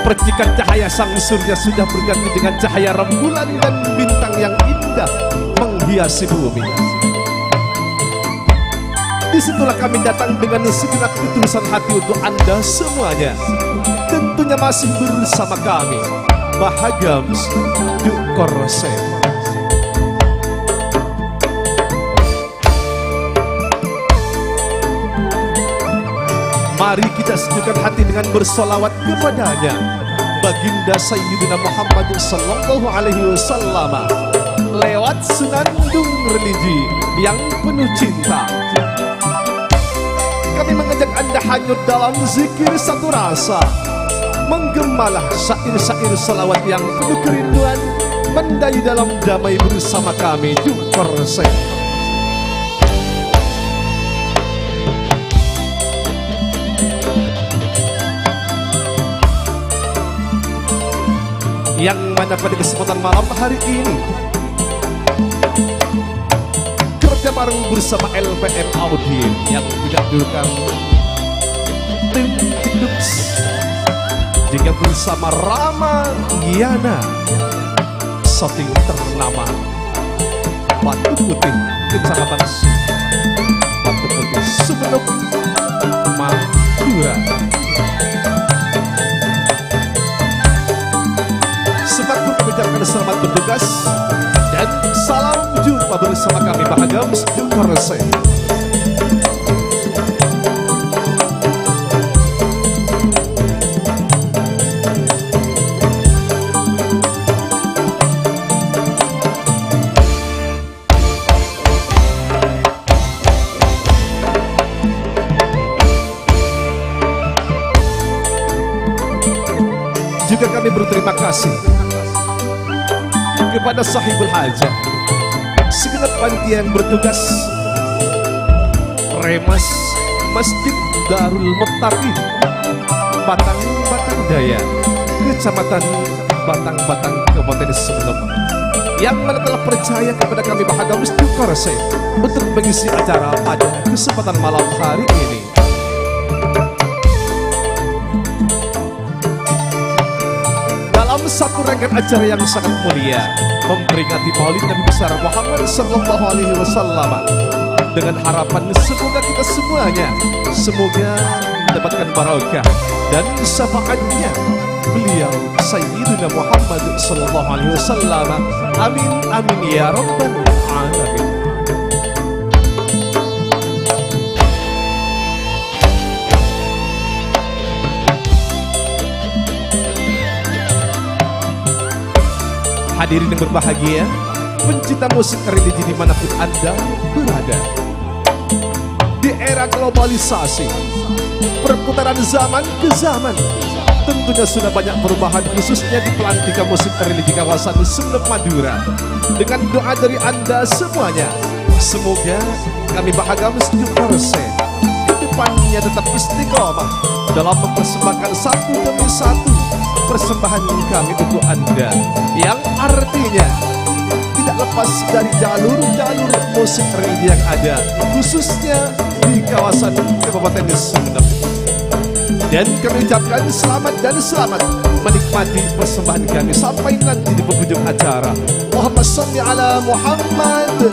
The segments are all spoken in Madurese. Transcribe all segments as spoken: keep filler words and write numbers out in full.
Percikan cahaya sang surya sudah berganti dengan cahaya rembulan dan bintang yang indah menghiasi bumi. Disitulah kami datang dengan segenap ketulusan hati untuk Anda semuanya. Tentunya masih bersama kami, Bahagams Duk Korse. Mari kita sejukkan hati dengan bersolawat kepadanya, Baginda Sayyidina Muhammad sallallahu alaihi wasallam, lewat senandung religi yang penuh cinta. Kami mengajak Anda hanyut dalam zikir satu rasa. Menggemalah syair-syair salawat yang penuh kerinduan, mendayu dalam damai bersama kami, Duk Korse. Yang mana pada kesempatan malam hari ini, kerja bareng bersama L P M Audio yang tidak dilupakan, tim Jedux, juga bersama Rama Yana, syuting ternama Batu Putih, Kecamatan Su-, Batu Putih, Sumenep, Madura. Semangat mengucapkan selamat bertugas dan salam jumpa bersama kami, Bahagams Duk Korse. Juga kami berterima kasih kepada sahibul hajah, segenap panitia yang bertugas, Remas Masjid Darul Muttaqin, Batang-Batang Daya, Kecamatan Batang-Batang, Kabupaten Sumenep, yang mana telah percaya kepada kami, Bahagams Duk Korse, untuk mengisi acara pada kesempatan malam hari ini. Dalam satu rangkaian acara yang sangat mulia, memperingati Maulid Nabi besar Muhammad sallallahu alaihi wasallam, dengan harapan semoga kita semuanya, semoga mendapatkan barokah dan syafaatnya beliau Sayyidina Muhammad sallallahu alaihi wasallam. Amin, amin, ya rabbal alamin. Hadirin yang berbahagia, pencinta musik religi dimanapun Anda berada. Di era globalisasi, perputaran zaman ke zaman, tentunya sudah banyak perubahan, khususnya di pelantikan musik religi kawasan Sumenep Madura. Dengan doa dari Anda semuanya, semoga kami Bahagams Duk Korse ke depannya tetap istiqomah dalam mempersembahkan satu demi satu persembahan kami untuk Anda, yang artinya tidak lepas dari jalur-jalur musik religi yang ada, khususnya di kawasan Kabupaten Sumenep. Dan kami ucapkan selamat dan selamat menikmati persembahan kami sampai nanti di penghujung acara. Allahumma shalli ala Muhammad.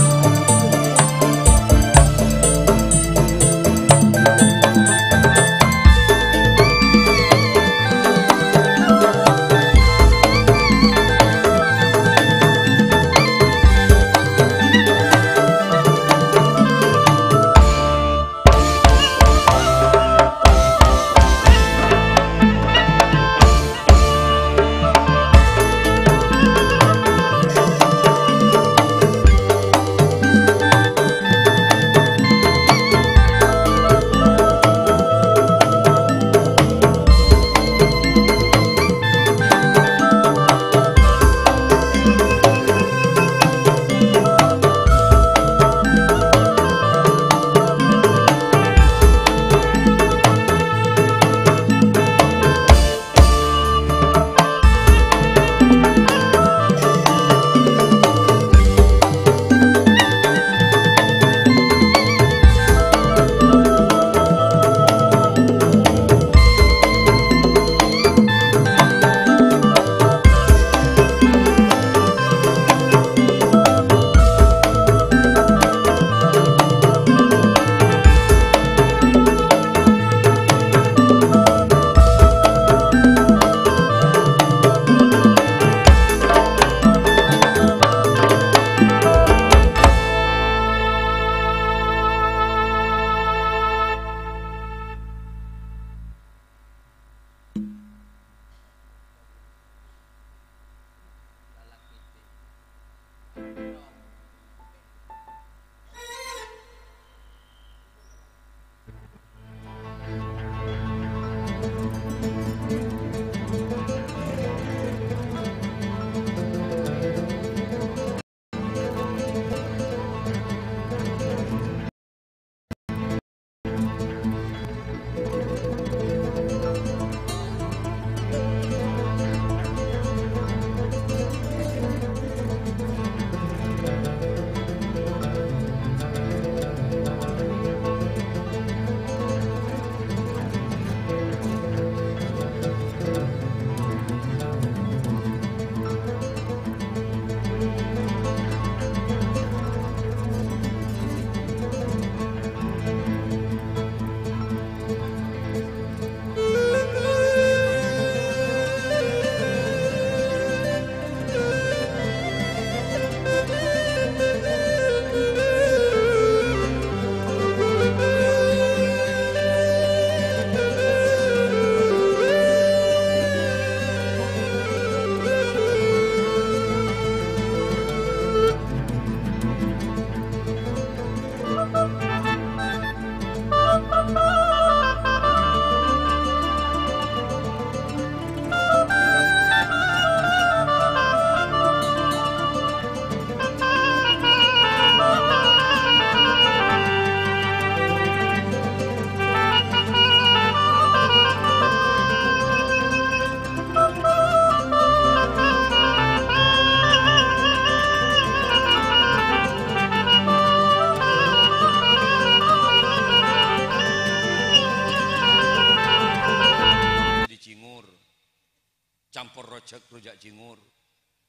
Rujak Cingur.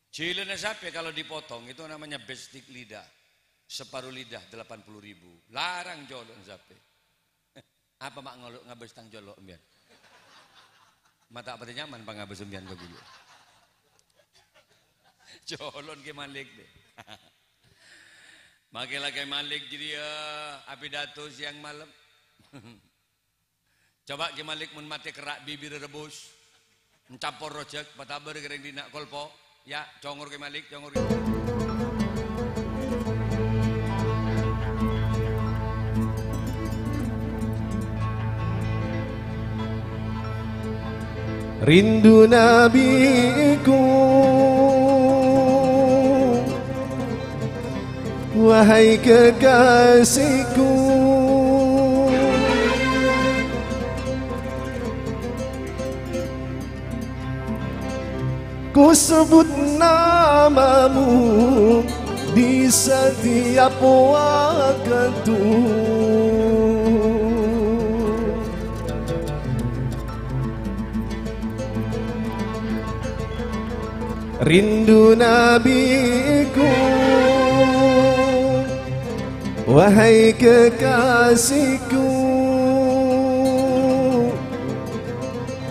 Jilana sapi kalau dipotong itu namanya bestik lidah. Separuh lidah delapan puluh ribu. Larang colo'na sapi. Apa ma' ngolo' ngabâs tang colo' embiyan? Ma' ta' patè nyaman pangabâs embiyan ka ghulâ. Colo'na Kè Malik deh. Makkè la Kè Malik jârèya apidato sèyang malem. Coba Kè Malik mon matè kerra' bibirra rebbhus, ncampor rojak, patabâr kèrèng dinna' kolpo. Ya, congor Kè Malik, congor Kè Malik. Rindu nabiku, wahai kekasihku. Ku sebut namamu di setiap waktu. Rindu nabiku, wahai kekasihku.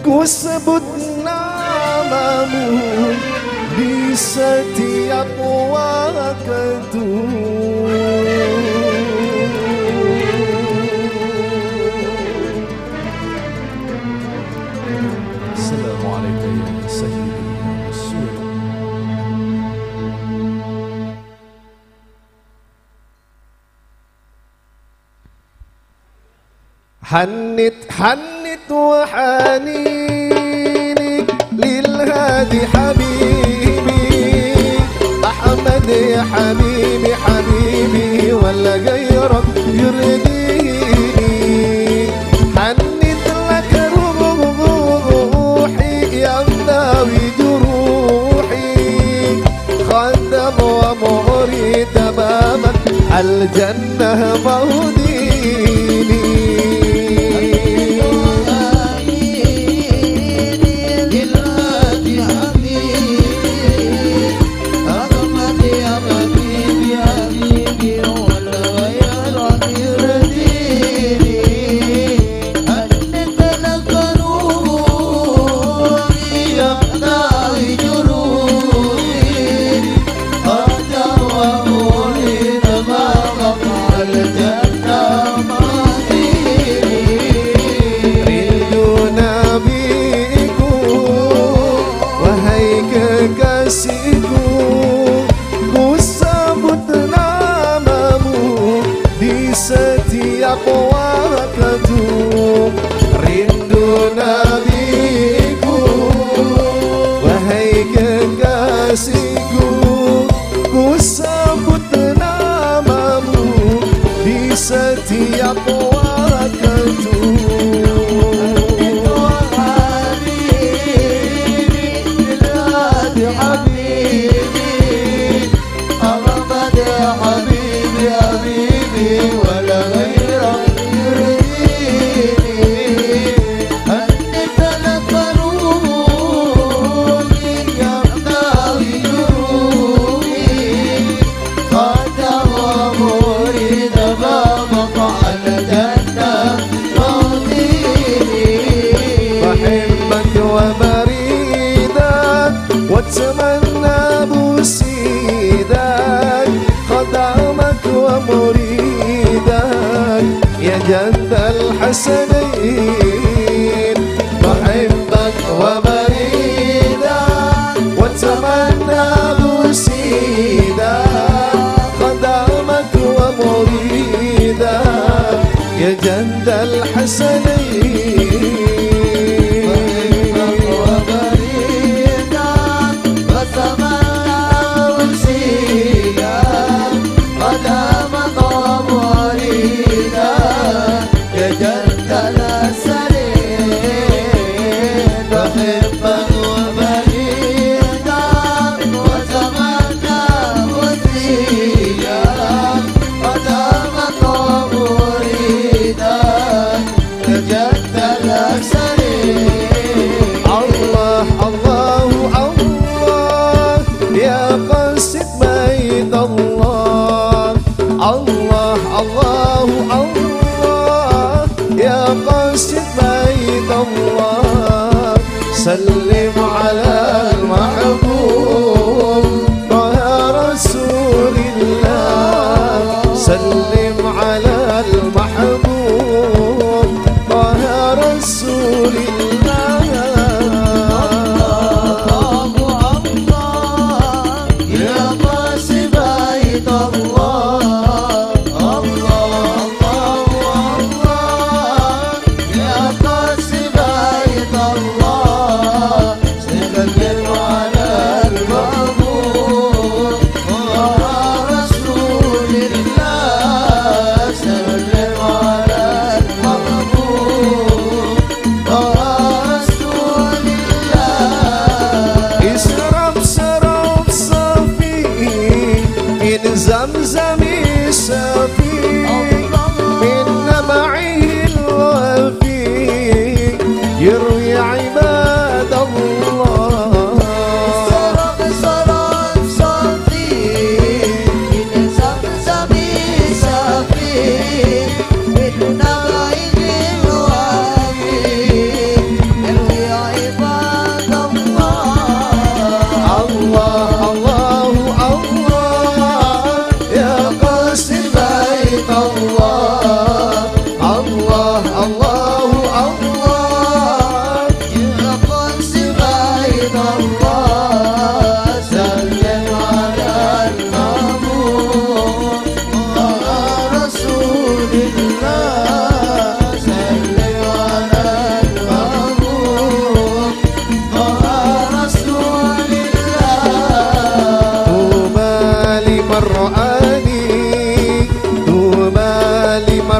Ku sebut namamu di setiap waktu. Assalamualaikum ya Sayyidi ya Rasul. حنت حنت وحنيني للهادي حبيبي، أحمد يا حبيبي حبيبي، ولا غيرك يرضيني. حنت لك روحي يا مداوي جروحي، خدم ومريد بابك الجنة موديني. Rindu nabiku, wahai kekasihku, ku sebut namamu di setiap waktu. Rindu nabiku, wahai kekasihku, ku sebut namamu di setiap waktu. أحمد يا حبيبي، حبيبي، ولا غيرك يرضيني. هنيت لك روحي يا مداوي جروحي، خدم ومريد بابك الجنة. بحبك وبريدك واتمنى بوسيدك، خدمك ومريدك يا جد الحسنين. بحبك وبريدك واتمنى بوسيدك، خدمك ومريدك يا جد الحسنين.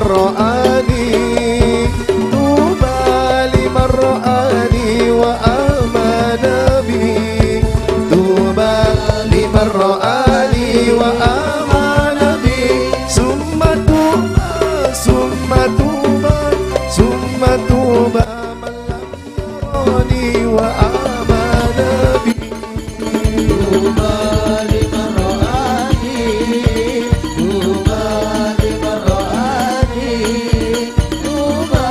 رآني، طوبى لمن رآني وآمن بي. طوبى لمن رآني وآمن بي. ثم طوبى، ثم طوبى، ثم طوبى من لم يراني وآمن بي. طوبى لمن رآني، طوبى لمن رآني، طوبى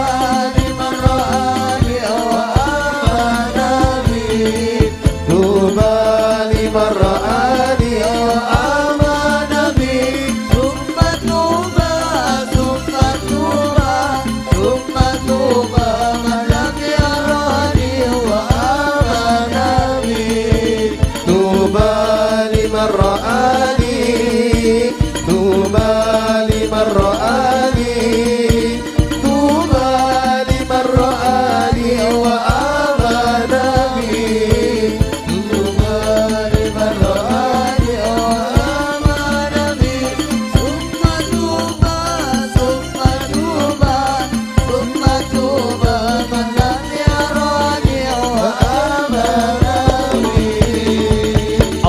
لمن رآني وآمن بي. طوبى لمن رآني وآمن بي. ثم طوبى، ثم طوبى، ثم طوبى من لم يراني وآمن بي. طوبى لمن رآني، طوبى لمن رآني، طوبى لمن رآني وآمن بي. طوبى لمن رآني وآمن بي. ثم طوبى، ثم طوبى، ثم طوبى من لم يراني وآمن بي.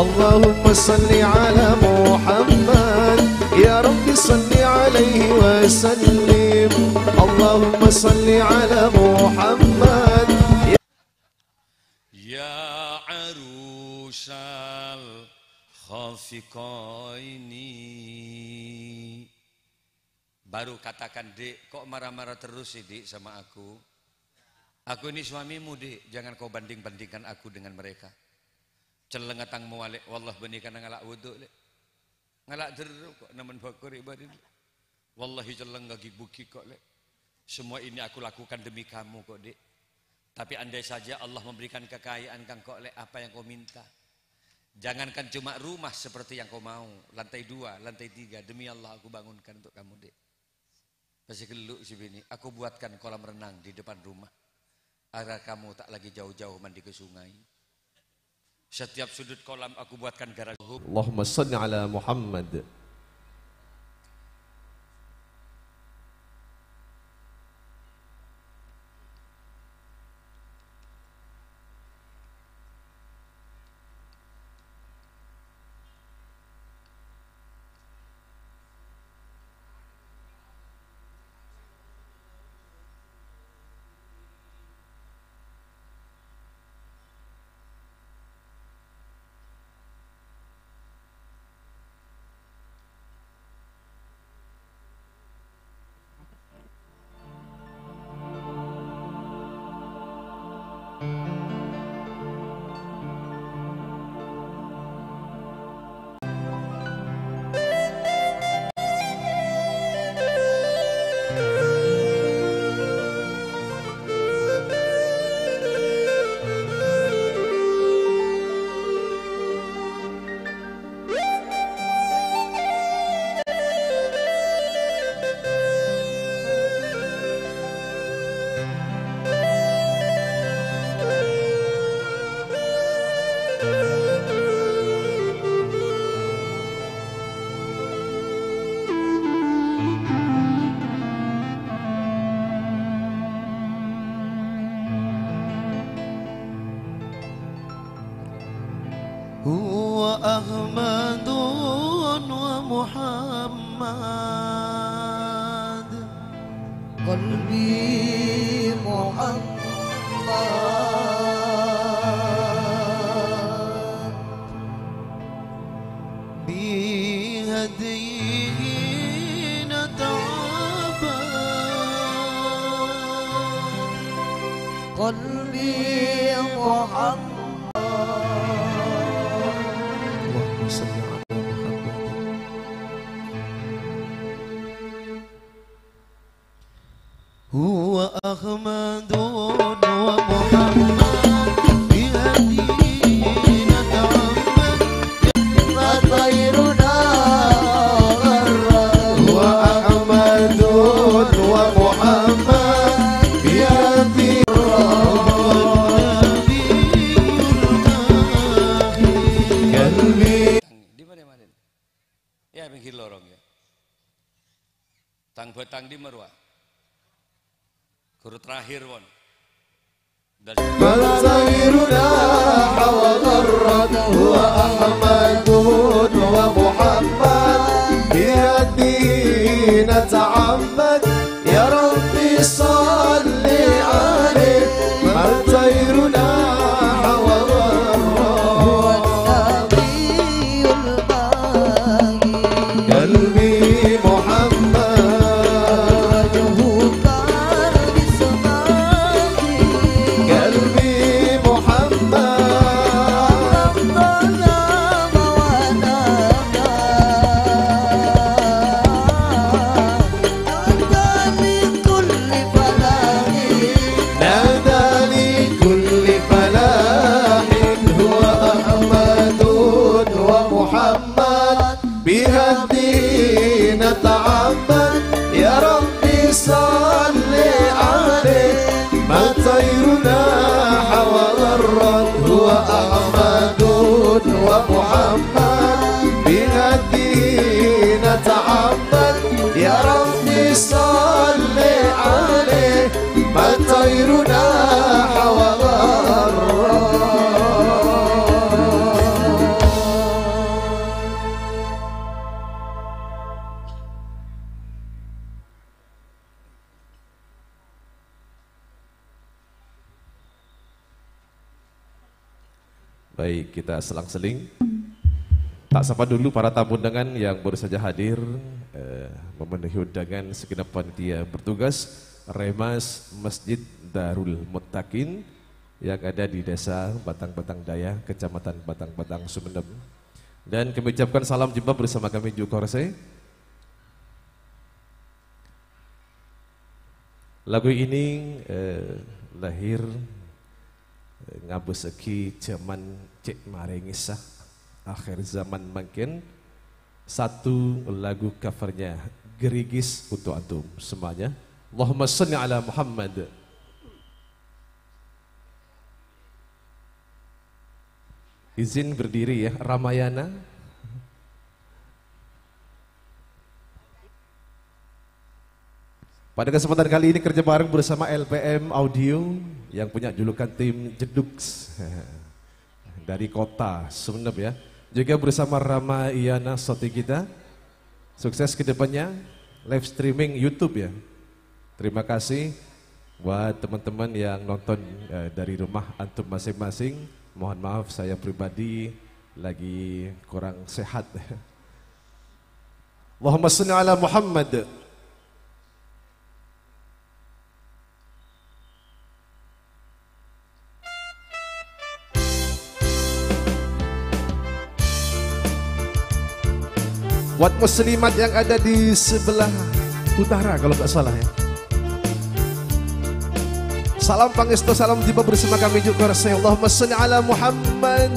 اللهم صل على محمد، يا رب صل عليه وسلم. اللهم صل على محمد. Ya arusal khafiqaini. Baru katakan, "Dik, kok marah-marah terus sih, Dik, sama aku? Aku ini suamimu, Dik, jangan kau banding-bandingkan aku dengan mereka." Celleng tang mowalè, "Wallah, bânnè kana ngala' wudu, Lè'." Ngala' dhârru kok, namen bâkor è bâri'. Wallahi celleng ghi' bughi kok, Lè'. Semua ini aku lakukan demi kamu kok, Dik. Tapi andai saja Allah memberikan kekayaan ka engko', Lè', apa yang kau minta? Jangankan cuma rumah seperti yang kau mau, lantai dua, lantai tiga, demi Allah aku bangunkan untuk kamu, Dik. Pas ghellu' si binè, "Aku buatkan kolam renang di depan rumah, agar kamu tak lagi jauh-jauh mandi ke sungai. Setiap sudut kolam aku buatkan garasi." Allahumma shalli ala Muhammad. هو أحمد ومحمد. قلبي محمد. بهديه نتعبد. قلبي محمد. اللهم صل على محمد. هو أحمد ومحمد بهديه نتعبد. فطيرنا غرد. هو أحمد ومحمد بهديه قلبي. Di mana, Malin? Ya, pinggir lorong, ya. Tang bâtang Marwa. Guru terakhir, pon. Dan ما طيرنا حوى غرة هو أحمد ومحمد بهديه نتعبد يا رب صل عليه ما طيرنا حوى غرة هو النبي الماهي قلبي محمد وجهك قلبي محمد ربنا مولانا نادى لكل فلاح نادى لكل فلاح هو أحمد ومحمد بهديه نتعبد يا رب صل عليه ما طيرنا حوى غرة هو أحمد ومحمد بهديه نتعبد يا رب صل عليه ما طيرنا حوى غرة Baik, kita selang-seling. Tak sapa dulu para tamu undangan yang baru saja hadir, eh, memenuhi undangan segenap panitia bertugas Remas Masjid Darul Muttaqin yang ada di Desa Batang-Batang Daya, Kecamatan Batang-Batang, Sumenep. Dan kami ucapkan salam jumpa bersama kami Ju Korse. Lagu ini, eh, lahir, eh, ngabâssaghi jhâman cè' marè ngèsa, akhir zaman mangkèn. Satu lagu covernya Gerigis untuk antum semuanya. Allahumma shalli ala Muhammad. Izin berdiri ya, Ramayana. Pada kesempatan kali ini kerja bareng bersama L P M Audio yang punya julukan tim Jeduk dari kota Sumenep ya. Juga bersama Rama Iyana Soti kita. Sukses ke depannya, live streaming YouTube ya. Terima kasih buat teman-teman yang nonton, eh, dari rumah antum masing-masing. Mohon maaf, saya pribadi lagi kurang sehat. Allahumma shalli ala Muhammad. Buat muslimat yang ada di sebelah utara kalau nggak salah ya. Salam pangestu, salam jumpa bersama kami Ju Korse. Allahumma shalli ala Muhammad.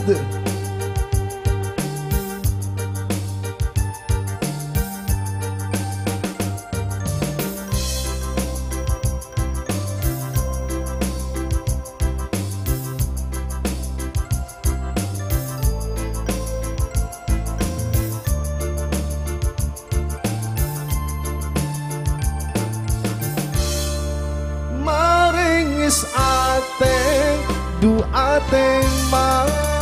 Marengngis atè, du atè marengngis.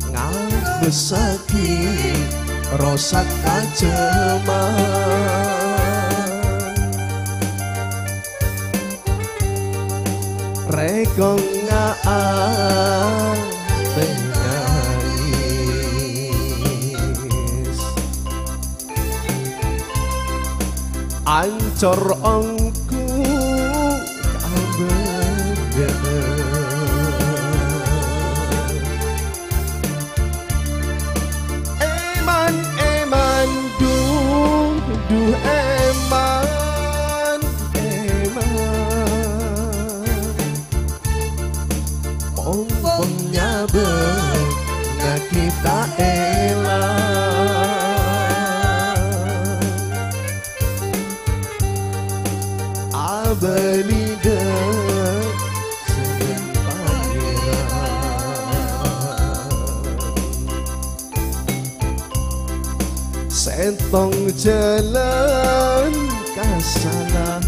Ngabessaghi rosak kajheman. Rèkong nga'a tengnga'is. Ancor ongghu kabâdâ'ân. Èman, èman, du, du, èman, èman. Pong-pong nyabâ' nyakèt ta' èlang. Abâli dâ' sèngèn Pangèran. Sèttong jhâlân kasalameddhân.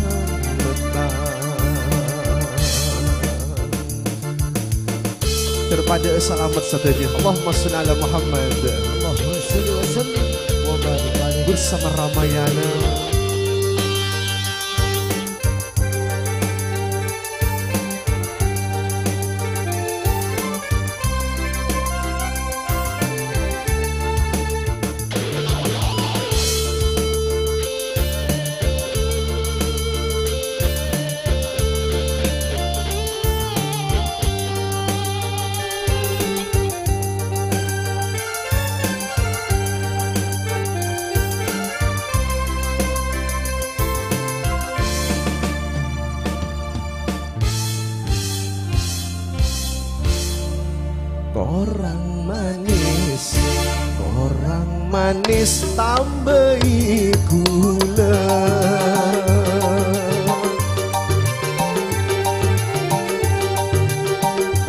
Ter padâ'â salamet sadhâjâ. Allahumma shalli ala Muhammad. Allahumma shalli wa sallim wa barik alaih. Bersama Ramayana. Korang manis, korang manis tambâi ghulâ.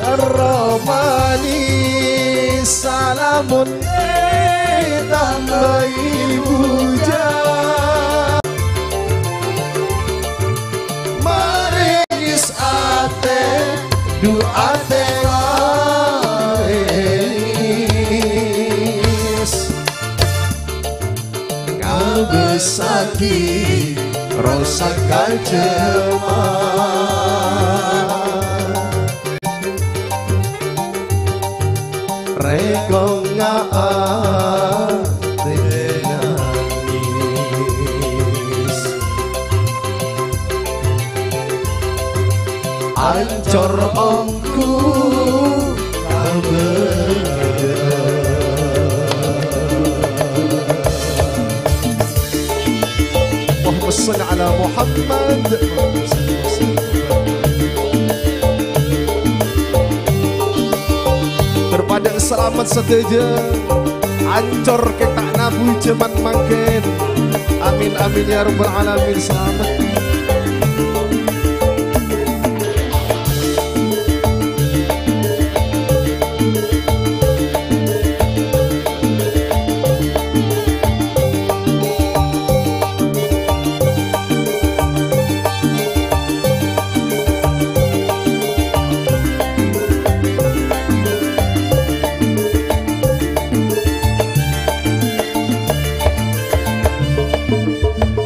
Terro manis salamun ètambâi bujâ. Marèngis atè, du atè marèngis. Ngabâssaghi rosak kajhâman. Rèkong ngaatè nangis. Ancor ongghu kabâdâ'ân. Allahumma shalli ala Muhammad. Ter padâ'â salamet sadhâjâ. Ancor kèta' nabu jhâman mangkèn. Amin, amin, ya rabbal alamin. Salamet.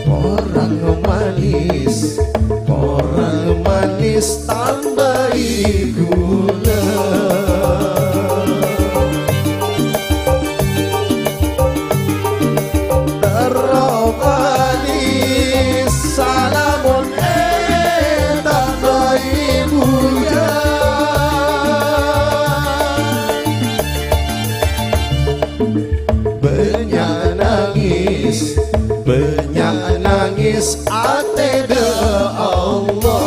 Korang manis, korang manis tambâi ghulâ. Terro manis salamun ètambâi bujâ. Bânnya' nangis, bânnya' nangis atè dâ' Allah.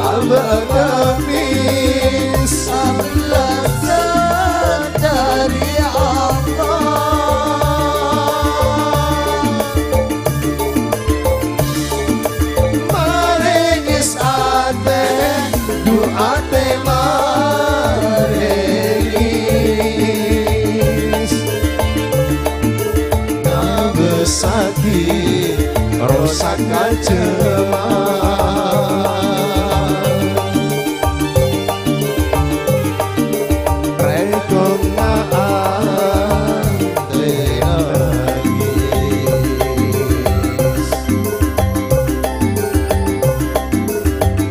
Abâ' nabbi sabellâs dhâri Allah. Marèngis atè, du atè marèngis. Ngabâssaghi rosak kajhâman. Rèkong ngaatè nangis.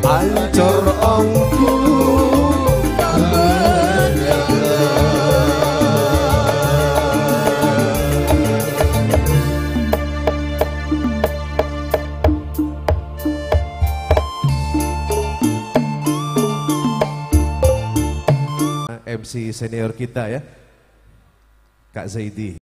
Ancor ongghu kabâdâ'ân. M C senior kita, ya, Kak Zaidi.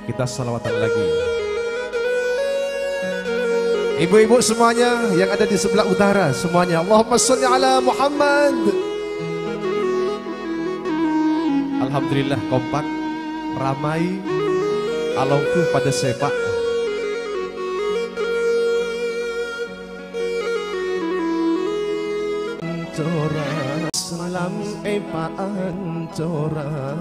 Kita salawatan lagi. Ibu-ibu semuanya yang ada di sebelah utara, semuanya, Allahumma sholli ala Muhammad. Alhamdulillah, kompak, ramai, alongghu padâ sèpa'. Salam èpaancorang.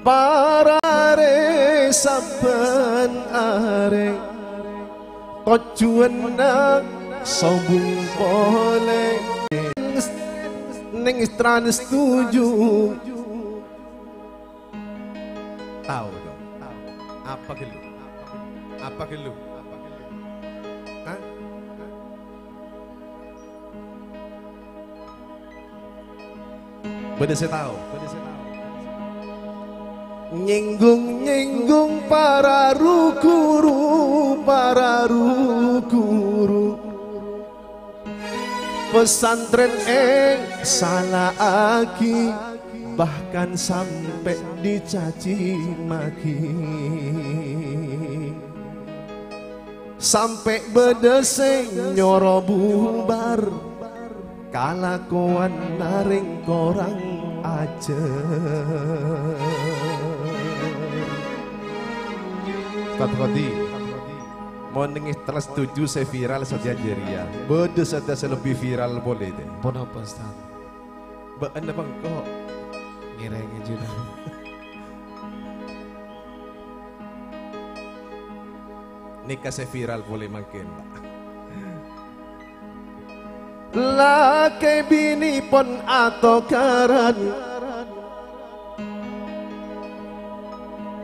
Para arè sabbhân arè, tojjhuwânna sobung polè. Neng Trans tujuh. Tao, tao. Apa ghâllu? Apa ghâllu? Hah? Bâdâ sè tao? Nyènggung-nyènggung para ru-ghuru, para ru-ghuru. Pesantren èsala'aghi, bahkan sampè' dicaci maki. Sampè' bâdâ sè nyoro bubar, kalakowanna rèng korang ajhâr. Ustaz Hadi, mon neng Trans tujuh sè viral sadhâjâ jârèya, bâdâ sadhâjâ sè lebbi viral polè, tè. Ponapa, Ustaz? Bâ'na bengko. Ngèrèngè jhughân. Nèka sè viral polè mangkèn, Pak. Lakè binè pon atokaran,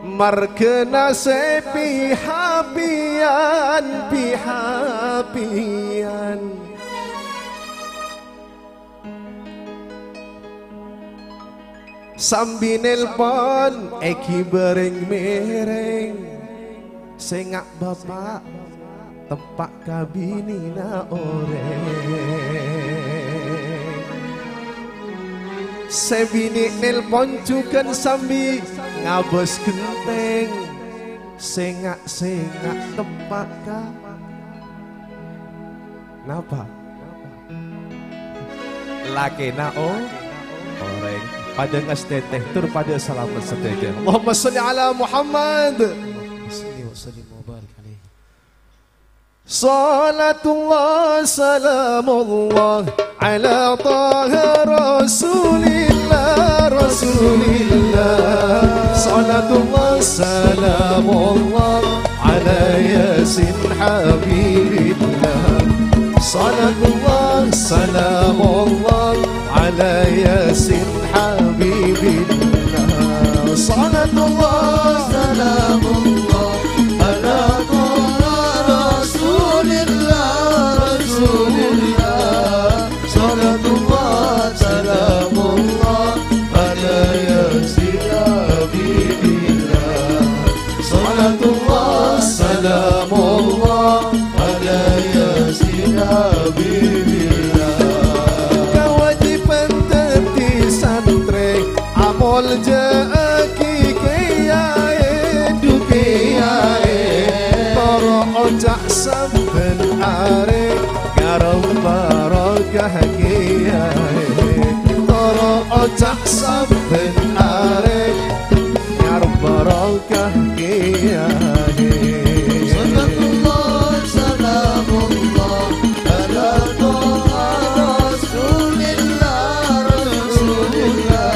marghâna sè pi-hapèyan, pi-hapèyan. Sambi nelpon èghibâ rèng-mèrèng, sènga' bapa' teppa' ka binèna orèng. Sè binè nelpon jhughân sambi ngabâs ghentèng, sènga'-sènga' teppa' ka Napa? Lakèna o-, orèng. Padâ ngastètè, tur padâ salamet sadhâjâ. Allahumma shalli ala Muhammad. Shalli wa sallim wa barik alaihi. Salatullah, salamullah, ala Taha Rasulillah, Rasulillah. Salatullah, salamullah, ala Yasin Habibillah. Salatullah, salamullah, ala Yasin Habibillah. Salatullah, salamullah, ala Taha Rasulillah, Rasulillah. Salatullah, salamullah, ala Yasin Habibillah. Salatullah, salamullah, ala Yasin Habibillah. Kawâjibhân dhâddhi santrè, amoljâ'âghi kèyaè, dhu kèyaè. Toro' oca' sabbhân arè, ngarep barokah kèyaè. Toro' oca' sabbhân arè, ngarep barokah kèyaè. Salatullah, salamullah, ala Taha Rasulillah, Rasulillah.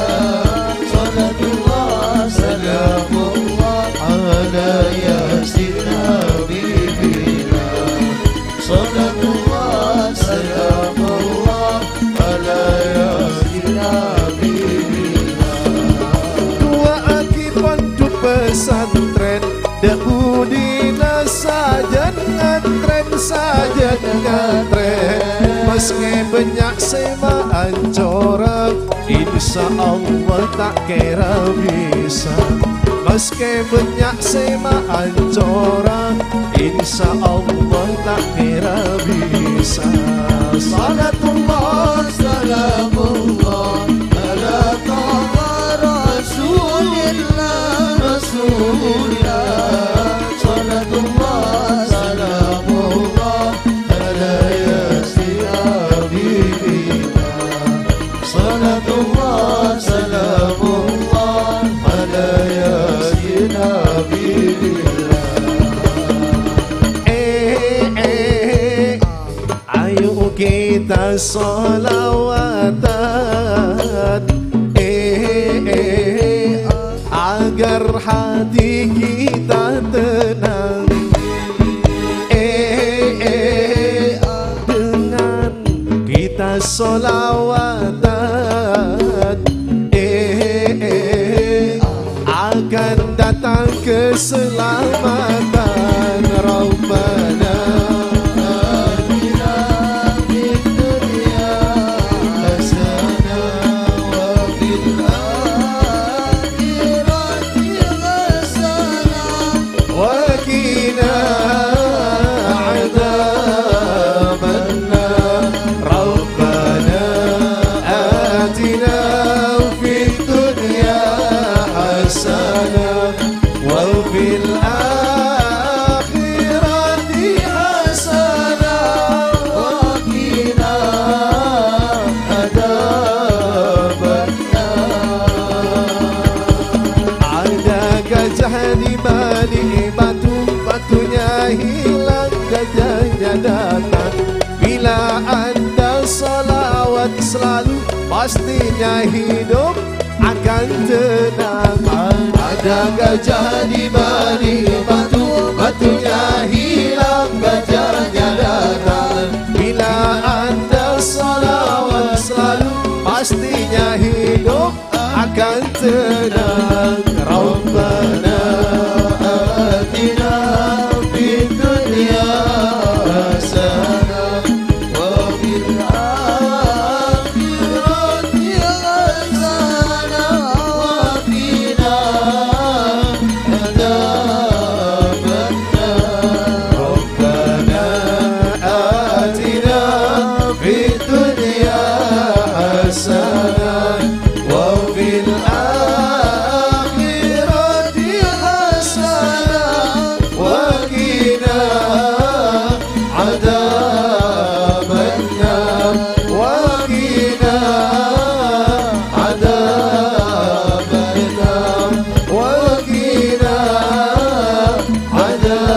Salatullah, salamullah, ala Yasin Habibillah. Salatullah, salamullah, ala Yasin Habibillah. Du'aaghi pondhuk pesantren, dâ' budina sajân ngantrèn, sajân ngantrèn. Maskè bânnya' sè maancora, insya Allah ta' kèra bisa. Maskè bânnya' sè maancora, insya Allah ta' kèra bisa. Salatullah, Salamullah ala taha Rasulillah, Rasulillah. Salatullah, salamullah ala Yasin Habibillah. Salatullah, salamullah ala Yasin Habibillah. Eh, eh, eh. Ayo kita sholawatan, eh, eh, agar hati kita tenang. Eh, eh, dengan kita sholawatan, eh, eh, akan datang keselamatan. Rabbana atina fid dunya hasanah wa fil akhirati hasanah wa qina adzabannar. Rabbana atina fid dunya hasanah wa fil akhirati hasanah wa qina adzabannar. Ada gajah di balik batu, batunya hilang, gajahnya datang. Bila anda salawat selalu, pastinya hidup akan tenang. Ada gajah di balik batu, batunya hilang, gajahnya datang. Bila anda salawat selalu, pastinya hidup akan tenang. Rabbana atina fid dunya hasanah wa fil akhirati hasanah wa qina adzabannar. Rabbana atina fid dunya hasanah wa fil akhirati hasanah wa qina adzabannar, wa qina adzabannar, wa qina adzabannar.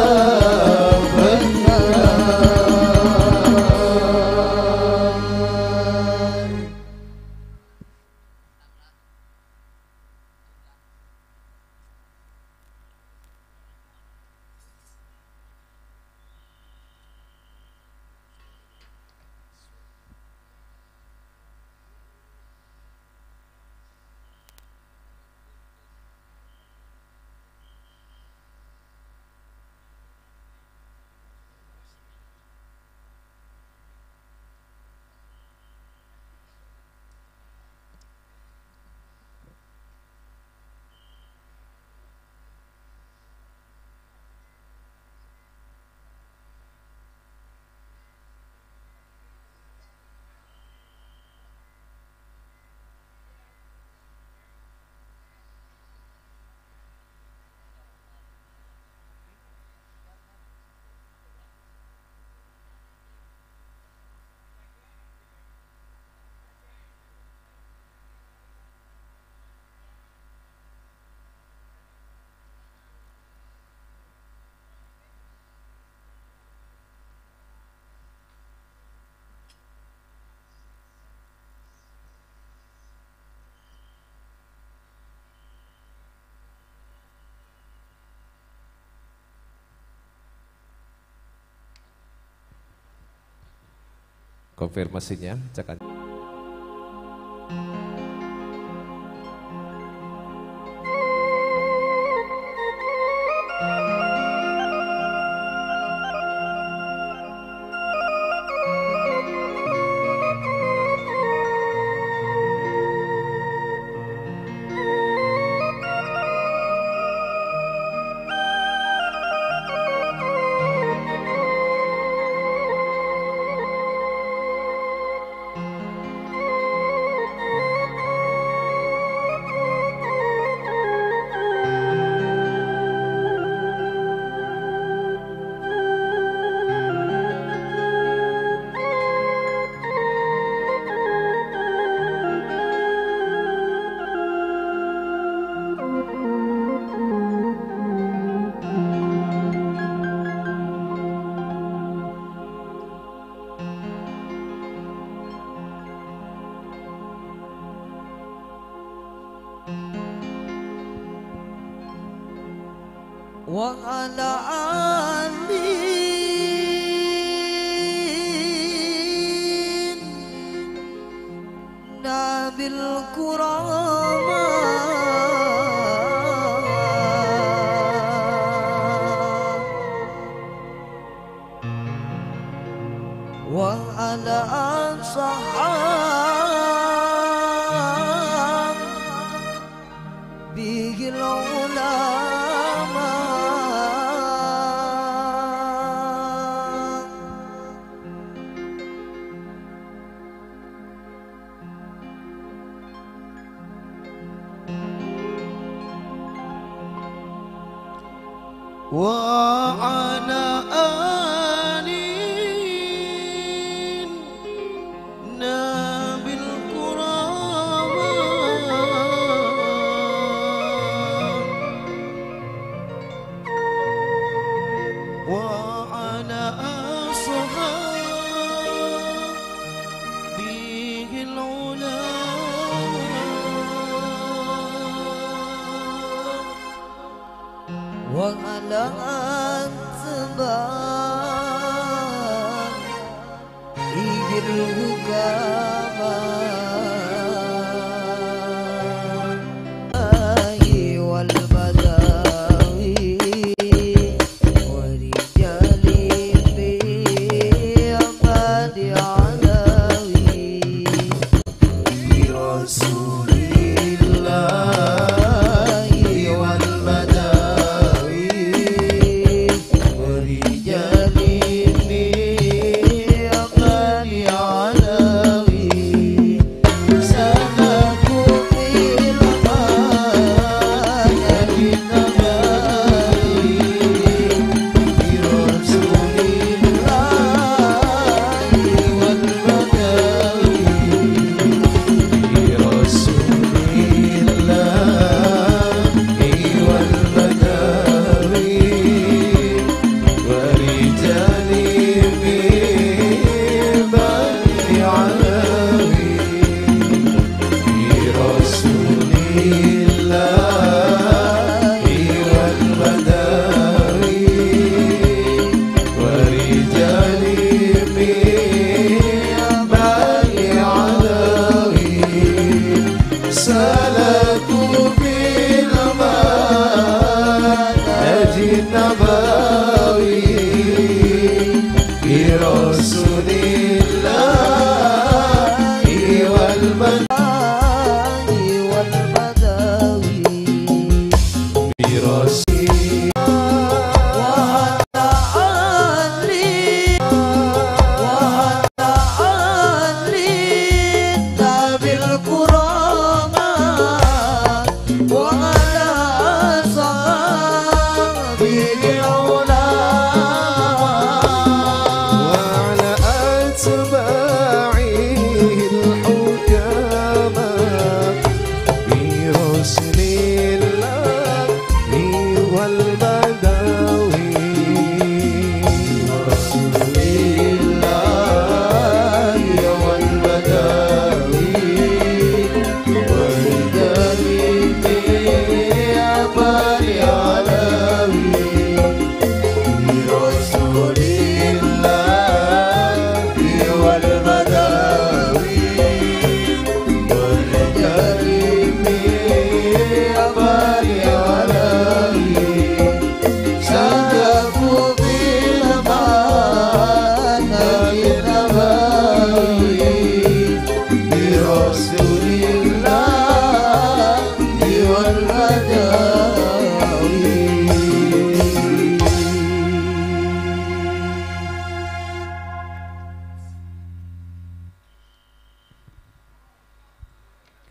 Konfirmasinya, cekkan. وعلى آل النبي الكرام وعلى أصحابه العلماء. وعلى آل النبي الكرام وعلى أصحابه العلماء. وعلى أتباعه الحكماء والبداوي ورجال البيان علوي برسول الله والبداوي ورجال النقل علوي سلكوا في المنهج النبوي برسول الله والبداوي برسول الله والبداوي ورجال البيان علوي برسول الله والبداوي ورجال البيان علوي سلكوا في المنهج النبوي برسول الله والبداوي برسول الله وعلى آله وعلى آل النبي الكرماء وعلى أصحابه العلماء وعلى أتباعه الحكماء برسول الله والبداوي برسول الله والبداوي والبداوي يا بني علوي برسول الله والبداوي والكريم يا بني علوي سلكوا في المنهج النبوي برسول الله والبداوي.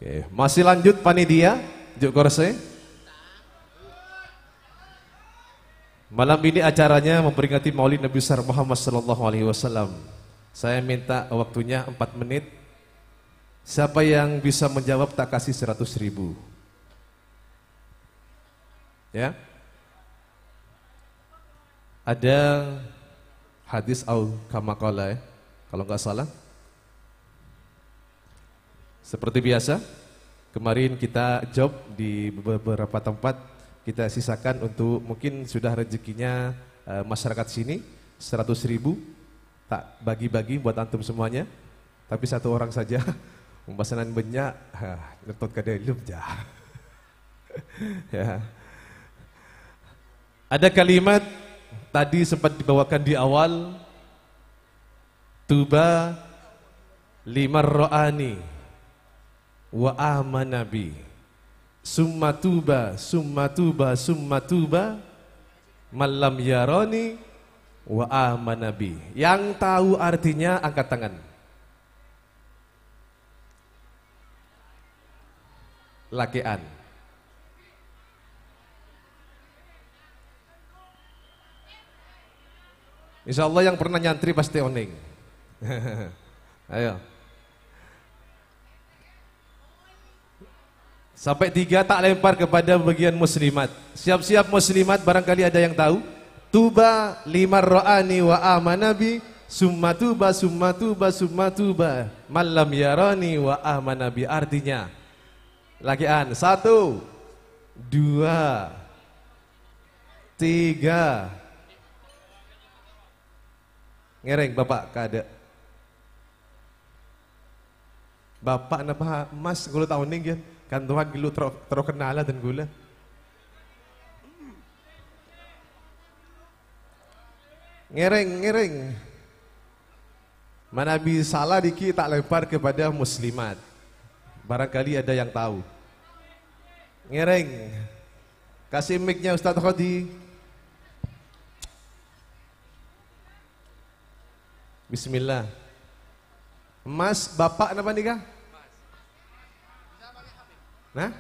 Oke, masih lanjut panitia, juk korse. Malam ini acaranya memperingati Maulid Nabi besar Muhammad sallallahu alaihi wasallam. Saya minta waktunya empat menit. Siapa yang bisa menjawab tak kasih seratus ribu. Ya. Ada hadis au kama qala, ya, kalau nggak salah. Seperti biasa, kemarin kita job di beberapa tempat. Kita sisakan untuk mungkin sudah rezekinya, eh, masyarakat sini, seratus ribu, tak bagi-bagi buat antum semuanya, tapi satu orang saja. Pesanan banyak, ha, nyetot ka dalam, ja. Ya. Ada kalimat tadi sempat dibawakan di awal, "Tuba liman ra'ani wa amana bi. Summa tuba, summa tuba, summa tuba, man lam yarani wa amana bi." Yang tahu artinya angkat tangan. Lake'an. Insya Allah yang pernah nyantri pasti oneng. Ayo. Sampai tiga tak lempar kepada bagian muslimat. Siap-siap muslimat, barangkali ada yang tahu. Tuba liman ra'ani wa amana bi, summa tuba, summa tuba, summa tuba, man lam yarani wa amana bi. Artinya, lake'an. Satu, dua, tiga. Ngereng, Bapak, kada. Bapak napa, Mas, kaulâ ta' oneng, ya? Kan Tuhan ghâllu terro, terro kennala dân kaulâ. Ngereng, ngereng. Manabi sala dhiki' ta' lempar kepada muslimat. Barangkali ada yang tahu. Ngereng. Kasih mic-nya Ustadz Khodi. Bismillah. Mas, Bapak napa nika? Nah?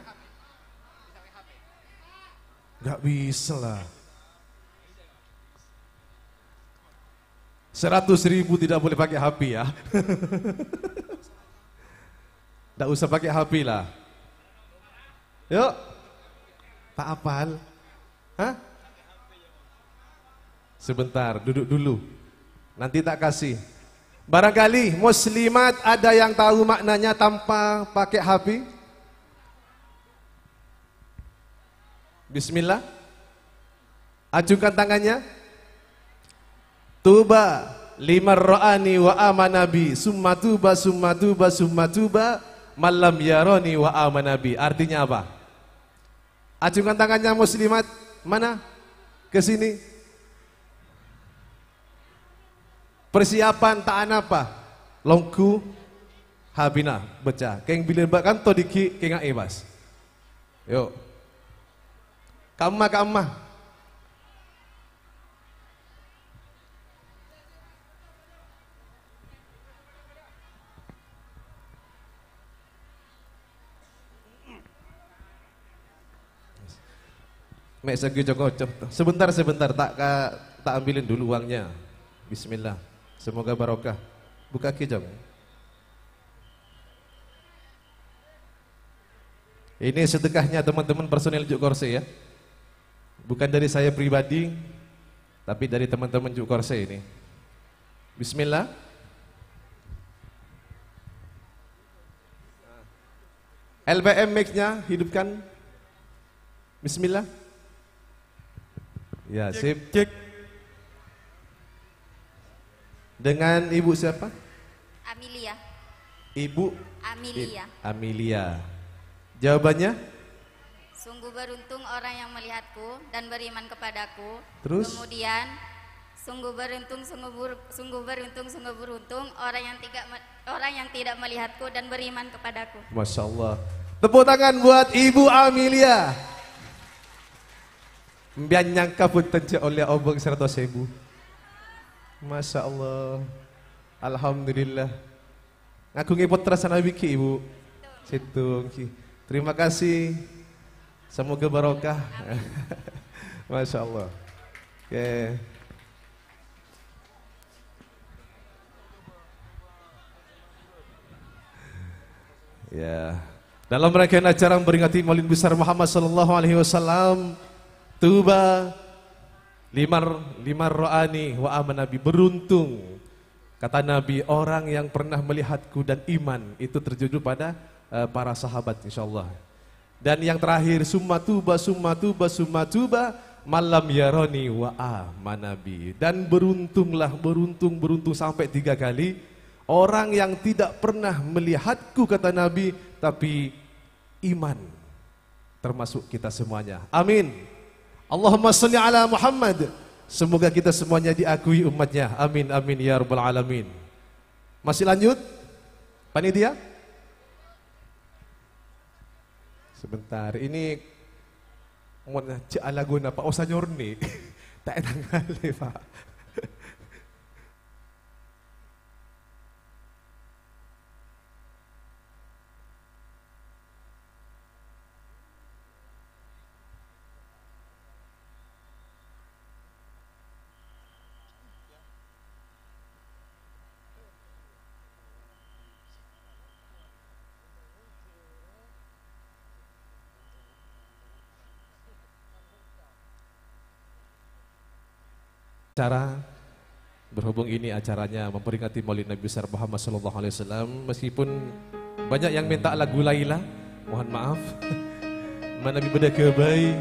Nggak bisa lah. Seratus ribu tidak boleh pakai H P ya. Nggak usah pakai H P lah. Yuk. Tak apal. Hah? Sebentar, duduk dulu. Nanti tak kasih. Barangkali muslimat ada yang tahu maknanya tanpa pakai H P? Bismillah. Acungkan tangannya. Tuba liman ra'ani wa amana bi, summa tuba, summa tuba, summa tuba, man lam yarani wa amana bi. Artinya apa? Acungkan tangannya muslimat. Mana? Ke sini. Persiapan ta' anapa. Longgu. Habina. Baca. Keng bilin bak kanto diki, keng ae, Mas. Yuk. Kamma, kamma. Mek sagi cocok. Sebentar, sebentar. Tak ka, tak ambilin dulu uangnya. Bismillah. Semoga barokah. Buka ki, Cong. Ini sedekahnya teman-teman personil Juk Korse ya. Bukan dari saya pribadi, tapi dari teman-teman Juk Korse ini. Bismillah. L P M mic-nya hidupkan. Bismillah. Ya, cek, sip. Cek. Dengan Ibu siapa? Amelia. Ibu? Amelia. I-, Amelia. Jawabannya? Sungguh beruntung orang yang melihatku dan beriman kepadaku. Terus? Kemudian, sungguh beruntung, sungguh bur-, sungguh beruntung, sungguh beruntung orang yang tidak me-, orang yang tidak melihatku dan beriman kepadaku. Masya Allah. Tepuk tangan buat Ibu Amelia. Mbiyan nyangka bhunten jhâ' ollè obâng saratos èbu. Masya Allah. Alhamdulillah. Ngaghungè pottra sanabi ghi, Ibu? Sèttong ghi. Terima kasih. Semoga barokah. Masya Allah. Oke. Ya. Dalam rangkaian acara memperingati Maulid Besar Muhammad sallallahu alaihi wasallam, tuba limar, limar ro'ani wa aman Nabi, beruntung, kata Nabi, orang yang pernah melihatku dan iman, itu terjudul pada, eh, para sahabat, insyaallah. Dan yang terakhir, summa tuba, summa tuba, summa tuba, malam yaroni wa amanabi. Dan beruntunglah, beruntung, beruntung sampai tiga kali orang yang tidak pernah melihatku, kata Nabi, tapi iman. Termasuk kita semuanya. Amin. Allahumma salli ala Muhammad. Semoga kita semuanya diakui umatnya. Amin, amin, ya rabbal alamin. Masih lanjut? Panitia? Sebentar, ini mau ngajak lagu apa? Oh, sanyorni. Tak enak kali, Pak. Acara, berhubung ini acaranya memperingati Maulid Nabi Besar Muhammad sallallahu alaihi wasallam, meskipun banyak yang minta lagu Laila, mohon maaf. Manabi bâdâ ghâbây,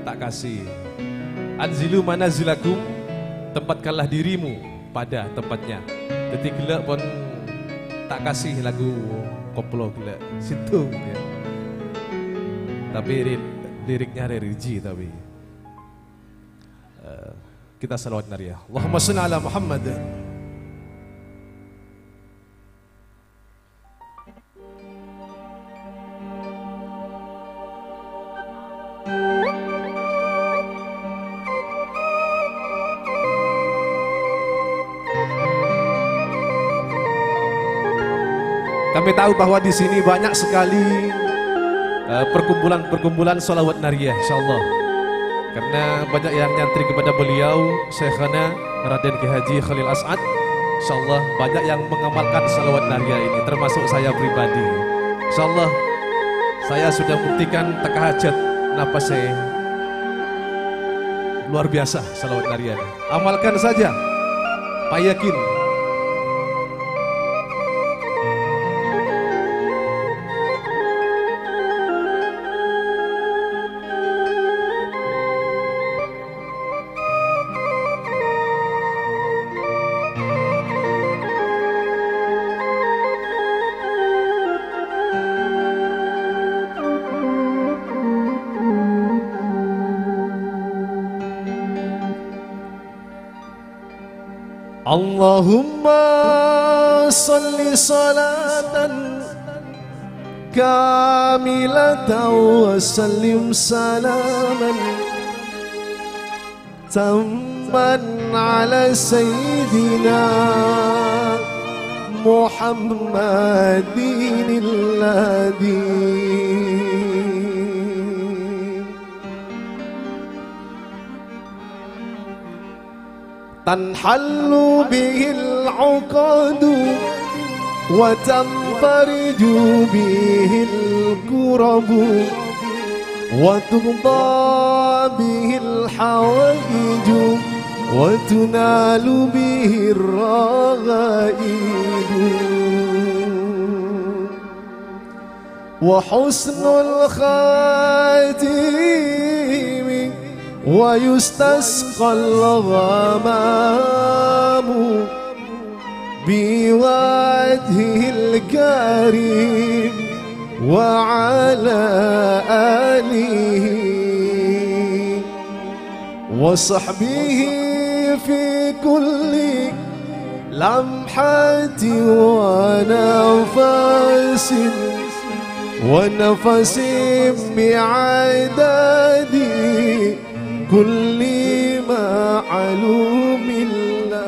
ta' kasih. Anzilu manazilakum, tempatkanlah dirimu pada tempatnya. Dhâddhi ghellâ' pon ta' kasih lagu koplo ghellâ'. Situ, ya. Tapi ri-, liriknya religi, tapi. Eh, kita salawat nariyah. Allahumma shalli ala Muhammad. Kami tahu bahwa di sini banyak sekali, eh, perkumpulan-perkumpulan salawat nariyah, insyaallah. Karena banyak yang nyantri kepada beliau, Syekhana Raden Kiai Haji Khalil As'ad. Insyaallah banyak yang mengamalkan salawat nariyah ini, termasuk saya pribadi. Insyaallah saya sudah buktikan teka hajat napa sè luar biasa salawat nariyah ini. Amalkan saja. Payakin. اللهم صل صلاة كاملة وسلم سلاما تاما على سيدنا محمد الذي تنحل به العقد وتنفرج به الكرب وتقضى به الحوائج وتنال به الرغائب. وحسن الخاتم ويستسقى الغمام بوجهه الكريم وعلى آله وصحبه في كل لمحة ونفس، ونفس بعدد كل معلوم لك.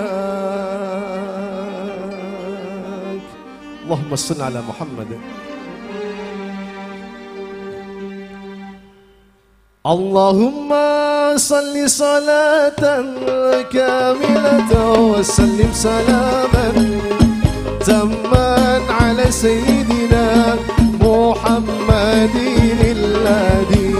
اللهم صل على محمد. اللهم صل صلاة كاملة وسلم سلاما تاما على سيدنا محمد الذي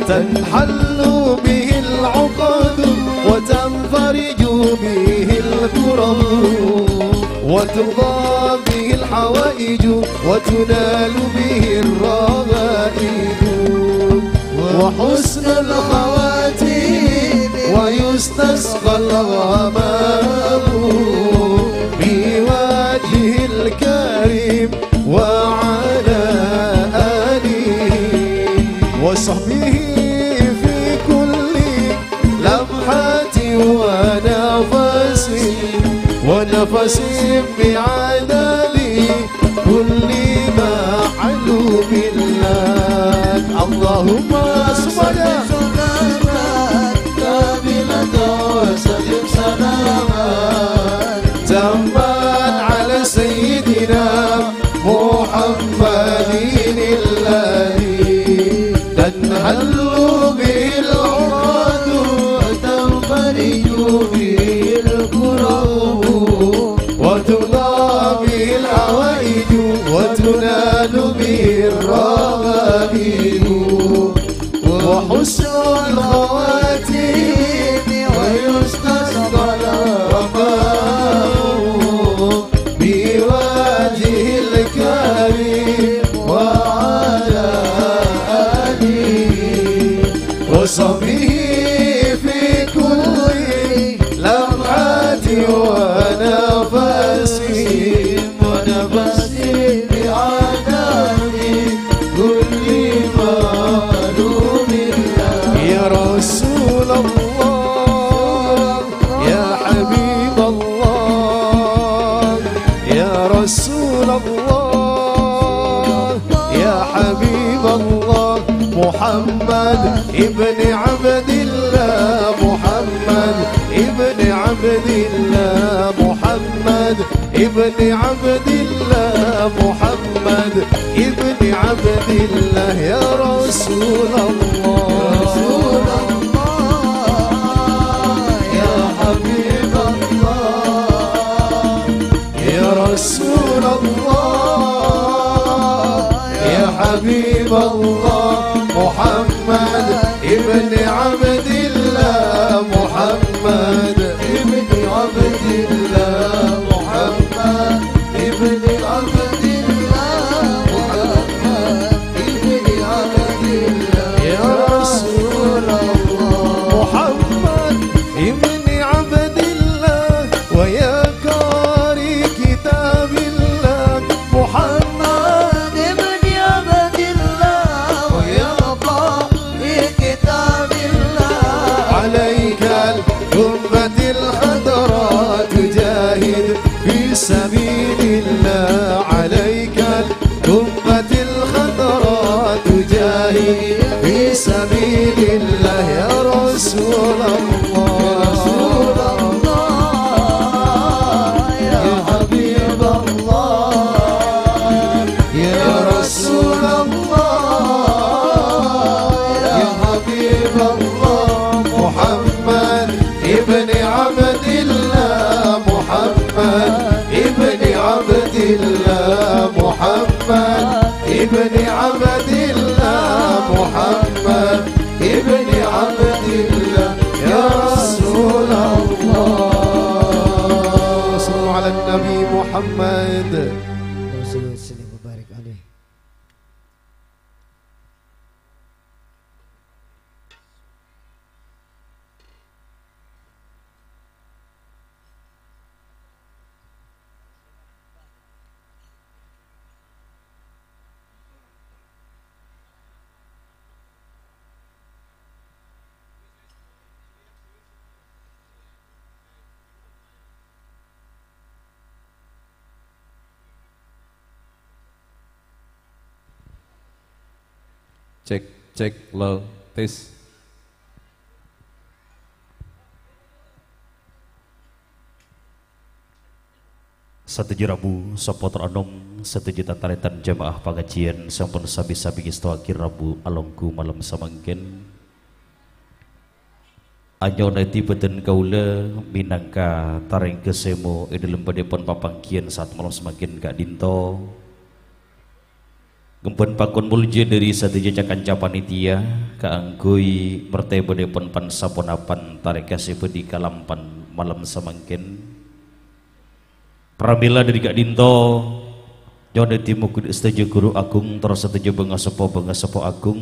تنحل به العقد وتنفرج به الكرب وتقضى به الحوائج وتنال به الرغائب. وحسن الخواتيم ويستسقى الغمام بوجهه الكريم وعلى آله وصحبه في كل لمحة ونفس، ونفس بعدد كل معلوم لك. اللهم صل وسلم كاملة وسلم سلاما تاما على سيدنا محمد الذي تنحل به العقد وتنفرج به الكرب وتقضى به الحوائج وتنال به الرغائب وحسن الخواتيم ويستسقى الغمام بوجهه الكريم وعلى آله وصحبه في كل لمحة ونفس، ونفس بعدد كل معلوم لك. يا رسول الله، يا حبيب الله، يا رسول الله، يا حبيب الله، محمد ابن عبد الله، محمد ابن عبد الله، محمد ابن عبد الله، محمد ابن عبد الله، يا رسول الله، يا رسول الله، يا حبيب الله، يا رسول الله، يا حبيب الله، محمد ابن عبد الله، محمد ابن عبد الله، محمد ابن عبد الله، محمد ابن عبد الله، يا رسول الله، محمد ابن عبد الله، ويا قارئ كتاب الله، محمد ابن عبد الله، ويا قارئ كتاب الله، عليك القبة الخضراء تجاهد في سبيل الله، عليك القبة الخضراء تجاهد في سبيل الله، يا رسول الله، يا رسول الله، يا حبيب الله، يا رسول الله، يا حبيب الله، محمد ابن عبد الله، محمد ابن عبد الله، محمد ابن عبد الله، محمد ابن عبد الله، يا رسول الله. صلوا على النبي محمد. Cek, cek, lo, tes. Sadhâjâ rabu, sapotra anom, sadhâjâ tan-tarètan jamaah pangajiân sampun sabi-sabi ngèstowaghi rabu alongghu malem samangkèn. Anyo'onnaghi bâdân kaulâ mènangka tarèng ghâsemo è dhâlem bâdâèpon papangghiyân saat malem samangkèn ka'dinto. Ngembhân pakon moljâ dhâri sadhâjâ ca-kanca panitia kaangghuy martèbâdhâèpon pan-saponapan tarèka sè bâdhi kalampan malem samangkèn. Pramèla dhâri ka'dinto, nyo'onnaghi moghâ sadhâjâ ghuru agung, tor sadhâjâ bângaseppo-bângaseppo agung,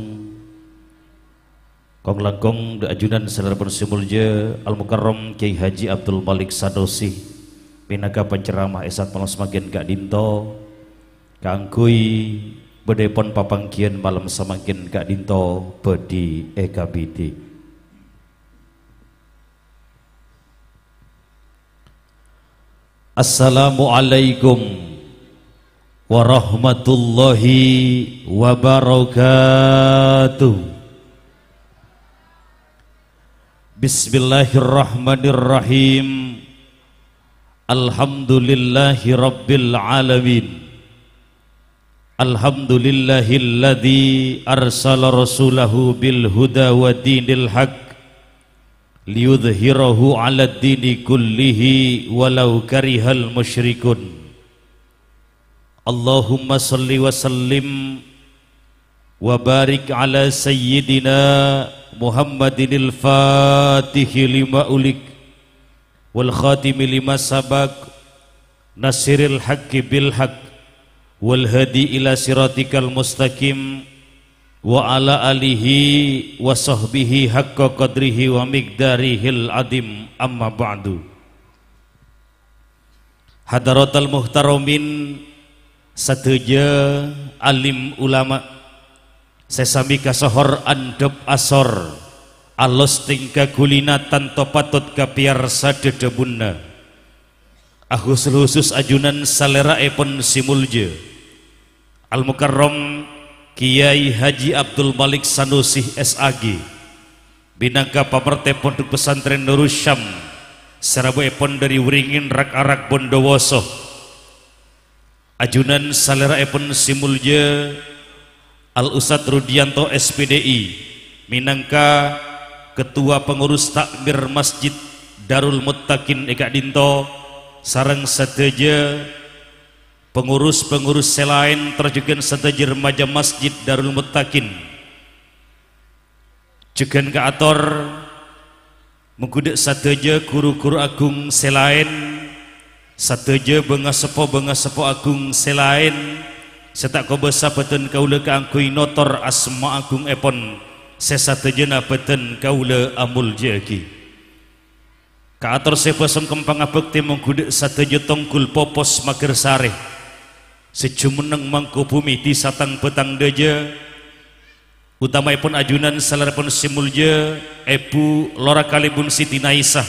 Kong-langkong dâ' ajunan salèrapon sè molja Al-Mukarram Kyai Haji Abdul Malik Sanusi, mènangka panceramah è sa'at malem samangkèn ka'dinto, kaangghuy bâdâèpon papangghiyân malem samangkèn ka'dinto bhâdhi èkabidhi. Assalamualaikum warahmatullahi wabarakatuh. Bismillahirrahmanirrahim. Alhamdulillahi rabbil alamin. Alhamdulillahilladzi arsala rasulahu bil huda wa dinil haq liyudhhirahu 'alad dini kullihi walau karihal musyrikun. Allahumma shalli wa sallim wa barik ala sayyidina Muhammadinil fatihi lima ulik wal khatimi lima sabaq, nasiril haqqi bil haqq, wal hadi ila siratikal mustaqim, wa ala alihi wa sahbihi haqqa qadrihi wa miqdarihil adim, amma ba'du. Hadaratal muhtaramin sadhâjâ alim ulama sè sami kasohor andhâp asor, alos tèngka ghulina tanto patot kapèyarsa dhâdhâbunna. Ahusul-husus ajunan salèra'èpon sè molja, Al-Mukarram Kyai Haji Abdul Malik Sanusi, S A G, mènangka pamartè Pondhuk Pesantren Nurus Syam, sè rabuèpon dâri Wringin rak-arak Bondowoso. Ajunan salèra'èpon sè molja Al-Ustadz Rudianto, S P D I, mènangka Ketua Pengurus Takmir Masjid Darul Muttaqin è ka'dinto, sareng sadhâjâ pengurus-pengurus sè laèn, tor jhughân sadhâjâ remaja Masjid Darul Muttaqin. Jhughân kaator mongghu dâ' sadhâjâ ru-ghuru agung sè laèn, sadhâjâ bângaseppo-bângaseppo agung sè laèn, sè ta' kobâsa bâdân kaulâ kaangghuy notor asma agungèpon sè sadhâjâna bâdân kaulâ amoljâ'aghi. Kaator sè bâsongkem pangabhâktè mongghu dâ' sadhâjâ tonggul popos maghârsarè, sè jumenneng mangkobhumi dhi satang bâtang dhâjâ, Utamaèpon ajunan salèrapon sè molja, Èbhu Lora Kalèbun Siti Naisa,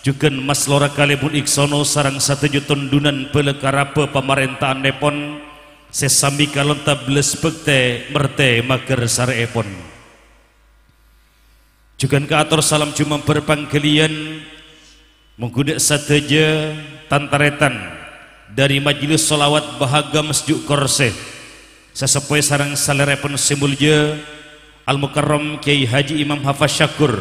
jhughân Mas Lora Kalèbun Iksono sareng sadhâjâ tondhunan bhâlâ karabhâ pamarènta'annèpon sè sambi kalonta bellas bhâktè mertè maghârsarèèpon. Jhughân kaator salam jumambar pangghâliyân, mongghu dâ' sadhâjâ tan-tarètan dâri Majelis Sholawat Bahagia Masjid Korsè, saseppo sareng salèrapon sè molja, Al-Mukarram Kyai Haji Imam Hafa Syakur,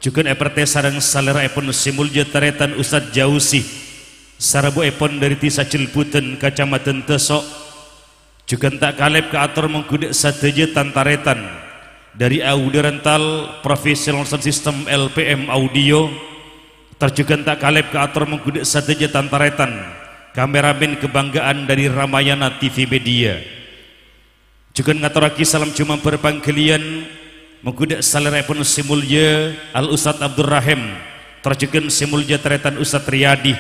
jhughân èpartè sareng salèrapon sè molja tarètan Ustadz Jausi, sarabuèpon dâri Dhisa Jelbudhân, Kacamadhân Daso', Jhughân ta' kalèp kaator mongghu dâ' sadhâjâ tan-tarètan dâri Audio Rental, Professional Sound System, L P M Audio. Tor jhughân ta' kalèp kaator mongghu dâ' sadhâjâ tan-tarètan kameramen kebanggaan dâri Ramayana T V Media. Jhughân ngatorraghi salam jumambar pangghâliyân mongghu dâ' salèrapon sè molja Al Ustadz Abdurrahim, tor jhughân sè molja tarètan Ustadz Riyadi,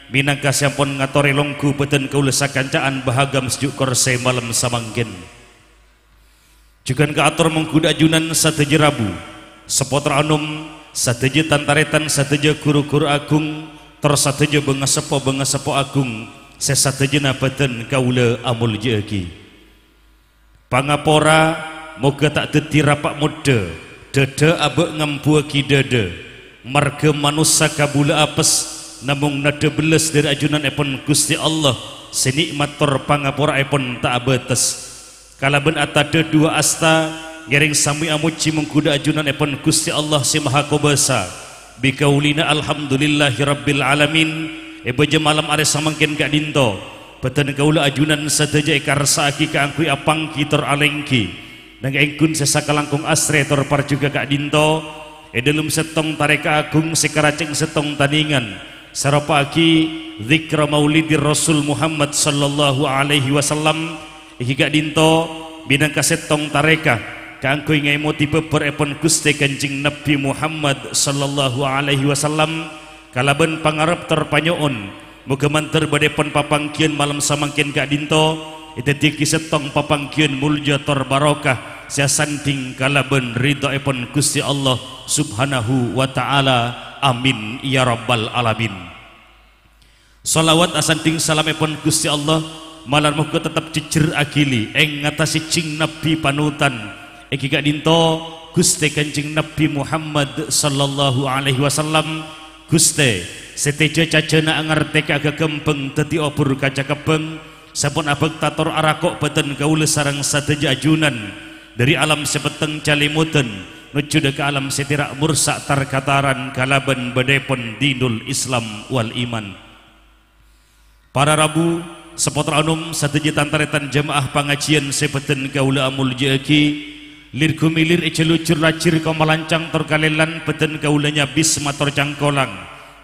mènangka sè ampon ngatorè longghu bâdân kaulâ sakanca'an Bahagia Masjid Korsè malem samangkèn. Jhughân kaator mongghu dâ' ajunan sadhâjâ rabu, sapotra anom, sadhâjâ tan-tarètan, sadhâjâ ru-ghuru agung, tor sadhâjâ bângaseppo-bângaseppo agung sè sadhâjâna bâdân kaulâ amoljâ'aghi. Pangapora, moghâ ta' dhâddhi rapa' moddhâ, dhâdhâ abâ' ngambuwâghi dhâdhâ. Marghâ manossa kabulâ apes, namong naddhâ bellas dâri ajunanèpon Ghustè Allah sè nè'mat tor pangapora'èpon ta' abâtes. Kalabân atadhâ duwâ' asta, ngèrèng sambi amojhi mongghu dâ' ajunanèpon Ghustè Allah Sè Mahakobâsa. Bi qaulina alhamdulillahirabbil alamin, è bâjâ malem arè samangkèn ka'dinto, bâdân kaulâ ajunan sadhâjâ èkarsa'aghi kaangghuy apangghi tor alèngghi. Nangèng ènggun sè sakalangkong asrè tor parjhughâ ka'dinto, è dhâlem sèttong tarèka agung sè karajâng sèttong tanèngan, saropa'aghi dzikra maulidir Rasul Muhammad sallallahu alaihi wasallam, èngghi ka'dinto mènangka sèttong tarèka kaangghuy ngaèmodhi bâbârèpon Ghustè Kanjeng Nabbhi Muhammad sallallahu alaihi wasallam kalabân pangarep tor panyo'on, moghâ mandhâr bâdâèpon papangghiyân malem samangkèn ka'dinto èdhâddhiyâghi sèttong papangghiyân molja tor barokah sè asandhing kalabân ridhoèpon Ghustè Allah Subhanahu wa Ta'ala. Amin, ya rabbal alamin. Shalawat asandhing salamèpon Ghustè Allah, malar moghâ teptep jhejjher aghili è ngatasè jhing Nabbhi panutan, èngghi ka'dinto Ghustè Kanjeng Nabbhi Muhammad sallallahu alaihi wasallam, Ghustè, sè tèjhâ cajhâna angartè ka ghâghâmbhâng dhâddhi obhur kaca kebbhâng, sampon abhâkta tor arako' bhâdhân kaulâ sareng sadhâjâ ajunan, dhâri alam sè petteng calèmodhân, nojjhudhâ ka alam sè tèra' morsa' tar-kataran kalabân bâdâèpon dinul Islam wal iman. Para rabu, sapotro anom, sadhâjâ tan-tarètan jama'ah pangajiyân sè bhâdhân kaulâ amolja'aghi, lir-ghumilir è jhâlujhur lajhir komalancang tor kalèlan bhâdhân kaulâ nyabis mator cangkolang,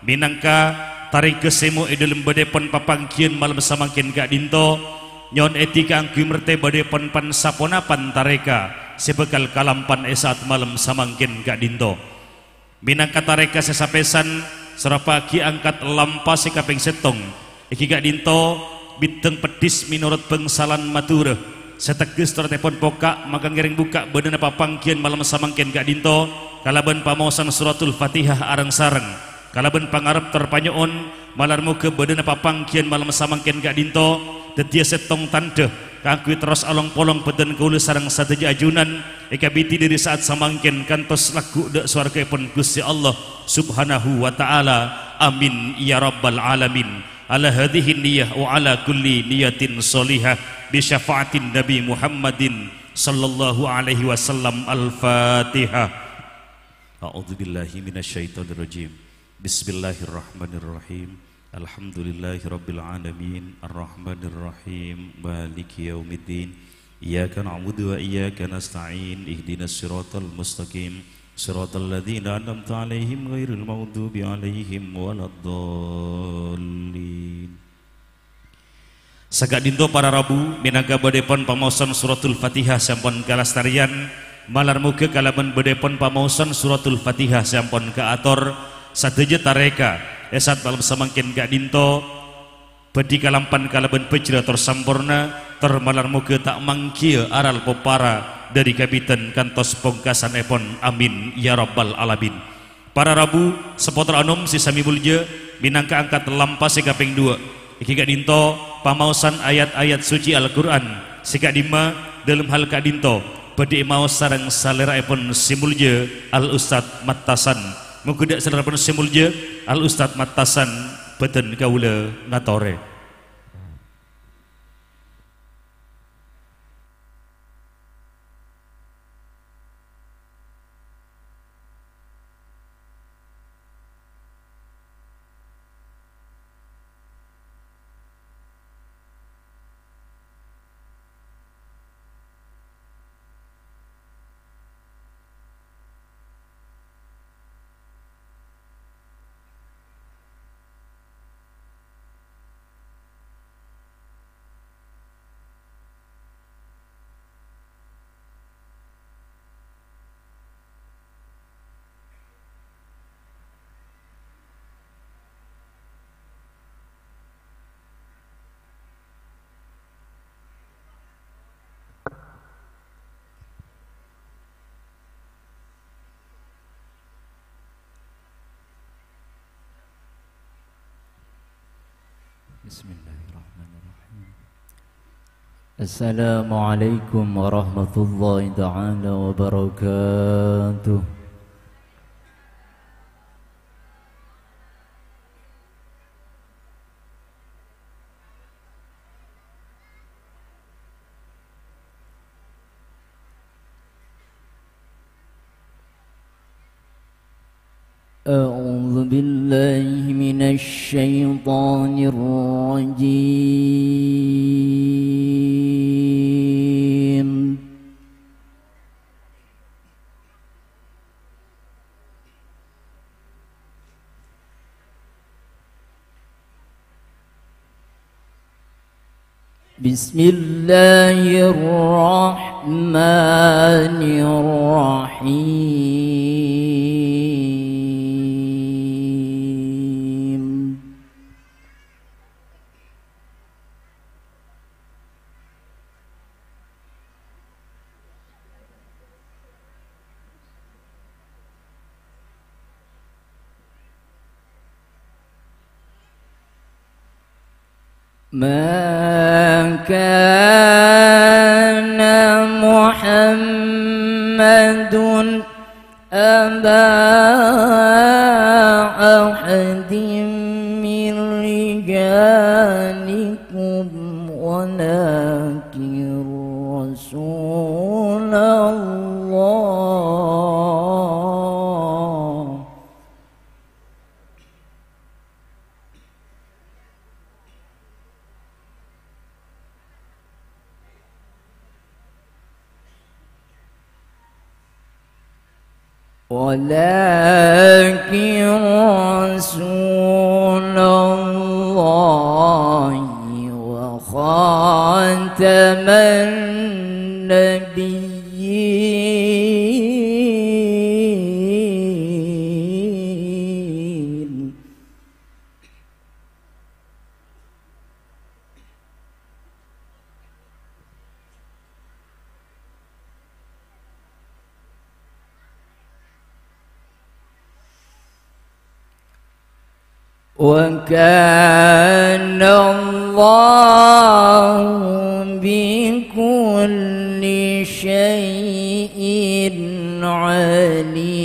mènangka tarèngghâ sèmo è dhâlem bâdâèpon papangghiyân malem samangkèn ka'dinto, nyo'on èdhi kaangghuy mertè bâdâèpon pan-saponapan tarèka sè bhâkal kalampan è sa'at malem samangkèn ka'dinto. Mènangka tarèka sè sapèsan, soropaaghi angkat lampa sè kapèng sèttong. Èngghi ka'dinto, bidhâng peddhis mènorot bhângsalan Madhurâ, sè tegghes torotèpon poka', maka ngèrèng bukka' bâdâna papangghiyân malem samangkèn ka'dinto, kalabân pamaosan Suratul Fatihah areng-sareng, kalabân pangarep tor panyo'on, malar moghâ bâdâna papangghiyân malem samangkèn ka'dinto, dhâddhiyâ sèttong tandhâ, kaangghuy terros along-polong bhâdhân kaulâ sareng sadhâjâ ajunan, èkabidhi dhâri sa'at samangkèn kantos lagghu' dhâ' sowarghâèpon Ghustè Allah Subhanahu wa Ta'ala. Amin, ya rabbal alamin. Ala hadhihi niyah wa ala kulli niyatin sholihah bi syafa'atin Nabi Muhammadin sallallahu alaihi wasallam. Al-Fatihah. A'udzubillahi minasyaitonirrajim. Bismillahirrahmanirrahim. Alhamdulillahirabbil alamin. Arrahmanirrahim. Maliki yaumiddin. Iyyaka na'budu wa iyyaka nasta'in. Ihdinas siratal mustaqim. Siratal ladzina an'amta 'alaihim ghairil maghdubi 'alaihim waladdallin. Saka'dinto para rabu, mènangka bâdâèpon pamaosan Suratul Fatihah sè ampon kalastarèyan, malar moghâ kalabân bâdâèpon pamaosan Suratul Fatihah sè ampon kaator, sadhâjâ tarèka è sa'at malem samangkèn ka'dinto bhâdhi kalampan kalabân bhâjrâ tor samporna, tor malar moghâ ta' mangghiyâ aral popara dhâri kabidhân kantos pongkasanèpon. Amin, ya rabbal alamin. Para rabu, sapotro anom sè samè molja, mènangka angkat lampa sè kapèng duwâ'. Èngghi ka'dinto, pamaosan ayat-ayat suci Al-Qur'an, sè ka'dimma, dhâlem hal ka'dinto, bhâdhi èmaos sareng salèra'èpon sè molja, Al Ustadz Mattasan. Moghâ dhâ' salèra'èpon sè molja, Al Ustadz Mattasan, bhâdhân kaulâ ngatorè. Bismillahirrahmanirrahim. Assalamualaikum warahmatullahi taala wabarakatuh. أعوذ بالله من الشيطان الرجيم. بسم الله الرحمن الرحيم. ما كان محمد أبا أحد من رجالكم ولكن رسول الله ولكن رسول الله وخاتم النبيين. وكان الله بكل شيء عليما.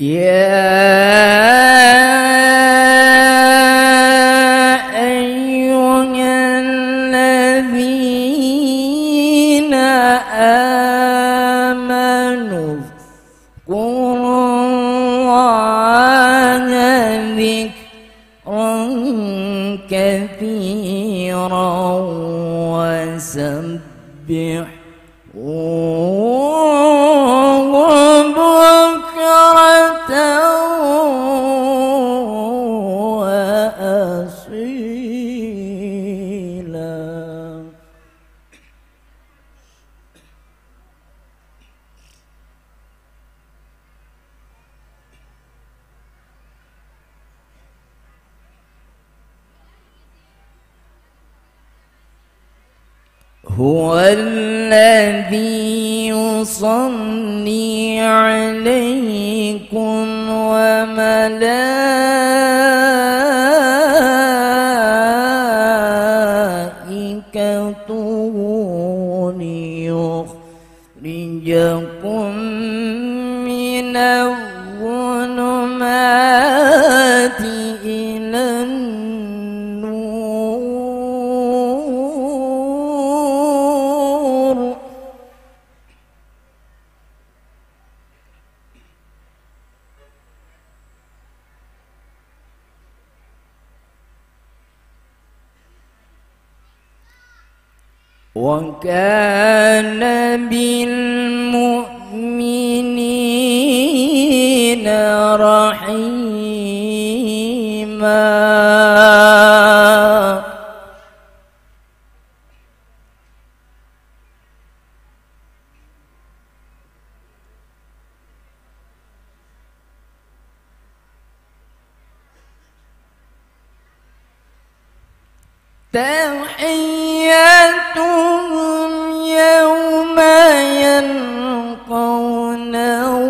يا أيها الذين آمنوا اذكروا الله ذكرا كثيرا وسبحوه بكرة وأصيلا. هو الذي يصلي عليكم وملائكته ليخرجكم من الظلمات إلى النور. وكان بالمؤمنين رحيما. تحيتهم يوم يلقونه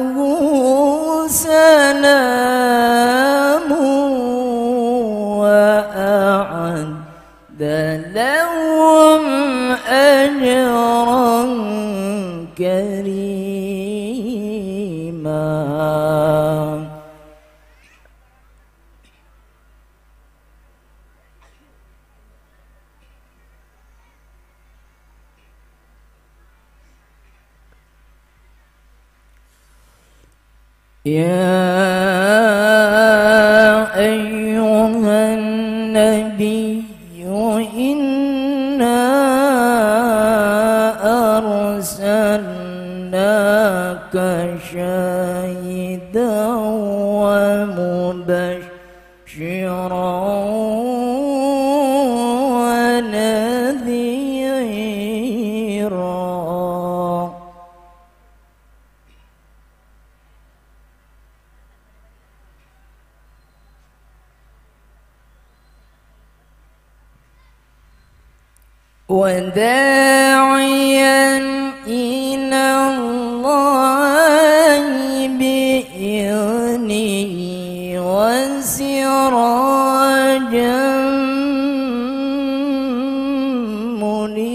سلام وأعد لهم أجرا كريما. يا شاهدا ومبشرا ونذيرا. وداعيا إلى الله بإذنه وسراجا منيرا.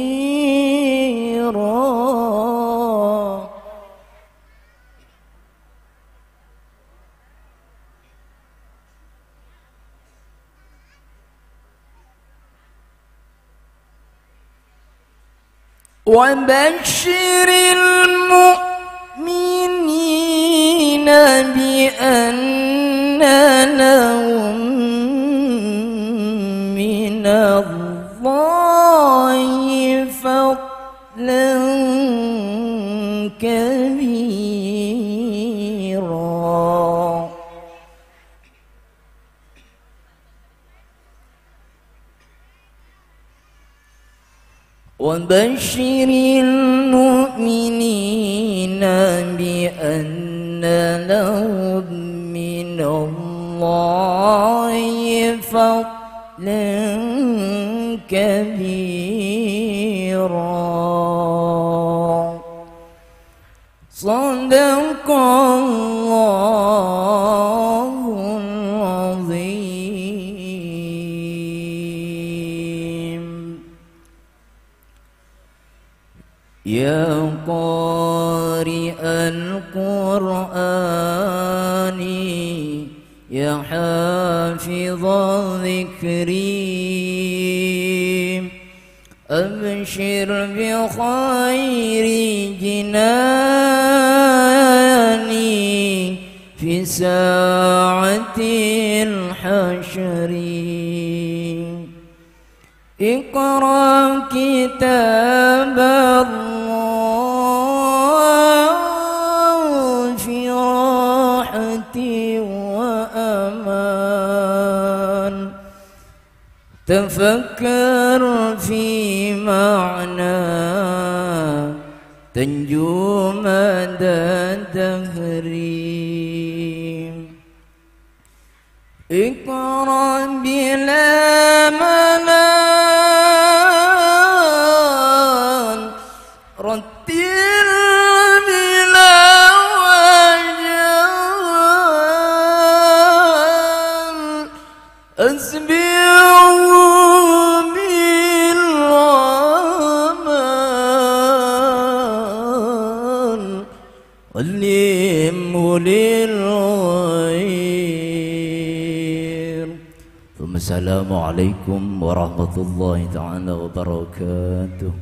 وبشر المؤمنين بأن لهم من الله فضلا كبيرا. وبشر المؤمنين بأن لهم من الله فضلا كبيرا. صدق الله العظيم. يا قارئ القرآن، يا حافظ الذكر، أبشر بخير جنان في ساعة الحشر. اقرأ كتاب الله في راحة وأمان. تفكر في معنى تنجو مدى الدهر. اقرأ بلا ملل، رتل بلا وجل، أسبغ بالأمل، علمه للغير. ثم السلام عليكم ورحمة الله تعالى وبركاته.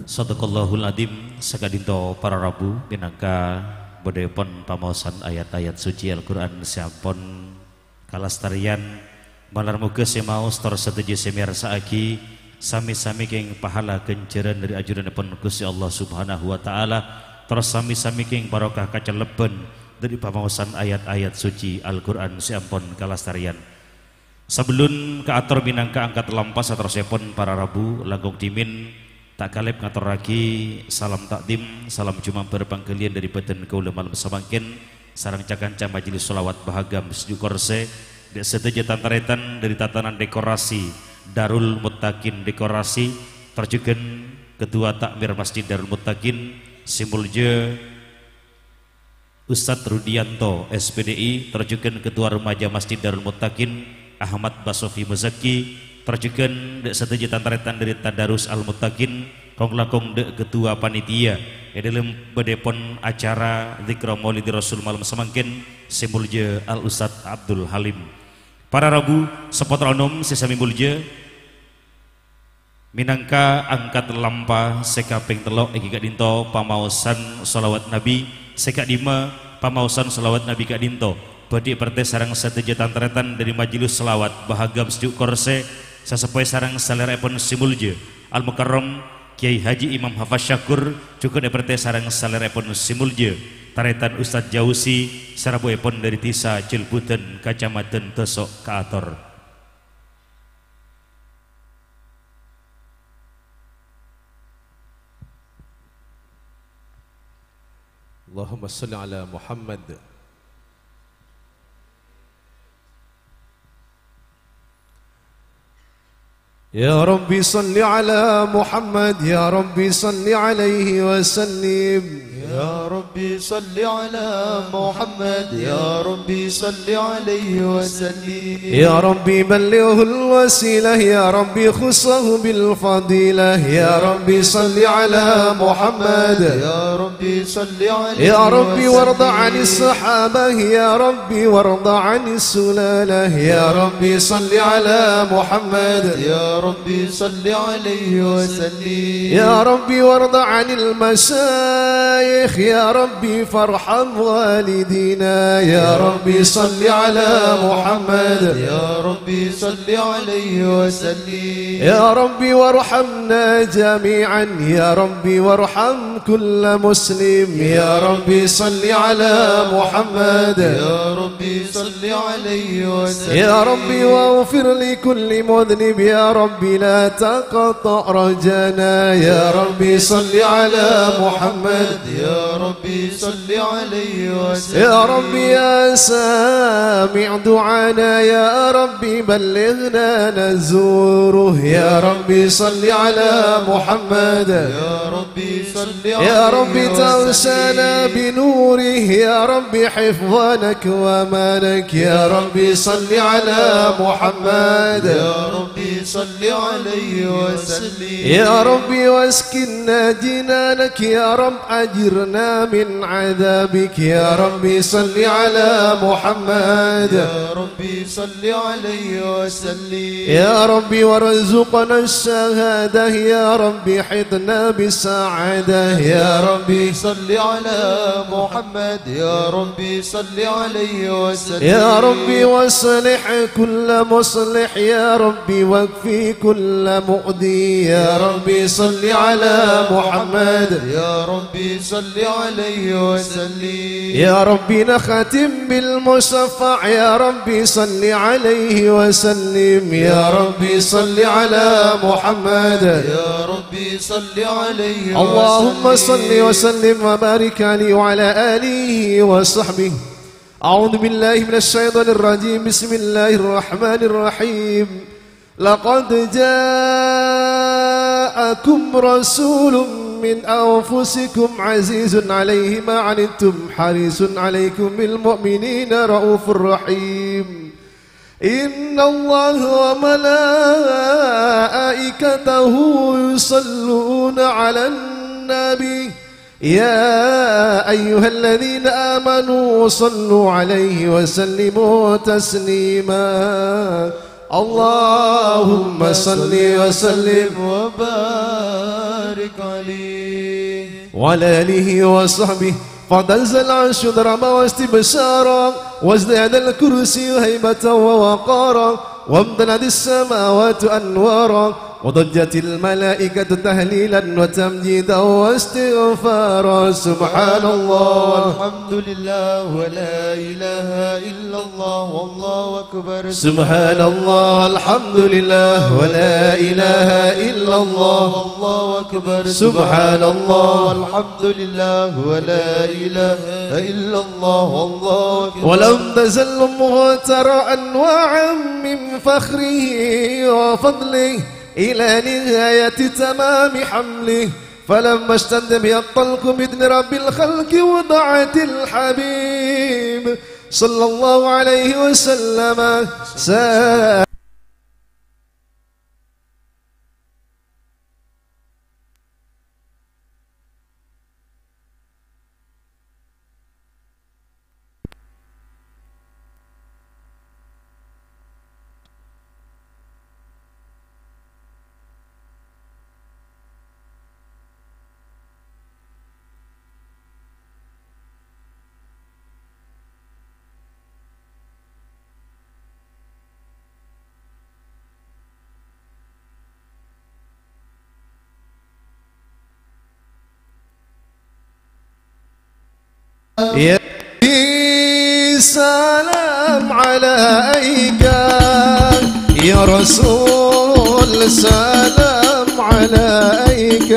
Sadaqallahul adzim. Saka'dhinto para rabu, mènangka bhâdhâèpon pamaosan ayat-ayat suci Al-Qur'an sè ampon kalastarèyan. Malar moghâ sè maos tor sadhâjâ sè mèyarsa'aghi sami-sami kèng pahala ghânjhârân dhâri ajunannèpon Ghustè Allah Subhanahu wa Ta'ala, tor sami-sami kèng barokah kacellebban dhâri pamaosan ayat-ayat suci Al-Qur'an sè ampon kalastarèyan. Sabellun kaator mènangka angkat lampa saterrossèpon para rabu, langkong dhimèn ta' kalèp ngatorraghi salam takdim, salam jumambhâr pangghâliyân dhâri bhâdhân kaulâ malem samangkèn, sareng ca-kanca majelis sholawat Bahagam Sejuk Korsè, dhâ' sadhâjâ tan-tarètan dhâri tatanan dekorasi Darul Muttaqin Dekorasi, tor jhughân Ketua Takmir Masjid Darul Muttaqin, sè molja Ustadz Rudianto, S P D I, tor jhughân Ketua Remaja Masjid Darul Muttaqin, Ahmad Basofi Muzaki, tor jhughân dhâ' sadhâjâ tan-tarètan dhâri Tadarus Al Muttaqin, kong-langkong dhâ' Ketua Panitia è dhâlem bhâdhâèpon acara Dzikra Maulidi Rasul malem samangkèn, sè molja Al Ustadz Abdul Halim. Para rabu, sapotra onom sè samè molja, mènangka angkat lampa sè kapèng tello' èngghi ka'dhinto pamaosan sholawat Nabi, sè ka'dimma pamaosan sholawat Nabi ka'dhinto bhâdhi' partè sareng sadhâjâ tan-tarètan dhâri majelis sholawat Bahagam Sejuk Korsè, sasèpoè sareng salèra'èpon sè molja Al-Mukarram Kyai Haji Imam Hafaz Syakur jhughân èparèntè sareng salèra'èpon sè molja, tarètan Ustadz Jauzi, sè rabuèpon dâri Dhisa Jhâlbudhân, Kacamadhân Dhoso' kaator. اللهم صل على محمد. يا رب صل على محمد، يا رب صل عليه وسلم. يا رب صل على محمد، يا رب صل عليه وسلم. يا رب بلغه الوسيلة، يا رب خصه بالفضيلة، يا رب صل على محمد. يا رب صل عليه يا رب وارض عن وسلم. الصحابة، يا رب وارض عن السلالة، يا رب صل على محمد. يا رب صل عليه وسلم. يا رب وارض عن المشايخ، يا رب فارحم والدينا، يا رب صل على محمد. يا رب صل عليه وسلم. يا رب وارحمنا جميعا، يا رب وارحم كل مسلم، يا رب صل على محمد. يا رب صل عليه وسلم. يا رب واغفر لكل مذنب، يا رب لا تقطع رجانا، يا رب صل على محمد. يا رب صل عليه وسلم. يا رب يا سامع دعانا، يا رب بلغنا نزوره، يا رب صل على محمد. يا رب صل يا رب عليه تغشانا وسلم. بنوره، يا رب حفظنك وأمانك، يا رب صل على محمد. يا رب صل عليه وسلم. يا رب واسكننا جنانك، يا رب أجرنا من عذابك، يا رب صل على محمد. يا رب صل عليه وسلم. يا رب وارزقنا الشهادة، يا رب حطنا بالسعادة، يا رب صل على محمد. يا رب صل عليه وسلم. يا رب واصلح كل مصلح، يا رب واكف كل مؤذي، يا رب صل على محمد. يا رب صل عليه وسلم. يا رب نختم بالمشفع، يا رب صل عليه وسلم، يا رب صل على محمد. يا رب صل عليه اللهم وسلم. صل وسلم وبارك عليه وعلى آله وصحبه. أعوذ بالله من الشيطان الرجيم. بسم الله الرحمن الرحيم. لقد جاءكم رسول من أنفسكم عزيز عليه ما عنتم حريص عليكم بالمؤمنين رءوف رحيم. إن الله وملائكته يصلون على النبي، يا أيها الذين آمنوا صلوا عليه وسلموا تسليما. اللهم صل وسلم وبارك عليه. وعلى آله وصحبه. فتنزل العرش ضربا واستبشارا، وازداد الكرسي هيبة ووقارا، وامتلأت السماوات أنوارا، وضجت الملائكة تهليلا وتمجيدا واستغفارا. سبحان الله والحمد لله ولا إله إلا الله والله أكبر. سبحان الله والحمد لله ولا إله إلا الله والله أكبر. سبحان الله والحمد لله ولا إله إلا الله والله أكبر. ولم تزل أمه ترى أنواعا من فخره وفضله إلى نهاية تمام حمله، فلما اشتد بها الطلق بإذن رب الخلق وضعت الحبيب صلى الله عليه وسلم. يا نبي سلام عليك، يا رسول سلام عليك،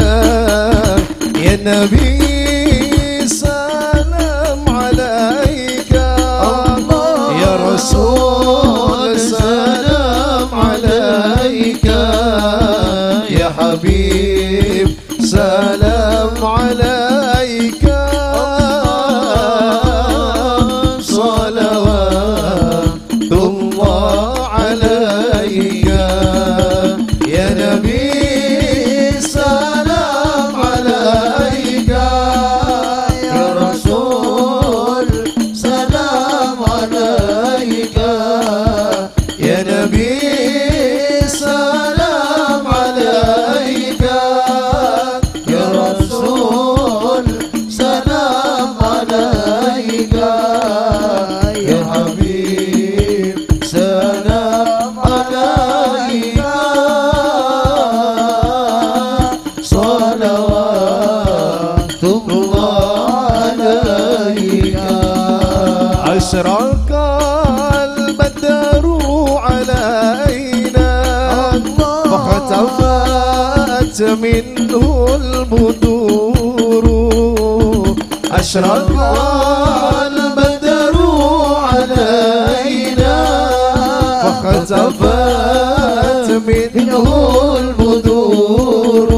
يا نبي سلام عليك، يا رسول سلام عليك، يا حبيب سلام عليك، صلوات الله عليك، يا نبي سلام عليك، يا رسول سلام عليك، يا نبي سلام عليك، يا رسول سلام عليك، يا حبيب سلام عليك، صلوات الله عليك. أشرق البدر علينا، فاختفت منه البدور. أشرق البدر علينا، فاختفت منه البدور،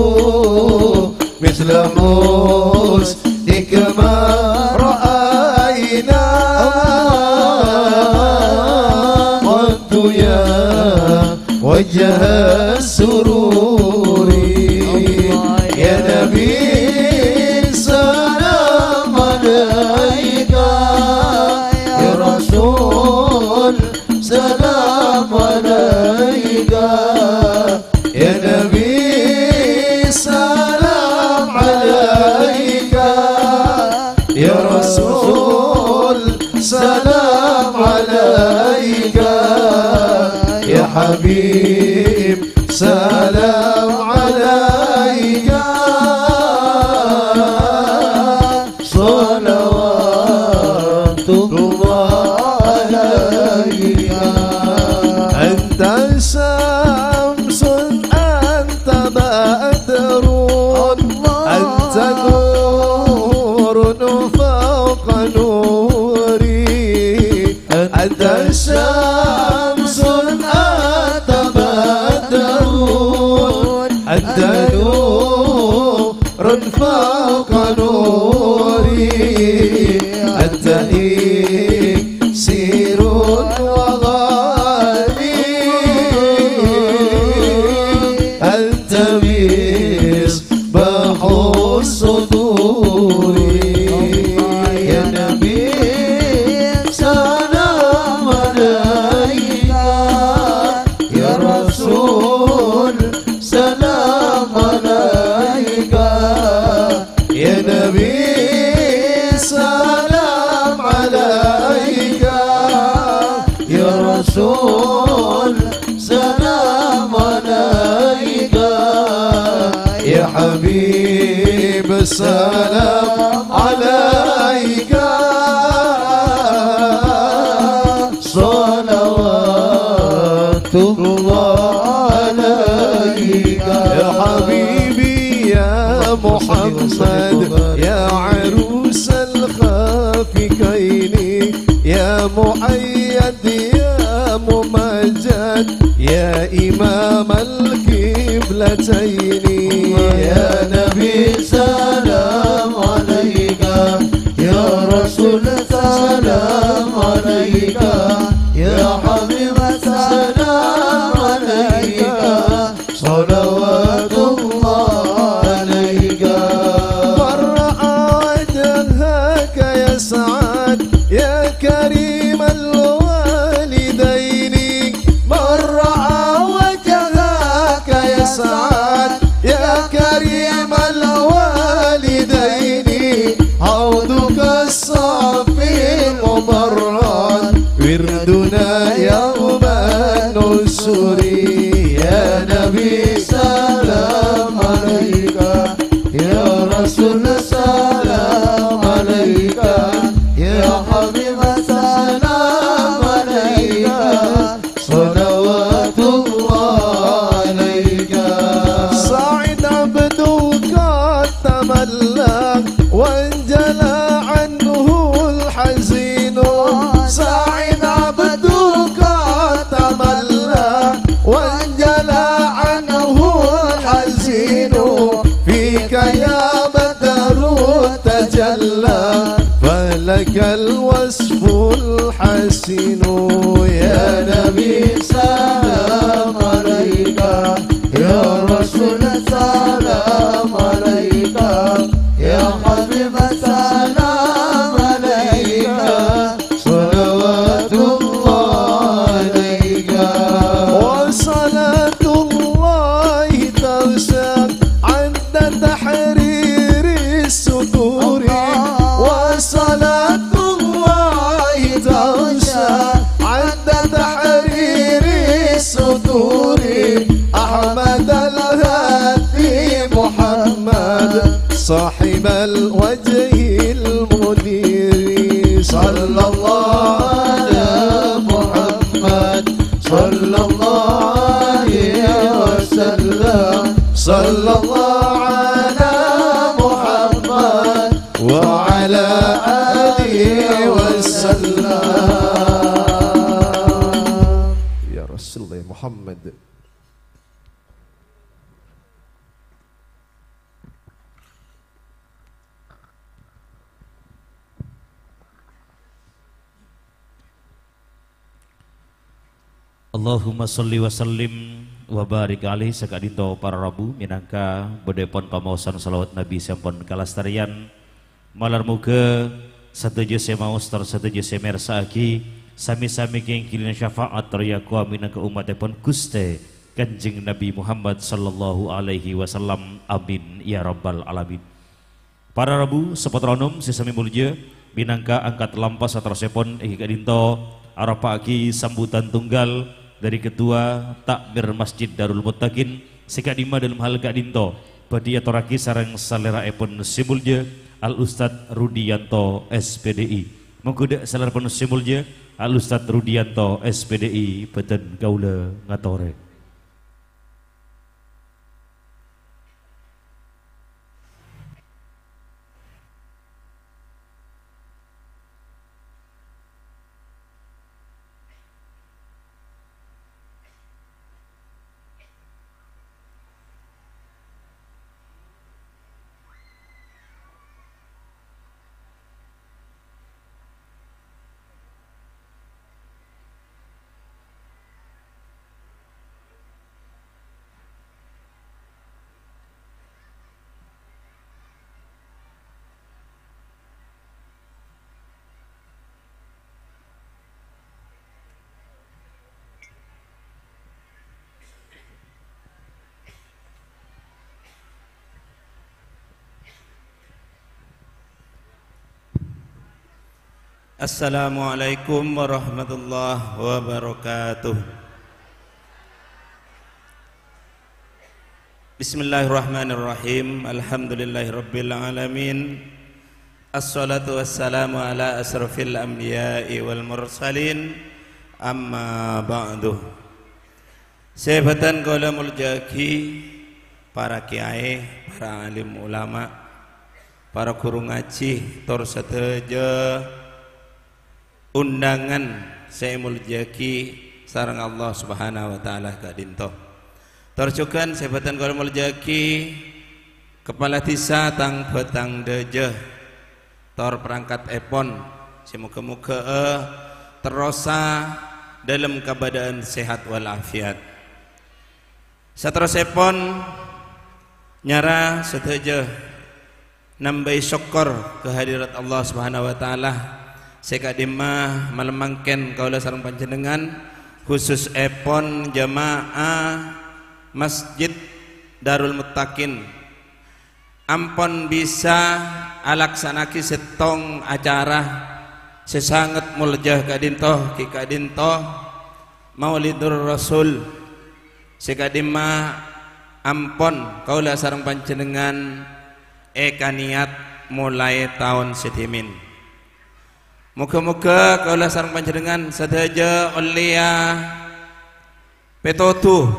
مثل حسنك ما رأينا قط يا وجه السرور. يا نبي سلام عليك، يا رسول سلام عليك، يا نبي سلام عليك، يا رسول سلام عليك، يا حبيب سلام عليك، صلوات الله عليك. أنت شمس، أنت بدر، أنت نور فوق نوري. أنت شمس، أنت بدر، أنت نور فوق نوري، أنت إكسير وغالي، أنت مصباح الصدور. يا نبي سلام عليك، يا رسول سلام عليك، يا نبي سلام عليك، يا رسول سلام عليك، يا حبيب سلام عليك، صلوات الله عليك. يا حبيبي يا محمد، يا عروس الخافقين، يا مؤيد، يا ممجد، يا إمام القبلتين. يا نبي سلام عليك، يا رسول سلام عليك، يا حبيب سلام عليك، صلوات الله عليك. من رأى وجهك يسعد يا كريم الوالدين، من رأى وجهك يسعد يا كريم الوالدين، حوضك الصافي المبرد السلام عليك يا حبيب، السلام عليك، صلوات الله عليك. وصلاة الله تغشى عند تحرير الصدور، وصلاة الله تغشى عند تحرير الصدور. أحمد الهادي محمد صاحب الوجه المنير. صلى الله على محمد، صلى الله عليه وسلم. صلى الله على محمد وعلى آله وسلم. يا رسول الله محمد. Allahumma shalli wa sallim wa barik alaihi. Saka'dhinto para rabu, mènangka bâdâèpon pamaosan shalawat Nabi sè ampon kalastarèyan. Malar moghâ sadhâjâ sè maos tor sadhâjâ sè mèrsa'aghi sami-sami kèngèng ghilina syafaat tor èakowa mènangka ommattèpon Ghustè Kanjeng Nabi Muhammad sallallahu alaihi wasallam. Amin ya rabbal alamin. Para rabu, sapatoro nom sè samè molja, mènangka angkat lampas saterrossèpon èngghi ka'dhinto arapa'aghi sambutan tunggal dhâri Ketua Takmir Masjid Darul Muttaqin sè ka'dimma dâlem hal ka'dhinto bhâdhi èyatorraghi sareng salèra'èpon sè molja Al Ustadz Rudianto, S P D I. Mongghu dâ' salèra'èpon sè molja Al Ustadz Rudianto, S P D I, bhâdhân kaulâ ngatorè. Assalamualaikum warahmatullahi wabarakatuh. Bismillahirrahmanirrahim. Alhamdulillahirabbil alamin. Assalatu wassalamu ala asyrafil anbiya'i wal mursalin. Amma ba'du. Sè bhâdhân kaulâ molja'aghi para kèyaè, para alim ulama, para ghuru ngajhi, tor sadhâjâ undangan sè èmolja'aghi sareng Allah Subhanahu wa Ta'ala ka'dhinto. Tor jhughân sè bhâdhân kaulâ molja'aghi Kepala Dhisa Tang Bhâtang Dâjâ, tor parangkatèpon sè moghâ-moghâ'â terrosa dâlem kabâdâ'ân sehat wal afiat. Saterrossèpon, nyara sadhâjâ nambâi sokkor ka hadirat Allah Subhanahu wa Ta'ala, sè ka'dimma malem mangkèn kaulâ sareng panjhennengngan, khususèpon jemaah Masjid Darul Muttaqin, ampon bisa alaksana'aghi sèttong acara sè sanget molja ka'dhinto, ghi' ka'dhinto Maulidur Rasul, sè ka'dimma ampon kaulâ sareng panjhennengngan èkaniyat molaè taon sè dhimèn. Moghâ-moghâ kaulâ sareng panjhennengngan sadhâjâ ollèya pètodhu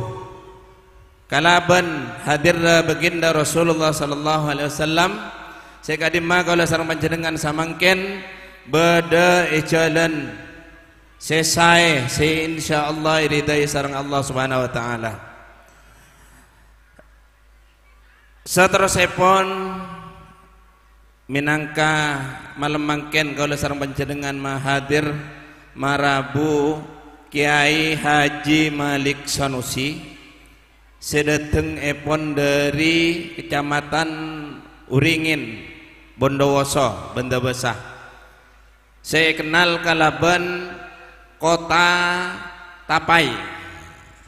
kalabân hadirra baginda Rasulullah sallallahu alaihi wasallam, sè ka'dimma kaulâ sareng panjhennengngan samangkèn bâdâ è jhâlân sè saè, sè insyaallah èridhâi sareng Allah Subhanahu wa Ta'ala. Saterrossèpon, mènangka malem mangkèn kaulâ sareng panjhennengngan mahadir marabu Kèyaè Haji Malik Sanusi, Sè dhâteng èpon dhâri Kecamatan Uringin, Bondowoso, Bendabasa. Sè èkennal kalabân Kota Tapai.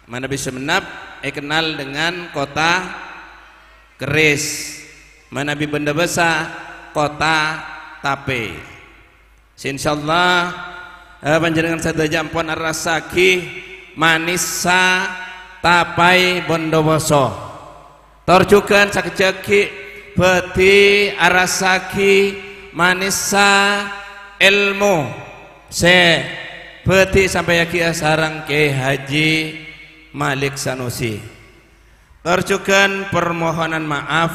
Manabi Sumenep èkennal dengan Kota Keris. Manabi Bendabasa, Kota Tape. Sè insyaallah, eh, panjhennengngan sadhâjâ ampon arassaaghi manessa Tapai Bondowoso. Tor jhughân sakejjhâ' aghi' bhâdhi arassaaghi manessa èlmo sè bhâdhi sampèyaghi asareng Kyai Haji Malik Sanusi. Tor jhughân parmohonan ma'af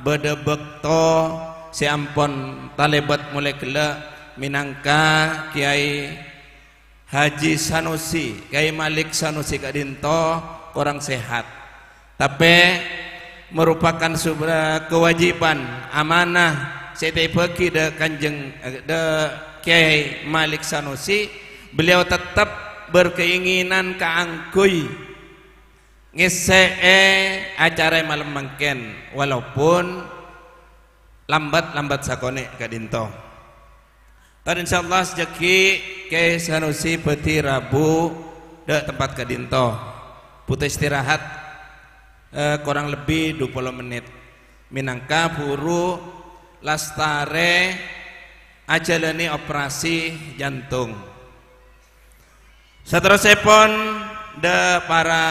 bâdâ bâkto sè ampon talèbât molaè ghellâ' mènangka Kyai Haji Sanusi, Kyai Malik Sanusi ka'dinto korang sehat. Tapè merupakan subra-, kewajiban, amanah sè ètèbâghi dâ' Kanjeng, dâ' Kyai Malik Sanusi, beliau tetep berkeinginan kaangghuy ngèssè'è acara è malem mangkèn, walaupun lambat-lambat sakonè' ka'dinto. Tor insyaallah sajjhâ' aghi' Kyai Sanusi bhâdhi rabu dâ' tempat ka'dinto. Butuh istirahat, eh, korang lebbi dua puluh menit. Mènangka buru lastarè ajhâlânè operasi jantung. Saterrossèpon, dâ' para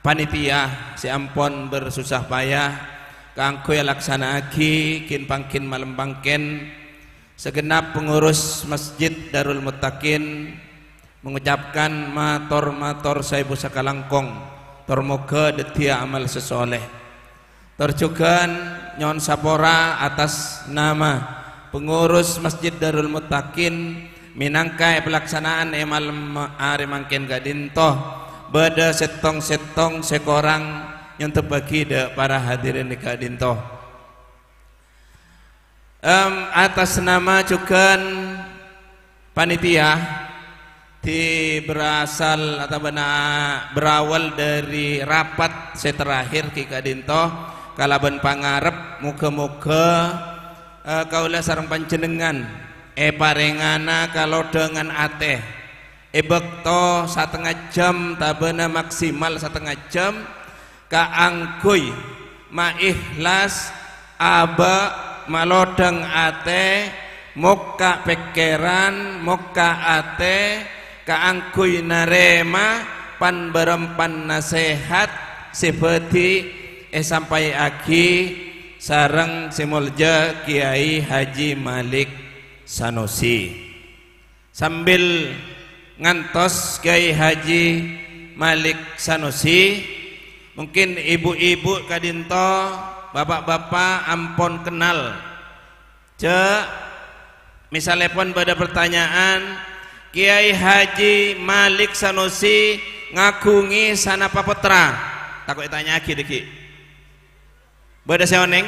panitia sè ampon bersusah payah kaangghuy alaksana'aghi ghin-pangghin malem mangkèn, segenap pengurus Masjid Darul Muttaqin mengucapkan mator-mator saèbu sakalangkong, tor moghâ dhâddhiyâ amal sè soleh. Tor jhughân nyo'on sapora atas nama pengurus Masjid Darul Muttaqin mènangka èpalaksana'an è malem arè mangkèn ka'dinto. Bâdâ sèttong-sèttong sè korang nyontobbhâghi dâ' para hadirin è ka'dinto. Em, atas nama jhughân panitia, di berasal otabâna berawal dâri rapat sè terakhir ghi' ka'dinto, kalabân pangarep moghâ-moghâ, eh, kaulâ sareng panjhennengngan èparèngana kalodhângan atè è bâkto satengnga jam tabâna maksimal satengnga jam, kaangghuy maihlas, abâ', malodhâng atè, mokka' pèkkèran, mokka' atè, kaangghuy narèma pan-bârâmpan nasèhat sè bhâdhi èsampayaghi sareng sè molja Kyai Haji Malik Sanusi. Sambil ngantos Kyai Haji Malik Sanusi, mungkin ibu-ibu ka'dinto, bapak-bapak ampon kennal. Jhâ', misalèpon bâdâ pertanyaan, Kyai Haji Malik Sanusi ngaghungè sanapa pottra? Tako' ètanya'aghi dhâggi'. Bâdâ sè onèng?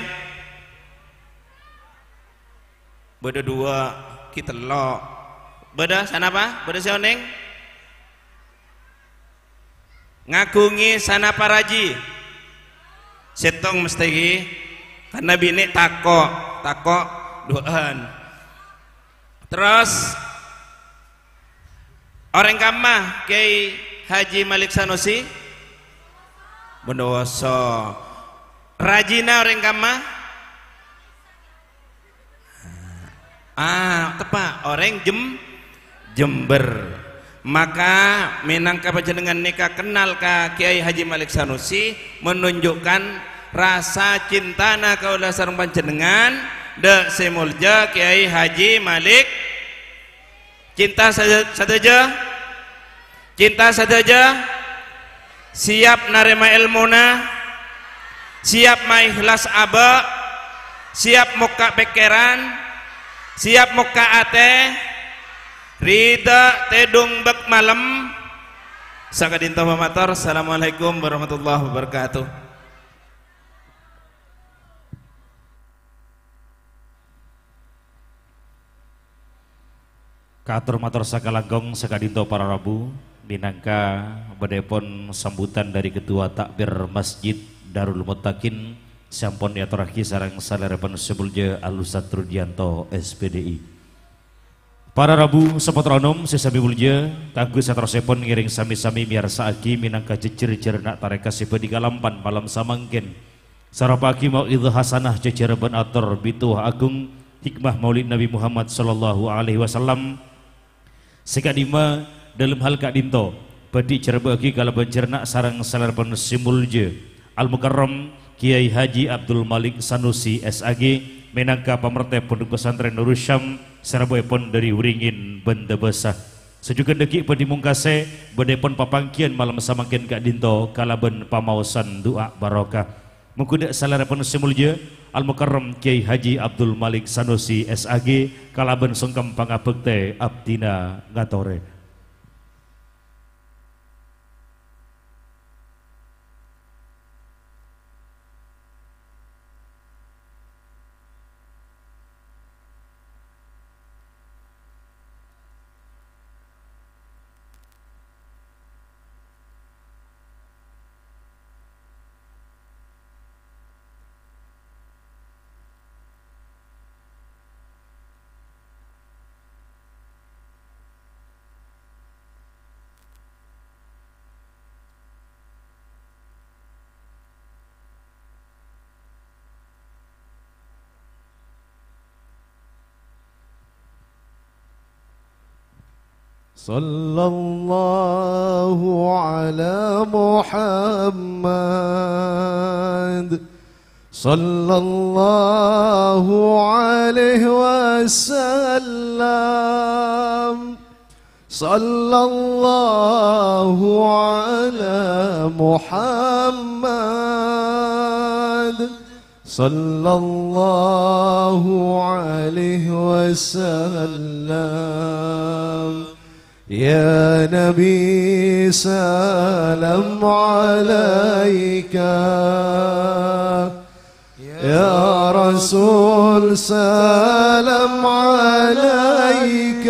Bâdâ duwâ', ghi' tello'. Bâdâ sanapa? Bâdâ sè onèng? Ngaghungè sanapa rajhi? Sèttong mesthè ghi. Karna binè' tako', tako' duwâ'ân. Terros, orèng kamma Kyai Haji Malik Sanusi? Bondowoso. Rajhina orèng kamma? Ah, teppa', orèng Jem-, Jember. Maka, mènangka panjhennengngan nèka kennal ka Kyai Haji Malik Sanusi, menunjukkan rasa cintana kaulâ sareng panjhennengngan, dâ' sè molja Kyai Haji Malik. Cinta sadhâ-, sadhâjâ? Cinta sadhâjâ? Siap narèma èlmona? Siap maihlas abâ'? Siap mokka' pèkkèran? Siap mokka' atè? Ridha tèdung bâk malem? Saka'dinto pamator, Assalamualaikum warahmatullahi wabarakatuh. Kaator mator sakalangkong saka'dinto para rabu. Mènangka bâḍâèpon sambutan ḍâri Ketua Takbir Masjid Darul Muttaqin sè ampon èatorraghi sareng salèrèpon sè molja Al Ustadz Rudianto, S P D I. Para rabu sapotra onom sè samè molja, kaangghuy saterrossèpon ngèrèng samè-samè mèyarsa'aghi mènangka jhâjhâr-jhâjhârânna tarèkat sè bâḍhi kalampan malem samangkèn. Sarapaaghi mau'idhah hasanah jhâjhâr bân ator Bitowa Agung Hikmah Maulid Nabi Muhammad sallallahu alaihi wasallam. Sè ka'ḍimma, ḍâlem hal ka'ḍinto, bhâḍhi jhârbâ'âghi kalabân jhârânna sareng salèrèpon sè molja, Al-Mukarram Kiai Haji Abdul Malik Sanusi, S A G, mènangka pamartè Pondhuk Pesantren Nurus Syam, sè rabuèpon ḍâri Wringin Bândâbâsa. Sè jhughân ḍâggi' bhâḍhi mongkasè, bâḍâèpon papangghiyân malem samangkèn ka'ḍinto kalabân pamaosan du'a barokah. Mongghu ḍâ' salèrèpon sè molja, Al-Mukarram Kiai Haji Abdul Malik Sanusi, S A G, kalabân songkem pangabhâktè abdhina ngatorè. صلى الله على محمد، صلى الله عليه وسلم، صلى الله على محمد، صلى الله عليه وسلم. يا نبي سلام عليك، يا رسول سلام عليك،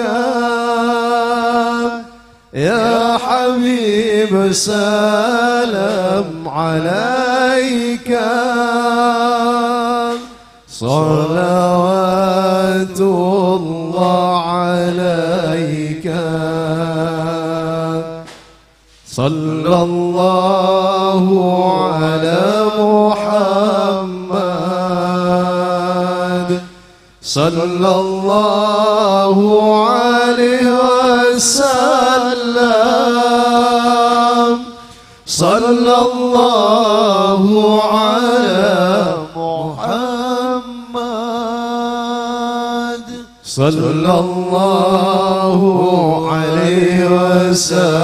يا حبيب سلام عليك، صلوات الله عليك. صلى الله على محمد، صلى الله عليه وسلم، صلى الله على محمد، صلى الله عليه وسلم،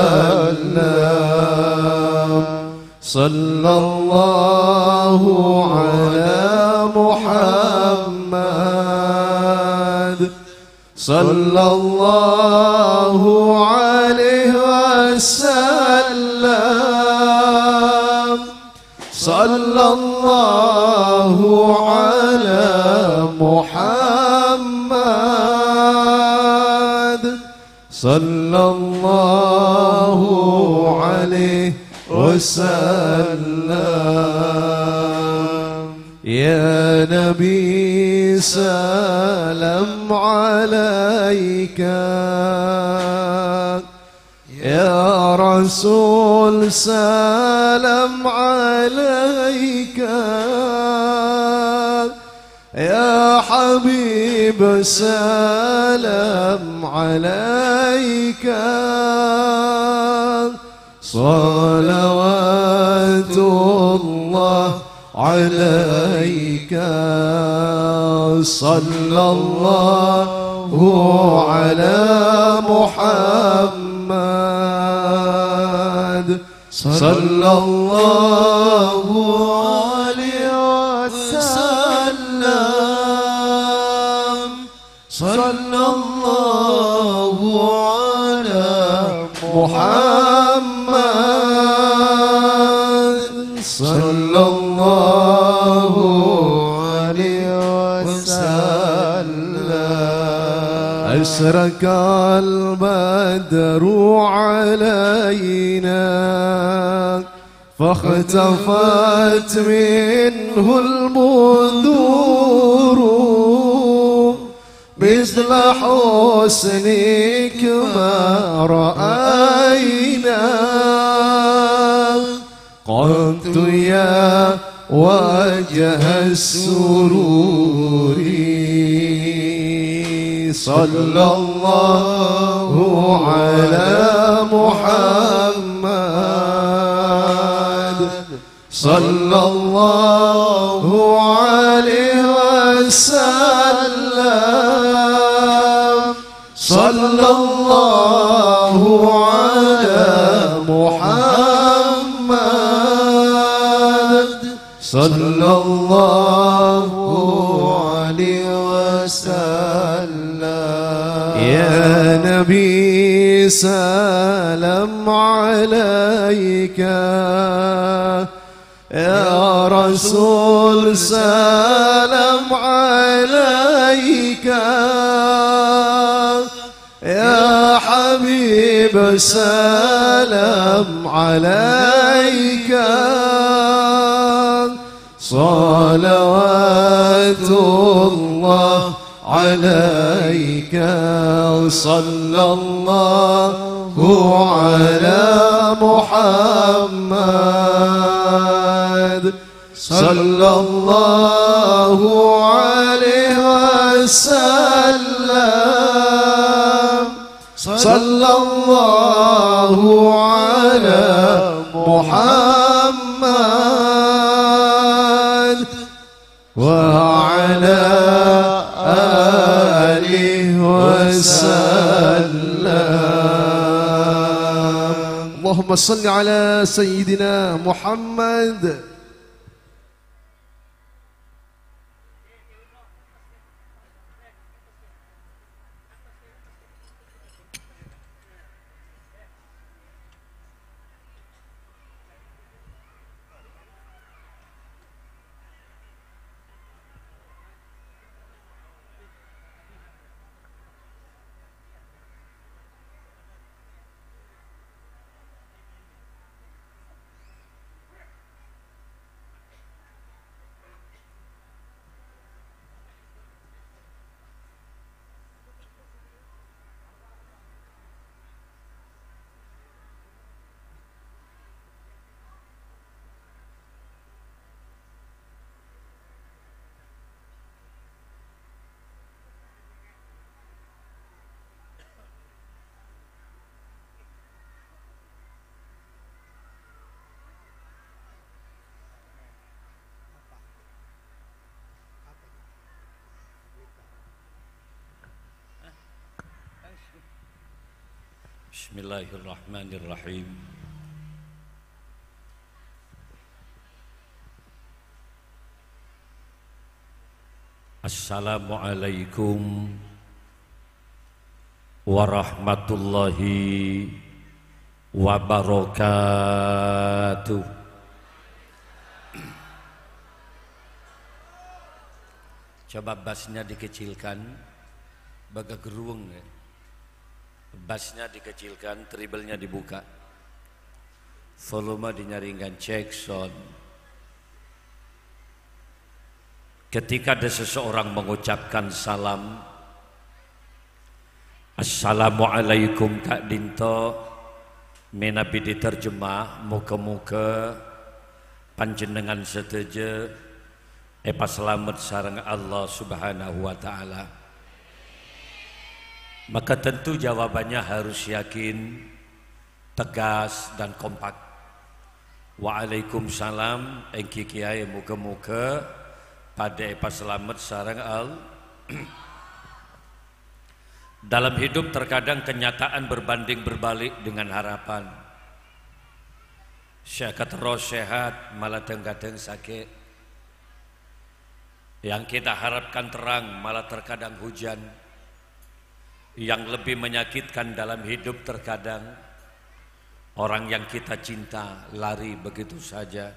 صلى الله على محمد، صلى الله عليه وسلم، صلى الله على محمد، صلى الله عليه وسلم. يا نبي سلام عليك، يا رسول سلام عليك، يا حبيب سلام عليك، صلوات الله عليك، صلى الله على محمد، صلى الله عليه وسلم. صلى الله على محمد، صلى الله عليه وسلم. أشرق البدر علينا فاختفت منه البدور مثل حسنك ما رأينا. قمت يا وجه السرور، صلى الله على محمد، صلى الله عليه وسلم. صلى الله على محمد، صلى الله عليه وسلم. يا نبي سلام عليك، يا رسول سلام عليك، يا حبيب سلام عليك، صلوات الله عليك، صلى الله على محمد، صلى الله عليه وسلم، صلى الله على محمد وعلى آله وسلم. اللهم صل على سيدنا محمد. Bismillahirrahmanirrahim. Assalamualaikum warahmatullahi wabarakatuh. Coba bassnya dikecilkan, baga geruweng, ya. Bassnya dikecilkan, treble-nya dibuka. Volume dinyaringkan, cek sound. Ketika ada seseorang mengucapkan salam, "Assalamualaikum," ka'dinto mènabi diterjemah, "Moga-moga panjhennengngan sadhâjâ èpasalamet sareng Allah Subhanahu wa Ta'ala." Maka tentu jawabannya harus yakin, tegas, dan kompak. "Waalaikumsalam, èngghi kèyaè, moga-moga padâ èpasalamet sareng Al-," Dalam hidup terkadang kenyataan berbanding berbalik dengan harapan. Sè èkaterro sehat, malah dhâng-kadhâng sakè'. Yang kita harapkan terang, malah terkadang hujan. Yang lebih menyakitkan dalam hidup, terkadang orang yang kita cinta lari begitu saja,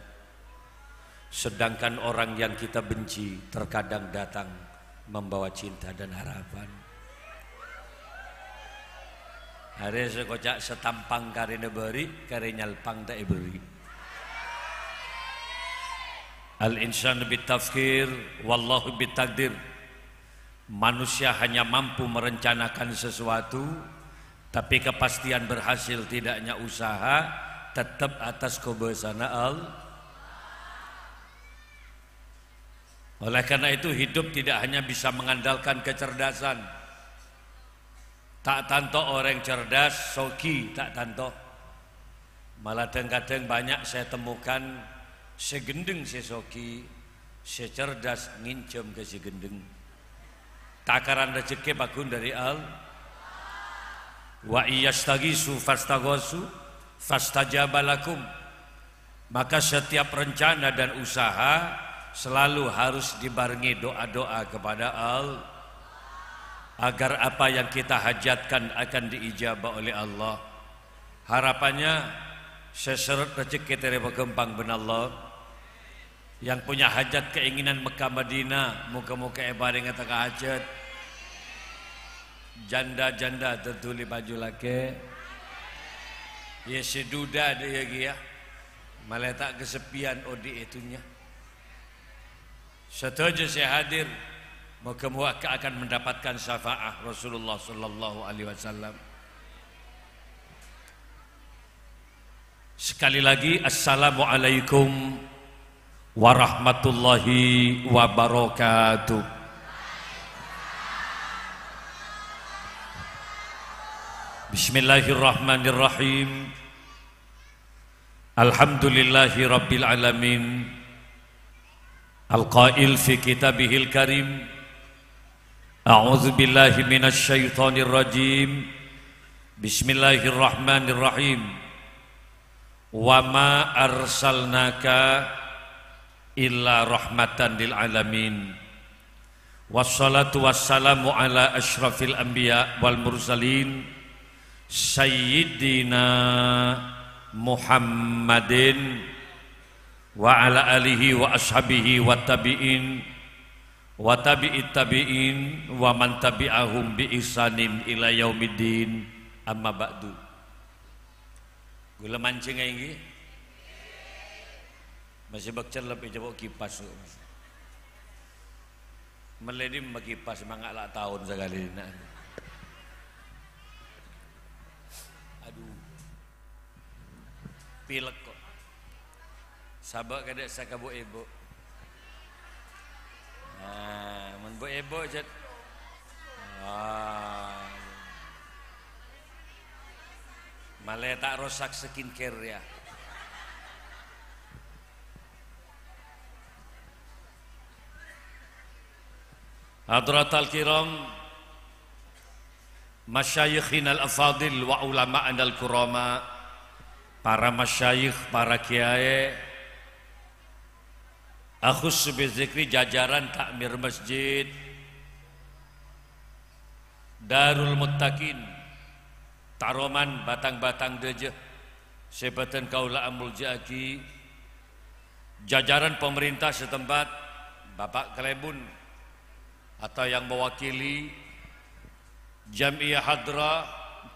sedangkan orang yang kita benci terkadang datang membawa cinta dan harapan. Arè sè koca' satampang karèna bâri', karè nyalpang ta' èbâri'. Al-insanu bit-tafkir, wallahu bit-taqdir. Manusia hanya mampu merencanakan sesuatu, tapi kepastian berhasil tidaknya usaha tetap atas kobâsana Allah. Oleh karena itu, hidup tidak hanya bisa mengandalkan kecerdasan. Ta' tanto orèng cerdas soghi, ta' tanto. Malah dhâng-kadhâng bânnya' sè temukan sè ghendheng sè soghi, sè cerdas ngènjhâm ka sè ghendheng. Takaran rejhekkè pagghun dâri Allah. "Wa iyyastaghisu fastaghasu fastajaba lakum." Maka setiap rencana dan usaha selalu harus dibarengi doa-doa kepada Allah, agar apa yang kita hajatkan akan diijabah oleh Allah. Harapannya, sè sèrèt rejhekkè tarèma ghâmpang bân Allah. Yang punya hajat keinginan Mekah Madinah, moga-moga èparèngè tèka hajat. Janda-janda tadhuli paju lakè'. Yâ, sè duda dâ' iyâ kèya. Malè ta' kaseppèyan odi' è dhunnya. Sadhâjâ sè hadir, moga-moga akan mendapatkan syafaat Rasulullah sallallahu alaihi wasallam. Sekali lagi, assalamualaikum warahmatullahi wabarakatuh. Bismillahirrahmanirrahim. Alhamdulillahi rabbil alamin. Al-qail fi kitabihil karim, "A'udzu billahi minasy syaithanir rajim. Bismillahirrahmanirrahim. Wa ma arsalnaka illa rahmatan lil alamin." Wassalatu wassalamu ala asyrafil anbiya wal mursalin, Sayyidina Muhammadin wa ala alihi wa ashabihi wa tabi'in wa tabi'it tabi'in wa man tabi'ahum bi ihsanin ila yaumiddin, amma ba'du. Ghulâ mancèng aè, ènggi? Masih bâk cellep, èjâ bâ' kipas kok. Mellè dimma kipas, manga' la' taon sakalè, na'. Adu. Pilek kok. Sabâ' kadâ' saka bu-ibu. Nah, mon bu-ibu, Cet. Ah. Malè ta' rosak skincare, yâ. Hadratal kiram, masyayikhinal afadil wa ulama'anal kurama, para masyayikh, para kiyaè, akhussu bidzikri jajaran takmir masjid Darul Muttaqin, Taroman Batang-Batang Dâjâ, sè bâdhân kaulâ amoljâ'aghi, jajaran pemerintah setempat, Bapak Kalèbun, atau yang mewakili Jam'iyah Hadrah,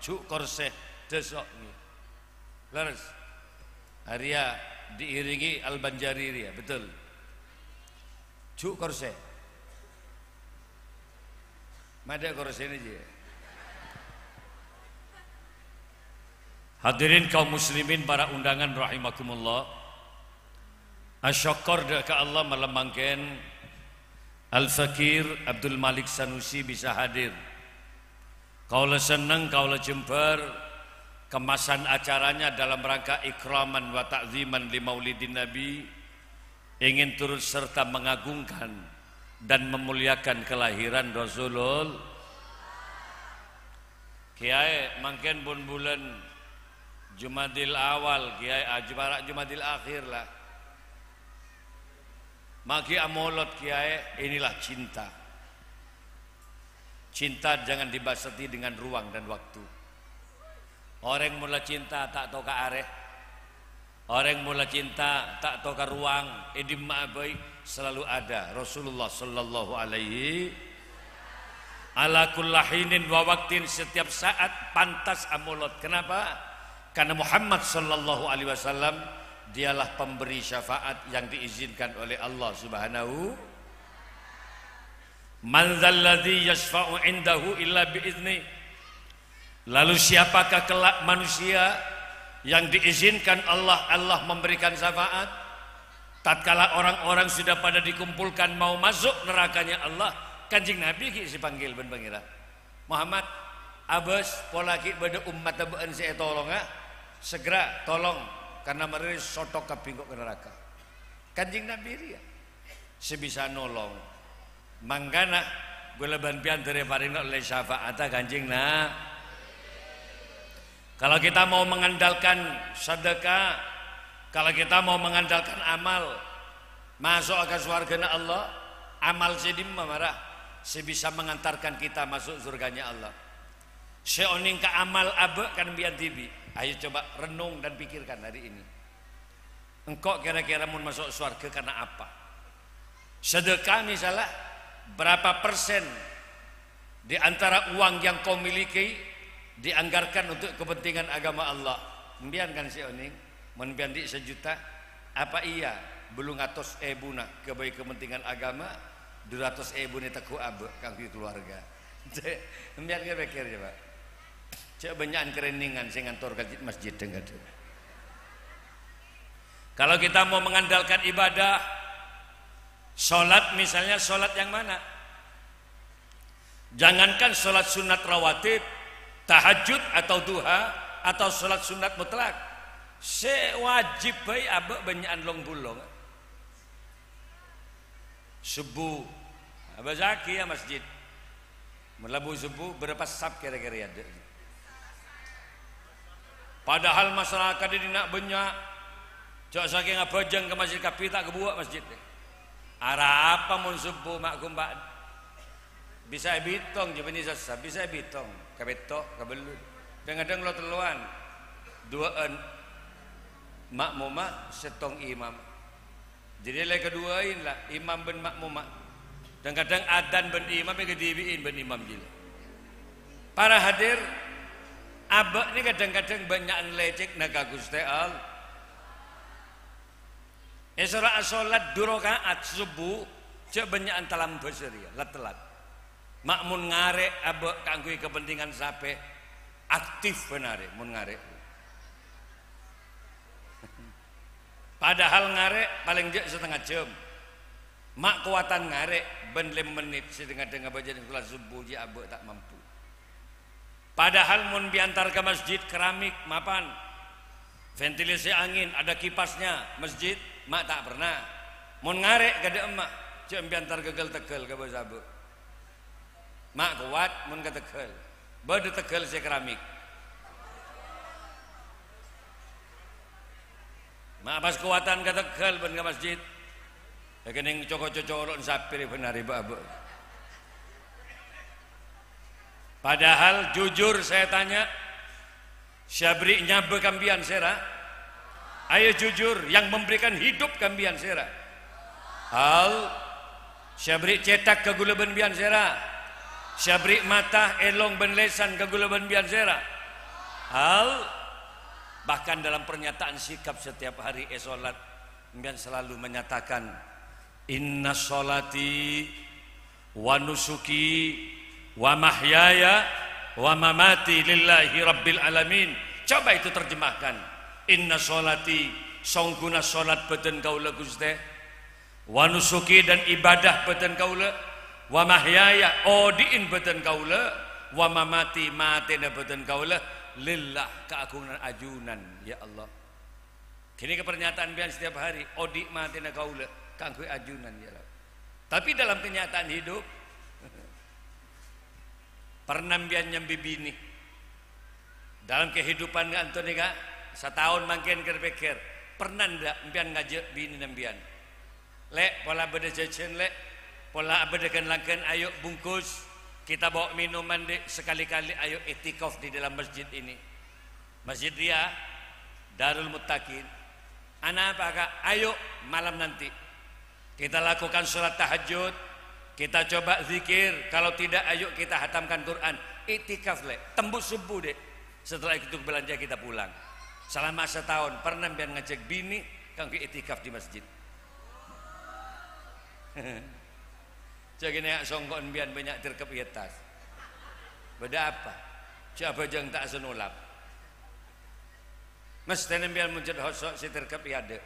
jhu' korsè, dâso'. Lerres. Arèya diiringi Al-Banjari rèya, betul. Jhu' korsè. Madâ korsèna jiyâ. Hadirin kaum muslimin, para undangan rahimakumullah. Asokkor dâ' ka Allah, malem mangkèn Al-Fakir Abdul Malik Sanusi bisa hadir. Kaulâ senneng, kaulâ jembhâr, kemasan acaranya dalam rangka ikraman wa ta'ziman li Maulidin Nabi, ingin turut serta mengagungkan dan memuliakan kelahiran Rasulul-, Kiyaè, mangkèn pon bulân Jumadil Awal, Kiyaè, aju para' Jumadil Akhir, la. Maghi amolod, Kiyaè, inilah cinta. Cinta jangan dibatasi dengan ruang dan waktu. Orèng mon la cinta ta' toka' arè. Orèng mon la cinta ta' toka' ruang, è dimma'a bhâi selalu ada Rasulullah sallallahu alaihi. Ala kullahinin wa waktin, setiap saat pantas amolot. Kenapa? Karena Muhammad sallallahu alaihi wasallam, dialah pemberi syafaat yang diizinkan oleh Allah Subhanahu. Man dzalladzi yashfa'u indahu illa biidznih. Lalu siapakah kelak manusia yang diizinkan Allah, Allah memberikan syafaat? Tatkala orang-orang sudah pada dikumpulkan mau masuk nerakanya Allah, Kanjeng Nabi ghi' sè panggil bân Pangèran. "Muhammad, abâs, pola ghi' bâdâ ommatta bâ'ân sè ètolonga, segera tolong, karena marè sotthok kabbhi engko' ka naraka." Kanjeng Nabi rèya sè bisa nolong. Mangkana, ghulâ bân pèyan dâri parèngna ollè syafa'atta Kanjeng Na-, Kalau kita mau mengandalkan sedekah, kalau kita mau mengandalkan amal, maso'a ka sowargana Allah, amal sè dimma mara sè bisa mengantarkan kita masuk surganya Allah? Sè onèng ka amal abâ' kan bi'an dhibi'. Ayo coba renung dan pikirkan hari ini. Engko' kira-kira mon maso' sowarga karena apa? Sedekah misalnya, berapa persen di antara uang yang kau miliki dianggarkan untuk kepentingan agama Allah? Empiyan kan sè onèng, mon empiyan andi' sajuta, apa iya bâllung atos èbuna kaangghuy kepentingan agama, du ratos èbuna tegghu' abâ' kaangghuy keluarga? Empiyan kè pèkkèr, coba. Jhâ' bânnya'an kerèningan sè ngantor ka masjid dhâng-kadhâng. Kalau kita mau mengandalkan ibadah, sholat misalnya, sholat yang mana? Jangankan sholat sunat rawatib, tahajud atau duha, atau sholat sunat mutlak. Sè wajib bhâi abâ' bânnya'an long-bulong. Subuh. Abâsaghi ya masjid. Mon labu subuh, bârâmpa sap kèra-kèra è adâ'? Padahal masyarakat è dinna' bânnya'. Jhâ' sakèng abhâjâng ka masjid kabbhi ta' ghâbbuwâ' masjid. Arapa mon subuh ma' ghumpa' bisa èbitong, jhâ' bânnè sassa, bisa èbitong. Kapètto', kabellu'. Dhâng-kadhâng lo-tellowan. Duwâ'ân ma'mumma, sèttong imam. Jadi la èkaduwâi la imam bân ma'mumma. Dhâng-kadhâng adzan bân imam èkadhibi'in bân imam jiyâ. Para hadir, abâ' nèka dhâng-kadhâng bânnya'an lècèkna ka Ghustè Allah. Èsoro asolat du raka'at subuh, jhâ' bânnya'an talambâs rèya, lat-tellat. Ma' mon ngarè' abâ' kaangghuy kapentingan sapè, aktif bân arè mon ngarè'. Padahal ngarè' palèng jhâ' satengnga jhâm. Ma' kowatan ngarè' bân lèma mennit sè dhâng-kadhâng abhâjâng sholat subuh jiyâ abâ' ta' mampu. Padahal mon èantar ka masjid keramik, mapan. Ventilasi angin, ada kipasnya, masjid, ma' ta' pernah. Mon ngarè' kadhâ' emma, jhâ' èantar ghâgghâl tegghâl ka bâs abâ'. Ma' kowat mon ka tegghâl. Bâdâ tegghâl sè keramik. Ma' pas kowatan ka tegghâl bân ka masjid. Èkennèng co-, co-, colo'na sapè rè bân arè bâ'-abâ'. Padahal jujur saya tanya, sè aberri' nyabâ ka empiyan sèra? Ayo jujur, yang memberikan hidup ka empiyan sèra? Al. Sè aberri' cèthak ka ghulâ bân empiyan sèra? Sè aberri' mata, èlong bân lèsan ka ghulâ bân empiyan sèra? Al. Bahkan dalam pernyataan sikap setiap hari è sholat, empiyan selalu menyatakan, "Inna sholati wa nusuki wa mahyaya wa mamati lillahi rabbil alamin." Coba itu terjemahkan. "Inna sholati, songghuna sholat bâdân kaulâ, Ghustè, wa nusuki, dan ibadah bâdân kaulâ, wa mahyaya, odi'in bâdân kaulâ, wa mamati, matèna bâdân kaulâ, lillah, kaagungan ajunan, ya Allah." Ghânèka pernyataan empiyan setiap hari, "Odi' matèna kaulâ kaangghuy ajunan, ya Rabb." Tapi dalam kenyataan hidup, pernah empiyan nyambi binè? Dalam kehidupan ka'anto nèka, sataon mangkèn kèr-pèkkèr, pernah ndak empiyan ngajhâk binèna empiyan? "Lè', pola bâdâ jhâjhân, Lè'. Pola bâdâ ghân-langgân, ayo bungkus. Kita bawa minuman, Dek. Sekali-kali ayo iktikaf di dalam masjid ini." Masjid dia, Darul Muttaqin. "Anapa, Kak?" "Ayo, malam nanti kita lakukan sholat tahajud. Kita coba zikir, kalau tidak, ayo kita hatamkan Quran. Iktikaf, Lè'. Tembus subuh, Dek. Setelah itu belanja kita pulang. Selama setahun, pernah sampèyan ngajhâk binè' kaangghuy iktikaf di masjid? Jhâ' ghânèka songko'en sampèyan bânnya' tèrkep è attas. Bâdâ apa? Jhâ' abhâjâng ta' sanolap. Mesthèna sampèyan mon jhât hoso' sè tèrkep è adâ'.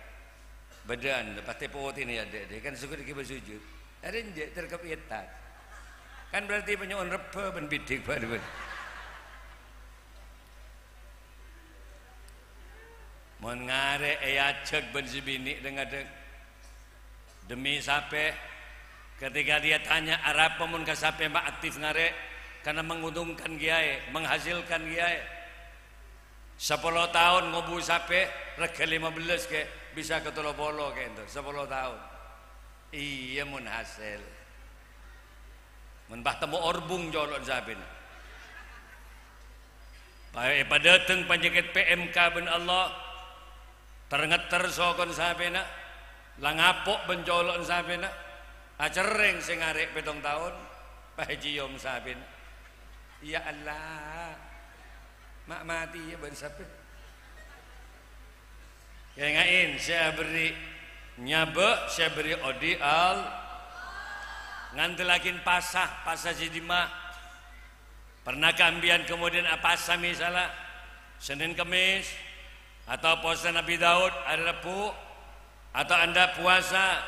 Bâdâ'ân, pastè potèna è adâ', dè, kan soko ghibâ sujud. Arèya enjâ' tèrkep è attas. Kan berarti panyo'on rebbhâ bân bidhik bâdâ bân. Mon ngarè' èajhâk bân sè binè' dhâng-ngadhâng. Demi sapè? Ketika dia tanya, "Arapa mon ka sapè ma' aktif ngarè'? Karena menguntungkan kèyaè, menghasilkan kèyaè." Sapolo taon ngobu sapè, règhâ lèma bellâs kè, bisa ka tello polo kè ento, sapolo taon. Iyâ, mon hasèl. Mon pas temmo orbung colo'na sapèna. Pa-, èpadâteng panyakèt P M K bân Allah, ter-ngetter sokona sapèna, la ngapo' bân colo'na sapèna, acerrèng sè ngarè' pèttong taon, pas èciom sapèna. Ya Allah, ma' matè iyâ bân sapè. Kènga'è, sè aberri' nyabâ', sè aberri' odi' Al-, ngandellaghi pasa, pasa sè dimma. Pernahkah sampèyan kemudian apasa misalla Senin Kemis, atau pasa Nabi Daud hari Rebbhu, atau Anda puasa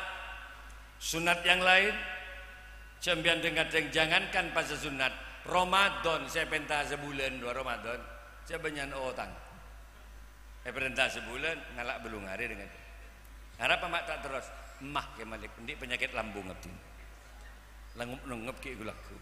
sunat yang lain? Sampèyan dhâng-ngadhâng jangankan pasa sunat, Ramadan sè pènta sabulân, dua Ramadan, sè bânnya'an otang. Èparènta sabulân, ngala' bâllung arè dengan. Arapa ma' ta' terros? Emmah kè Malik, andi' panyakèt lambung abdhina. Langop-nongop kè ghu-lagghu.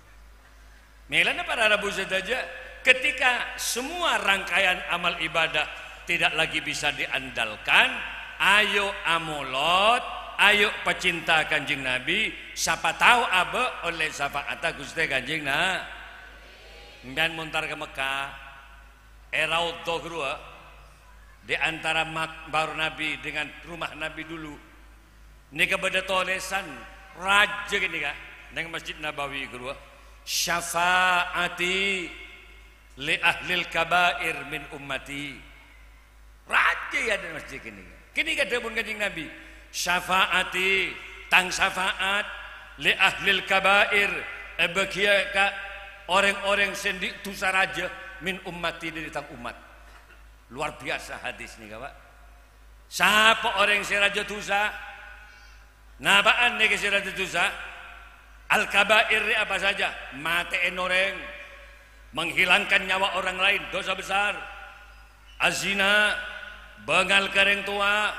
Mèlana para rabu sadhâjâ, ketika semua rangkaian amal ibadah tidak lagi bisa diandalkan, ayo amolot, ayo pecinta Kanjeng Nabi, sapa tao abâ' ollè sapa'atta Ghustè Kanjeng Na-, Sampèyan mon entar ka Mekkah, è Raudhah ghâruwa, di antara makbar Nabi dengan rumah Nabi dulu, nèka bâdâ tolèsan rajâ ghânèka neng Masjid Nabawi ghâruwa, "Syafa'ati li ahlil kabair min ummati." Rajâ è adâ'na masjid ghânèka. Ghânèka dhâbuna Kanjeng Nabi, "Syafa'ati, tang syafaat, li ahlil kabair, èbâghiyâ ka orèng-orèng sè andi' dhusa rajâ, min ummati, dâri tang ommat." Luar biasa hadis nèka, Pak. Sapa orèng sè rajâ dhusa? Napa'an nèka sè rajâ dhusa? Al-kabair rè apa saja? Matè'è orèng, menghilangkan nyawa orang lain, dosa besar. Azina, bângal ka rèng towa,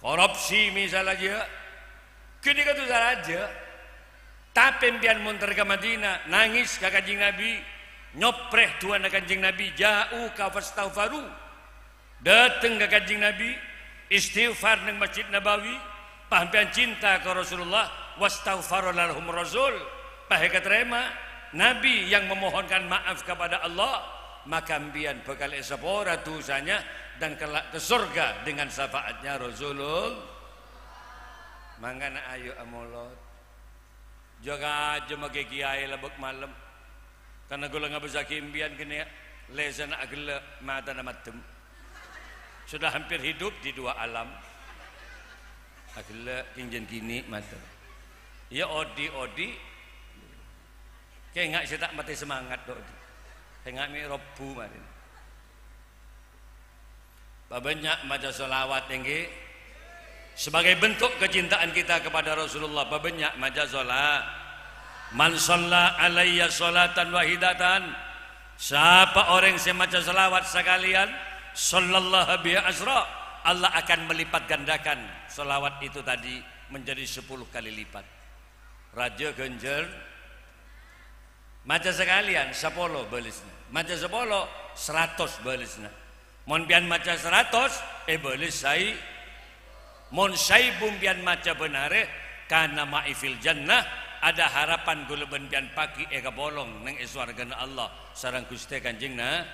korupsi misal ajâ. Ghânèka dosa rajâ. Tapè sampèyan mon entar ka Madinah, nangès ka Kanjeng Nabi, nyoprè du'ana Kanjeng Nabi, "Ja'uka fastaghfaru." Dâteng ka Kanjeng Nabi, istighfar neng Masjid Nabawi, pas sampèyan cinta ka Rasulullah, "Wastaghfara lahum Rasul," pas èkatarèma, Nabi yang memohonkan maaf kepada Allah, maka sampèyan bhâkal èsapora dusanya dan kelak ke surga dengan syafaatnya Rasulullah. Mangkana ayo amolot. Jâgâ ajâ maghi kèyaè la bâk malem. Karna ghulâ ngabâssaghi sampèyan ghânèka, lèsanna aghellâ', matana maddem. Sudah hampir hidup di dua alam. Aghellâ' kèng jân ghini' matana. Iyâ odi'-odi'. Kèng nga' sè ta' matè semangat, dok. Sènga' mè' robbu marèna. Pabânnya' maca sholawat, èngghi. Sebagai bentuk kecintaan kita kepada Rasulullah, pabânnya' maca shola-, "Man shalla alayya sholatan wahidatan," sapa orèng sè maca sholawat sakalèyan, "sallallahu biha asyra," Allah akan melipat gandakan sholawat itu tadi menjadi sepuluh kali lipat. Rajâ ghânjhâr. Maca sakalèyan, sapolo bâlesna. Maca sapolo, saratos bâlesna. Mon sampèyan maca saratos, èbâles saè-, mon saèbu sampèyan maca bân arè, kana ma'i fil jannah, ada harapan ghulâ bân sampèyan paghi' èkapolong neng è sowarghâna Allah sareng Ghustè Kanjeng Na-,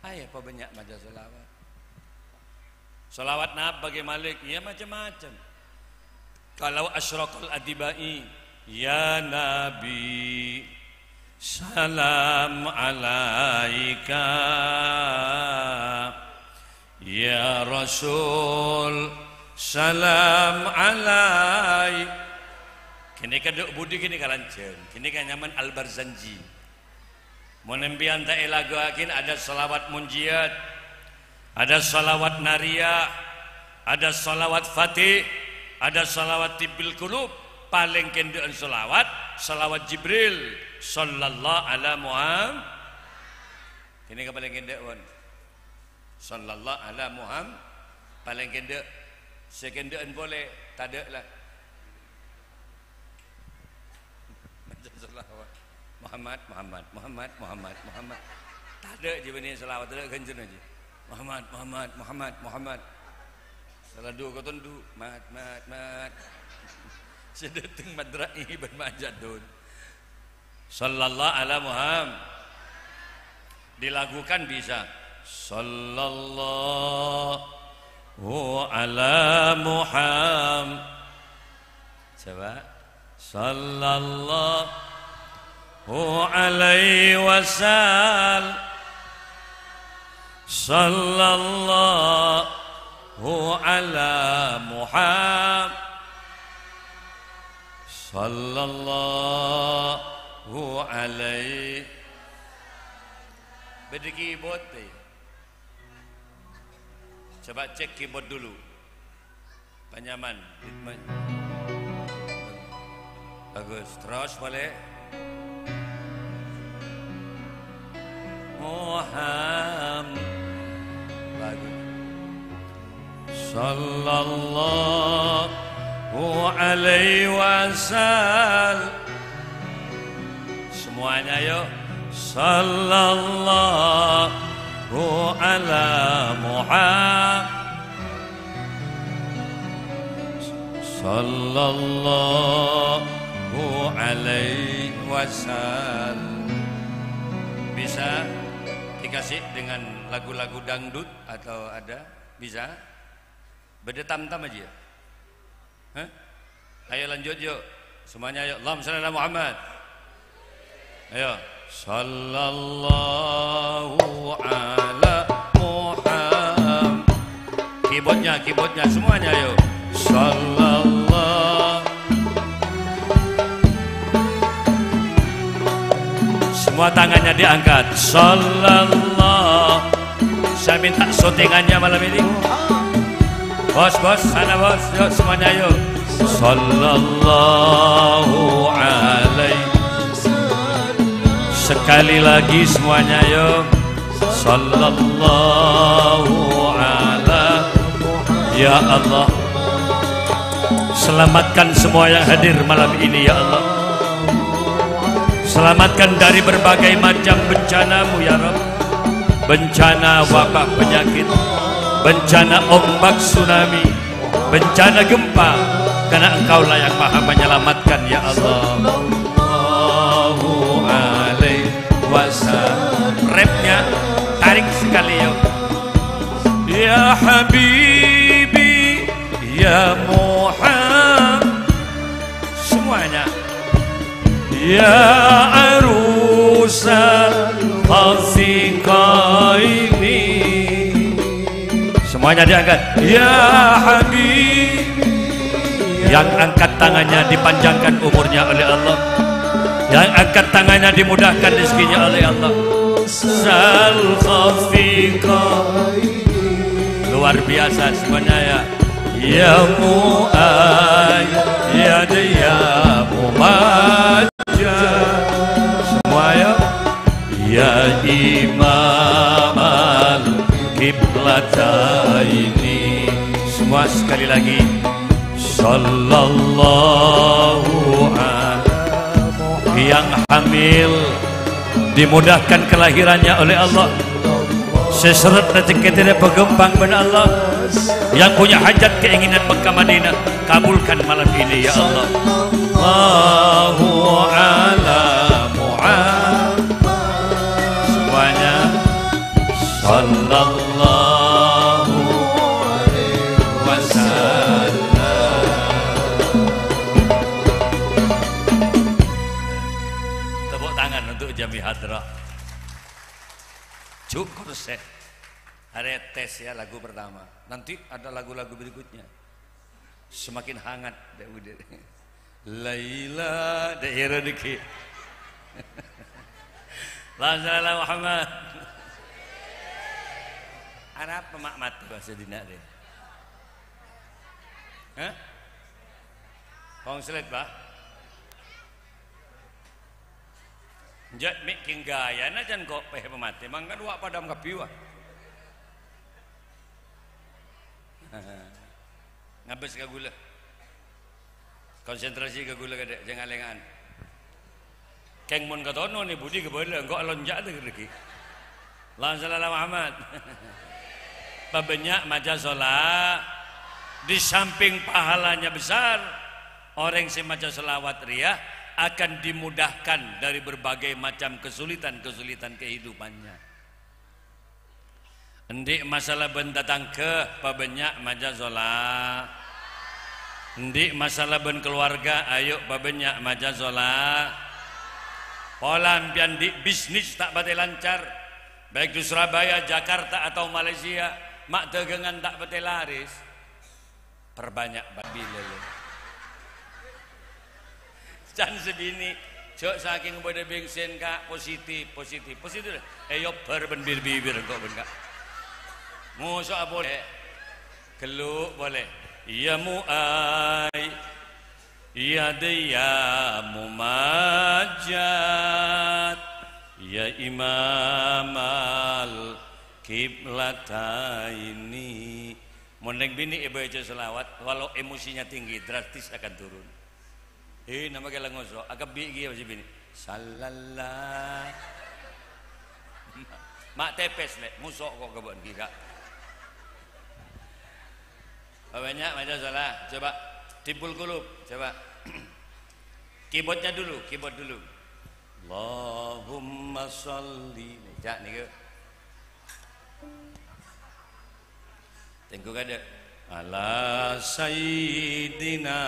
Ayo, pabânnya' maca sholawat. Sholawat napa, Kè Malik? Iyâ, macem-macem. Kalau asyraqal adibai, ya Nabi, salam alaika. Ya Rasul, salam alai. Kènè' kadhâ' budi kènè' kalanjhâng. Kènè' kanyamanan Al-Barzanji. Mon empèyan ta' èlaguwaghin, ada salawat munjiyat, ada salawat nariyah, ada salawat fatih, ada salawat tibbil qulub. Palèng kendhâ'ân salawat, salawat Jibril, sallallahu ala Muhammad. Kènè' ka palèng kendhâ', pon. Sallallahu ala Muhammad. Palèng kendhâ'. Sè kendhâ'ân polè, tadhâ' la. Maca shalawat. Muhammad, Muhammad, Muhammad, Muhammad, Muhammad. Tadhâ' jiyâ bânnè shalawat, tadhâ' ghânjhârânna jiyâ. Muhammad, Muhammad, Muhammad, Muhammad. Sala du katon du. Mat, mat, mat. Sè dâteng madra'i bân majâdun. Sallallahu ala Muhammad. Dilagukan bisa. Sallallahu ala Muhammad. Coba. Sallallahu alaihi wasal-, sallallahu ala Muhammad. Sallallahu alaihi. Bâdâ keyboard, ya? Coba cek keyboard dulu. Panyaman. Bagus. Terus boleh. Muhammad. Bagus. Sallallahu alaihi wasallam. Semuanya, yuk. Sallallahu ala Muhammad. Sallallahu alaihi wasallam. Bisa dikasih dengan lagu-lagu dangdut atau ada? Bisa? Bâdâ tam-tam aja, ya? Hah? Ayo lanjut, yuk. Semuanya, yuk. Allahumma shalli ala Muhammad. Ayo. Sallallahu ala Muhammad. Keyboardnya, keyboardnya, semuanya, yuk. Sallallahu. Semua tangannya diangkat. Sallallahu. Saya minta syutingannya malam ini. Bos, bos, sana bos, yuk semuanya yuk. Sallallahu alaihi. Sekali lagi semuanya yuk. Sallallahu ala. Ya Allah, selamatkan semua yang hadir malam ini, ya Allah. Selamatkan dari berbagai macam bencana-Mu, ya Rabb. Bencana wabah penyakit, bencana ombak tsunami, bencana gempa, karena Engkaulah yang Maha Menyelamatkan, ya Allah. Sallallahu alaihi wasallam. Rapnya tarik sekali, yuk. Ya Habibi, ya Muhammad. Semuanya. Ya arusal khafikaini. Semuanya diangkat. Ya Habib. Yang angkat tangannya dipanjangkan umurnya oleh Allah. Yang angkat tangannya dimudahkan rezekinya oleh Allah. Sal khafikaini. Luar biasa semuanya, ya. Ya Muayyad, ya Mumajjad. Semua, ya. Ya Imamal Qiblataini. Semua sekali lagi. Sallallahu ala. Yang hamil dimudahkan kelahirannya oleh Allah. Sè sèrèt rejhekkè tèdhâ' pagâmpang bân Allah. Yang punya hajat keinginan Mekah Madinah, kabulkan malam ini, ya Allah. Sallallahu ala Muhammad. Semuanya. Sallallahu alaihi wasallam. Jami Hadra. Ju' korsè. Arè tes ya lagu pertama. Nanti ada lagu-lagu berikutnya. Semakin hangat, dek udah. Laila, dek Hero dikit. Allahumma shalli ala Muhammad. Arapa ma' matè bhâsa dinna' rè? Hah? Konslet, Pak? Jhâ' mè' kèng ghâjâna can ko' pè pamatè, mangkana wa' padâ kabbhi, wa. Ngabâs ka ghulâ. Konsentrasi ka ghulâ kadâ', jhâ' ngalèngan. Kèng mon katono nè budi kabâlâ, engko' alonja' dâggi'. Allahumma shalli ala Muhammad. Pabânnya' maca shola-, di samping pahalanya besar, orèng sè maca sholawat rèya akan dimudahkan dari berbagai macam kesulitan-kesulitan kehidupannya. Endi' masalah bân tatangghâ, pabânnya' maca shola-, endi' masalah bân keluarga, ayo pabânnya' maca shola-, pola empèyan di' bisnis ta' patè lancar, baik di Surabaya, Jakarta, atau Malaysia, ma' dâgângan ta' patè laris, perbânnya' babi lele. Can sè binè', jhâ' sakèng bâdâ bengsen, Ka', positif, positif, positif. Èyobbhâr bân bir-bibir engko' bân, Ka'. Moso'a polè. Ghellu' polè. Iyâ mu'ay, iyâ dâ iyâ mumajjat, iyâ imamal kiblataini. Mon rèng binè' èbâca sholawat, walau emosinya tinggi, drastis akan turun. Eh, nama kèla ngoso', akabbi' kèya si binè'. Sallallah. Ma' tèpès, Lè', moso' ko' ka bâ'na ghi, Ka'. Pabânnya' maca shola-, coba Tibbul Qulub, coba. Keyboardnya dulu, keyboard dulu. Allahumma sholli. Nih, cak nih, Kak. Tengku kada. Ala sayyidina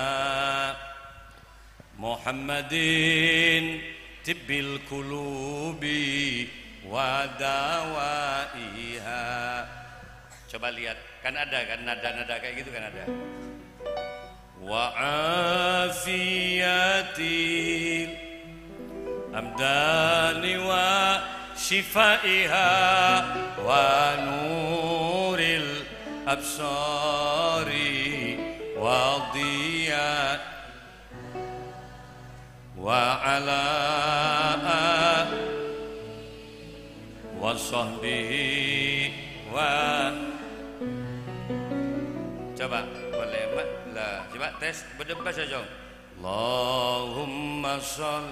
Muhammadin tibbil qulubi wa dawaiha. Coba lihat, kan ada kan nada-nada kayak gitu kan ada. Wa afiyatil abdani wa shifaiha wa nuril absari wa dhiya wa ala a-, wa sahbihi wa. Coba, boleh, Mak? Lah, coba tes, bedebas aja. Allahumma shall.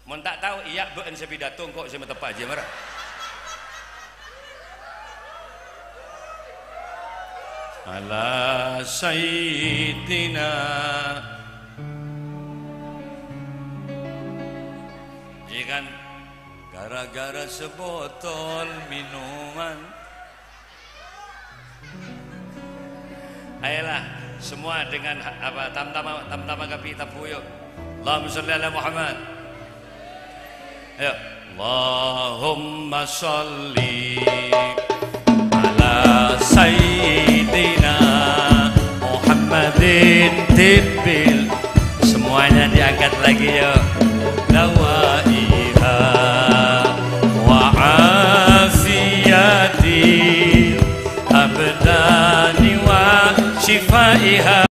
Mon ta' tao, iyâ bâ'en sè pidato, engko' sè mateppa' jiyâ, mara. Ala sayyidina. Iya kan? Gara-gara sebotol minuman. Ayolah, semua dengan ha-, apa, tam-tama, tam-tama kabbhi tabbhu, yuk. Allahumma sholli ala Muhammad. Ayo. Allahumma sholli ala sayyidina Muhammadin tibbil. Semuanya diangkat lagi, yuk. Dawaiha wa afiyati abdani wa shifaiha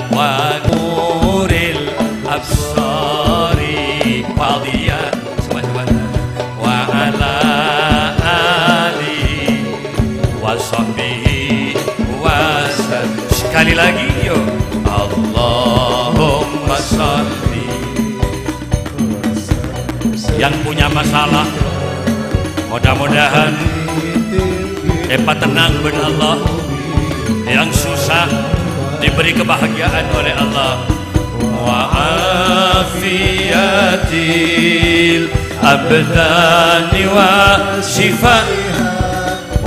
wa nuril absari qadhiyan. Semua, semua. Wa ala alihi wa sahbihi wa sallam. Sekali lagi, yuk. Allahumma shalli. Yang punya masalah, mudah-mudahan epatenang bân Allah. Yang susah diberi kebahagiaan oleh Allah. Wa afiyatil abdani wa shifa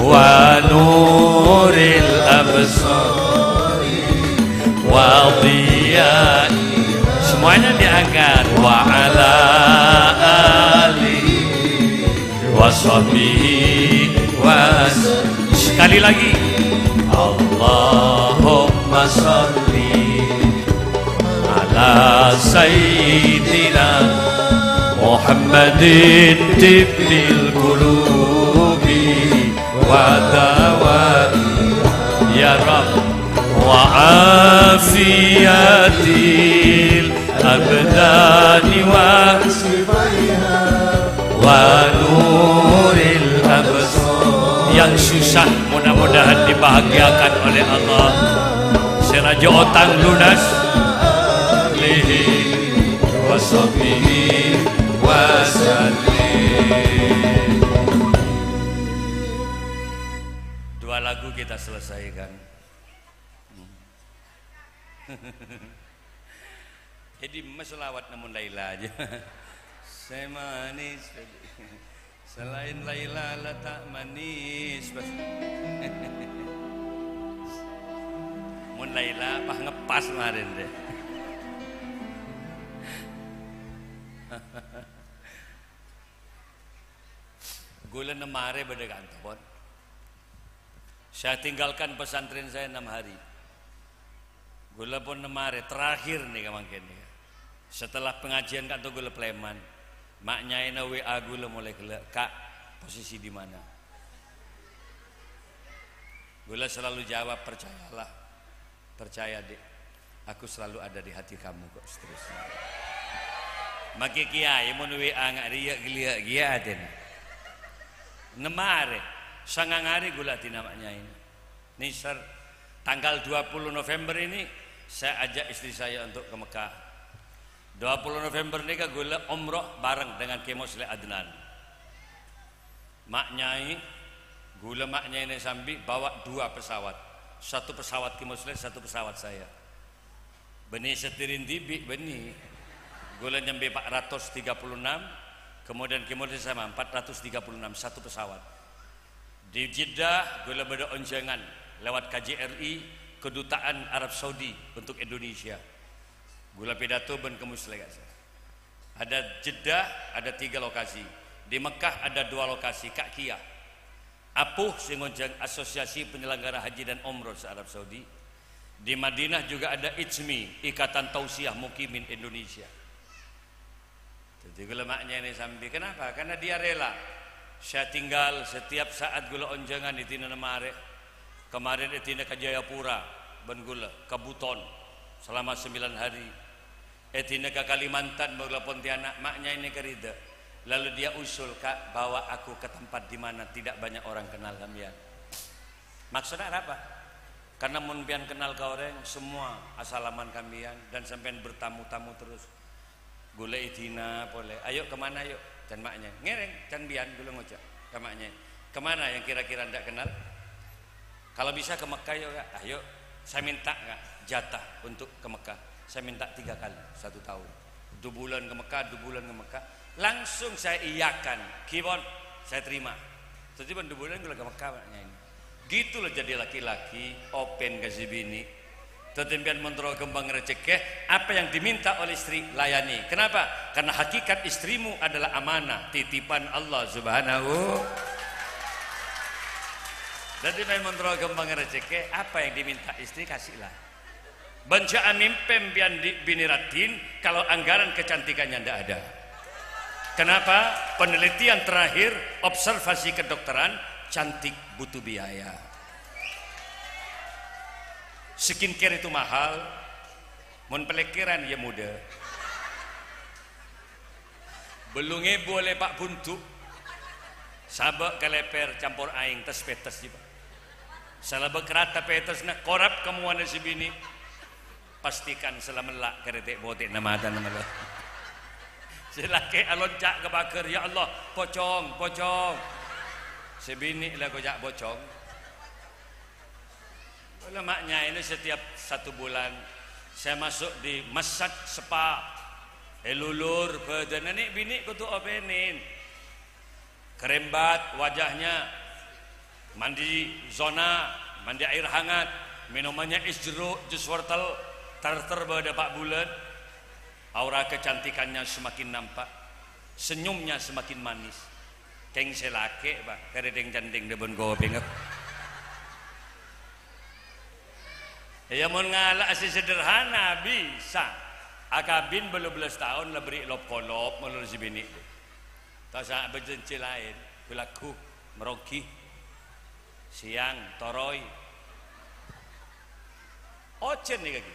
wa nuril absari wa dhiya. Semuanya diangkat. Wa Sahbihi was-, sekali lagi. Allahumma salli ala sayyidina Muhammadin tibbil qulubi wa dawaiha, ya Rabb, wa afiyatil abdani wa wa nuril absar. Yang susah mudah-mudahan dibahagiakan oleh Allah. Sè rajâ otang lunas. Alihi wa sahbihi wa sallim. Dua lagu kita selesaikan. Jadi, mas selawat namun Laila aja. Sè manis. Selain Laila la ta' manis, Bos. Mon Laila pas ngepas kemarin deh. Ghulâ nemmarè bâdâ è kantor. Saya tinggalkan pesantren saya enam hari. Ghulâ pon nemmarè, terakhir nèka mangkèn nèka. Setelah pengajian ka'dinto ghulâ palèman. Ma' nyaèna W A ghulâ molaè ghellâ', "Kak, posisi di mana?" Ghulâ selalu jawab, "Percayalah." "Percaya, Dik. Aku selalu ada di hati kamu kok," seterusnya. Makè kèyaè mon W A nga' rèya ghellâ' kèya atèna. Nemmarè, sangang arè ghulâ adina ma' nyaèna. Nèser, tanggal dua puluh November ini saya ajak istri saya untuk ke Mekah. Dua puluh November nèka ghulâ umroh bareng dengan Kè Mosleh Adnan. Ma' nyaè, ghulâ ma' nyaèna sambi bawa dua pesawat. Satu pesawat Kè Mosleh, satu pesawat saya. Bânnè sè dhirin dhibi', bânnè. Ghulâ nyambi empat ratus tiga puluh enam, kemudian Kè Mosleh sama empat ratus tiga puluh enam, satu pesawat. Di Jeddah, ghulâ bâdâ onjhângan lewat K J R I, Kedutaan Arab Saudi untuk Indonesia. Ghulâ pidato bân Kè Mosleh, Kak. Ada Jeddah, ada tiga lokasi. Di Mekah ada dua lokasi, Kak Kia. Apuh sè ngonjhâng Asosiasi Penyelenggara Haji dan Umroh se-Arab Saudi. Di Madinah juga ada ITSMI, Ikatan Tausiah Mukimin Indonesia. Jadi, ghulâ ma' nyaèna sambi. Kenapa? Karena dia rela. Saya tinggal setiap saat ghulâ onjhângan è dinana marè. Kemarin è dina ka Jayapura, bân ghulâ, ka Buton, selama sembilan hari. È dina ka Kalimantan, bân ghulâ Pontianak, ma' nyaèna karida. Lalu dia usul, "Kak, bawa aku ke tempat di mana tidak banyak orang kenal sampeyan." Maksudnya apa? Karena mon sampeyan kenal ka orèng, semua asalaman ka sampeyan dan sampeyan bertamu-tamu terus. Ghulâ è dina polè, "Ayo, kemana, yuk?" Can ma' nyaè. Ngèrèng, can biyan ghulâ ngoca' ka ma' nyaè. "Kemana yang kira-kira ndak kenal? Kalau bisa ke Mekah, yuk, Kak. Ayo, saya minta, Kak, jatah untuk ke Mekah. Saya minta tiga kali satu tahun. Dua bulan ke Mekah, dua bulan ke Mekah." Langsung saya iyakan. "Ghi pon, saya terima." Jadi, pon dua bulan ghulâ ka Mekah, ma' nyaè. Gitu loh jadi laki-laki, open ka sè binè'. Dhâddhi sampèyan mon terro ghâmpang rejhekkè, apa yang diminta oleh istri, layani. Kenapa? Karena hakikat istrimu adalah amanah, titipan Allah Subhanahu. Dhâddhi sampèyan mon terro ghâmpang rejhekkè, apa yang diminta istri, kasihlah. Bân jhâ' amimpè sampèyan di' binè raddhin kalau anggaran kecantikannya ndak ada. Kenapa? Penelitian terakhir, observasi kedokteran, cantik butuh biaya. Skincare itu mahal, mon pelekkeran ya mudah. Bâllu ngèbu ollè Pa' Buntu. Sabâ' kalèpèr campor aèng, tes-pètes jiyâ, Pa'. Salabâ' rata pètesna, korap ka mowana sè binè'. Pastikan sè la mella' karè tè'-potè'na matana mella'. Sè lakè' alonca' ka paghâr, "Ya Allah, pocong, pocong." Sè binè' la koca' pocong. Ghulâ ma' nyaèna setiap satu bulan saya masuk di massage spa. Èlulur bhâdhânna, nè'-binè' kodhu openin. Kerembat wajahnya, mandi zona, mandi air hangat, minumannya es jeruk, jus wortel, terter bâdâ empat bulan. Aura kecantikannya semakin nampak, senyumnya semakin manis. Kèng sè lakè', Pa', karèdhing candhing dhâbun kopèngnga. Iyâ, mon ngala'a sè sederhana bisa. Akabin bâllu bellâs taon la berri' lop-kolop, malolo sè binè'. Ta' sa' bâjâ jhâ' laèn, ghu-lagghu, meroghi. Sèyang, toroy. Ojhân nèka ghi.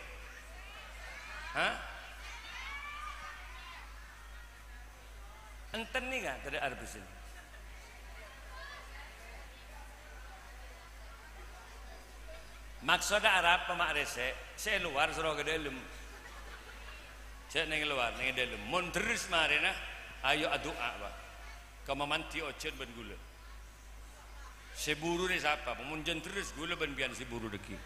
Hah? Enten nèka, tadâ' arbus ini. Maksodda arapa ma' rèsè', sè è lowar soro ka dâlem. Jhâ' neng lowar, neng dâlem. Mon dherres marèna, ayo adu'a, Pa'. Ka mamandi ojhân bân ghulâ. Sè buru rè sapa? Mon jhân dherres, ghulâ bân biyân sè buru dhâggi'.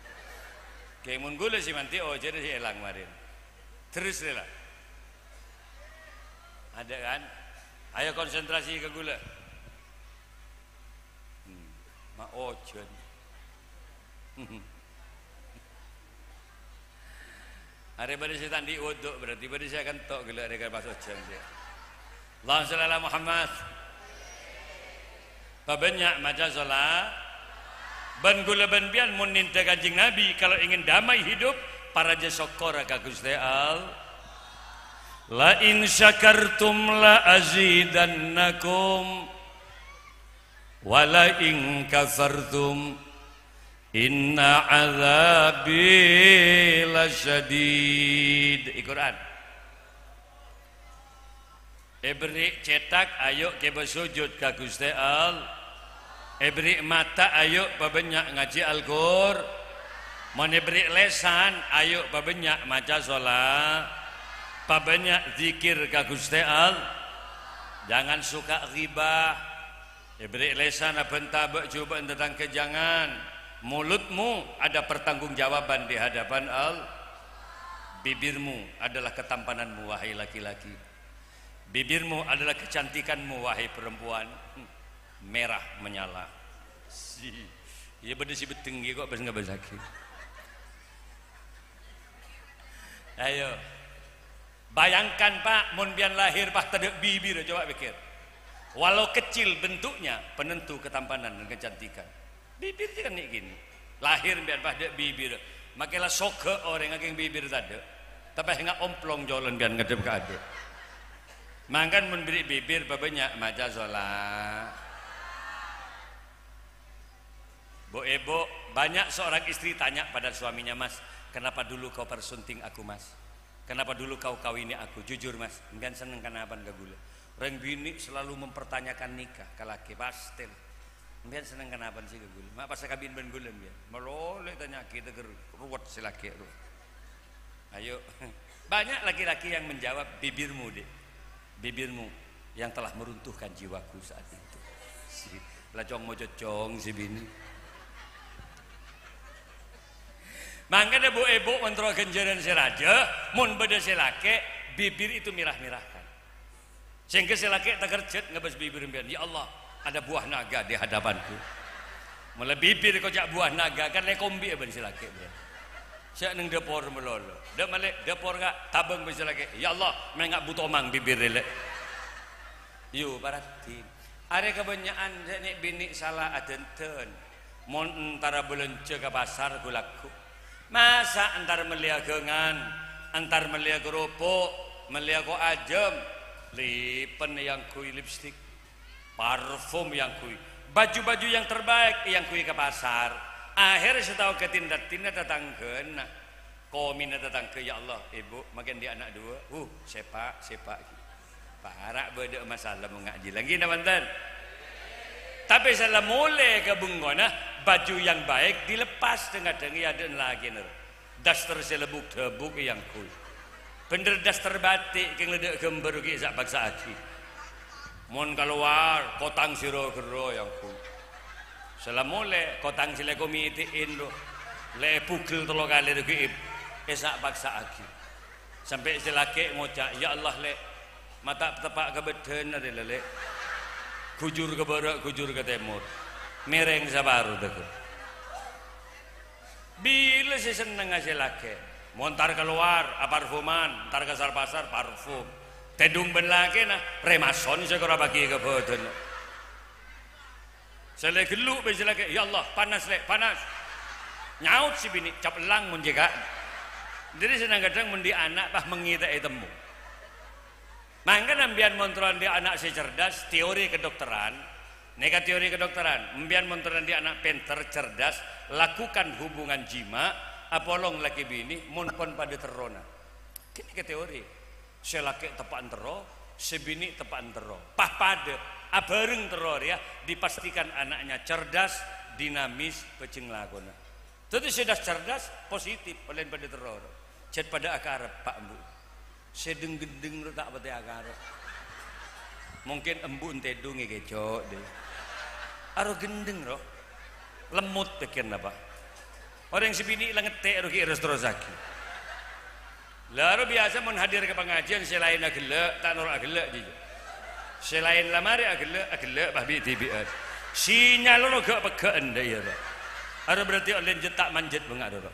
Kè mon ghulâ sè mandi, ojhânna sè èlang marèna. Dherres rè la. Ada kan? Ayo konsentrasi ka ghulâ. Hmm, ma' ojhân. Arè bâdâ sè ta' andi' wudu, berarti bâdâ sè akento' ghellâ' arè ka pas ojhân, ya. Allahumma shalli ala Muhammad. Pabânnya' maca shola-, bân ghulâ bân biyân mon nèndhâ Kanjeng Nabi, kalau ingin damai hidup, parajâ sokkor ka Ghustè All-, "La in syakartum la azidannakum, wa la in kafartum inna adzabi lasyadid." È Quran. Èberri' cètak, ayo kèbâ sojud ka Ghustè All-, èberri' mata, ayo pabânnya' ngajhi Al-Qur-, mon èberri' lèsan, ayo pabânnya' maca shola-, pabânnya' dzikir ka Ghustè All-, jangan suka ghibah. Èberri' lèsan abhânta bâ' jhubâ'ân tatangghâ, jangan. Mulutmu ada pertanggungjawaban di hadapan All-, bibirmu adalah ketampananmu, wahai laki-laki. Bibirmu adalah kecantikanmu, wahai perempuan. Hmm, merah menyala. Si-, iyâ bâdâ sè beddheng ghi kok bâs ngabâsaghi. Ayo. Bayangkan, Pa', mon biyân lahir pas tadâ' bibir, coba pikir. Walau kecil bentuknya, penentu ketampanan dan kecantikan. Bibir jâ kan nè' kènè'. Lahir biyân pas tadâ' bibir. Makè la soghâ orèng akèng bibir tadâ'. Tapè enga' omplong jhâlân biyân ngaddhep ka adâ'. Mangkana mon berri' bibir pabânnya' maca shola-, Bu'-èbu', banyak seorang istri tanya pada suaminya, "Mas, kenapa dulu kau persunting aku, Mas? Kenapa dulu kau kawini aku? Jujur, Mas, sampèyan senneng kanapan ka ghulâ?" Rèng binè' selalu mempertanyakan nikah ka lakè, pastè. "Sampèyan senneng kanapan sih ka ghulâ? Ma' pas akabin bân ghulâ, sampèyan?" Malolo ètanya'aghi, tèghâr ruwet sè lakè' rowa. Ayo. Banyak laki-laki yang menjawab, "Bibirmu, Dek. Bibirmu yang telah meruntuhkan jiwaku saat itu." Si, la cong mo cocong si binè. Mangkana bu-èbu mon terro ghânjhârân sè rajâ, mon bâdâ sè lakè', bibir itu mirah-mirahkan. Sehingga sè lakè' takerjhât ngabâs bibir sampèyan, "Ya Allah, ada buah naga di hadapanku." Molaè bibir èkoca' buah naga, kan lè kombi'â bân sè lakè', bân. Sè neng dâpor malolo. Dâ' malè dâpor, Ka', tabâng bân sè lakè'. "Ya Allah, mènga' bu tomang bibir rè, Lè'." Yu, parhati. Arè kabânnya'an sè nè' binè' sala adhândhân. Mon entara bâlânjhâ ka pasar ghu-lagghu. Masa' entar mellèya ghângan, entar mellèya kerupuk, mellèya ko' ajâm, lipen èyangghuy lipstik, parfum èyangghuy, baju-baju yang terbaik èyangghuy ka pasar. Akhèr sè tao ghâtin-dâttina tatangghâna. Komèna tatangghâ, "Ya Allah, Ibu, makè andi' ana' duwâ'." "Huh, sèpa', sèpa'." Para' bâdâ masalah mon ngajhi. Lagi napa enten? Tapè sè la molè ka bengkona, baju yang baik dilepas, dhâng-kadhâng èadâ'ân lakèna. Daster sè lebuk-dhabuk èyangghuy. Bhender daster batik, kèng la dâ' ghâmbhâr ghi' sa'-paksa'aghi. Mon kalowar, kotang sè ro-ghârro èyangghuy. Sè la molè, kotang sè lè komètè'è, lo. Lè èbugel tello kalè rowa ghi' è-, èsa'-paksa'aghi. Sampè' sè lakè' ngoca', "Ya Allah, Lè', ma' ta' teppa' ka bâdâna rè, Lè'. Ghujur ka bârâ', ghujur ka tèmor. Mèrèng saparo, dhâgghâ'." Bilâ sè sennengnga sè lakè'? Mon entar kalowar, aparfuman, entar ka sar-pasar, parfum. Tèdung bân lakèna, rèmason sè kora paghi ka bâdâna. Sè la ghâllu' bhâi sè lakè', "Ya Allah, panas, Lè', panas." Nyaot sè binè', "Cap ellang mon cèka'." Dhâddhi sè kadhâng mon dhi' ana' pas mèngè ta' ètemmo. Mangkana empèyan mon terro andi' ana' sè cerdas, teori kedokteran, nèka teori kedokteran, empèyan mon terro andi' ana' pènter, cerdas, lakukan hubungan jima', apolong lakè binè, mon pon padâ terrona. Ghânèka teori. Sè lakè' teppa'an terro, sè binè' teppa'an terro. Pas padâ, abhâreng terro rèya, dipastikan ana'nya cerdas, dinamis, bhâjheng lakona. Dhâddhi sè das-cerdas, positif, ollèna padâ terro. Jhât padâ akarep, Pa', Embu'. Sè dheng-ghendheng ro ta' patè akarep. Mungkin embu' entèdhung è kèco', dhi. Aro ghendheng, ro. Lemmot pèkkèrra, Pa'. Orèng sè binè' la ngettè' ro ghi' ros-terrossaghi. La ro biyasa mon hadir ka pangajiân sè laèn aghellâ', ta' noro' aghellâ', jiyâ. Sè laèn la marè aghellâ', aghellâ' pas bi'-dhibi'ân. Sinyal ro ghâ'-pegghâ'ân, dâ' iyâ, ro. Aro berarti ollèna jhât ta' manjhât bânga' ro, ro.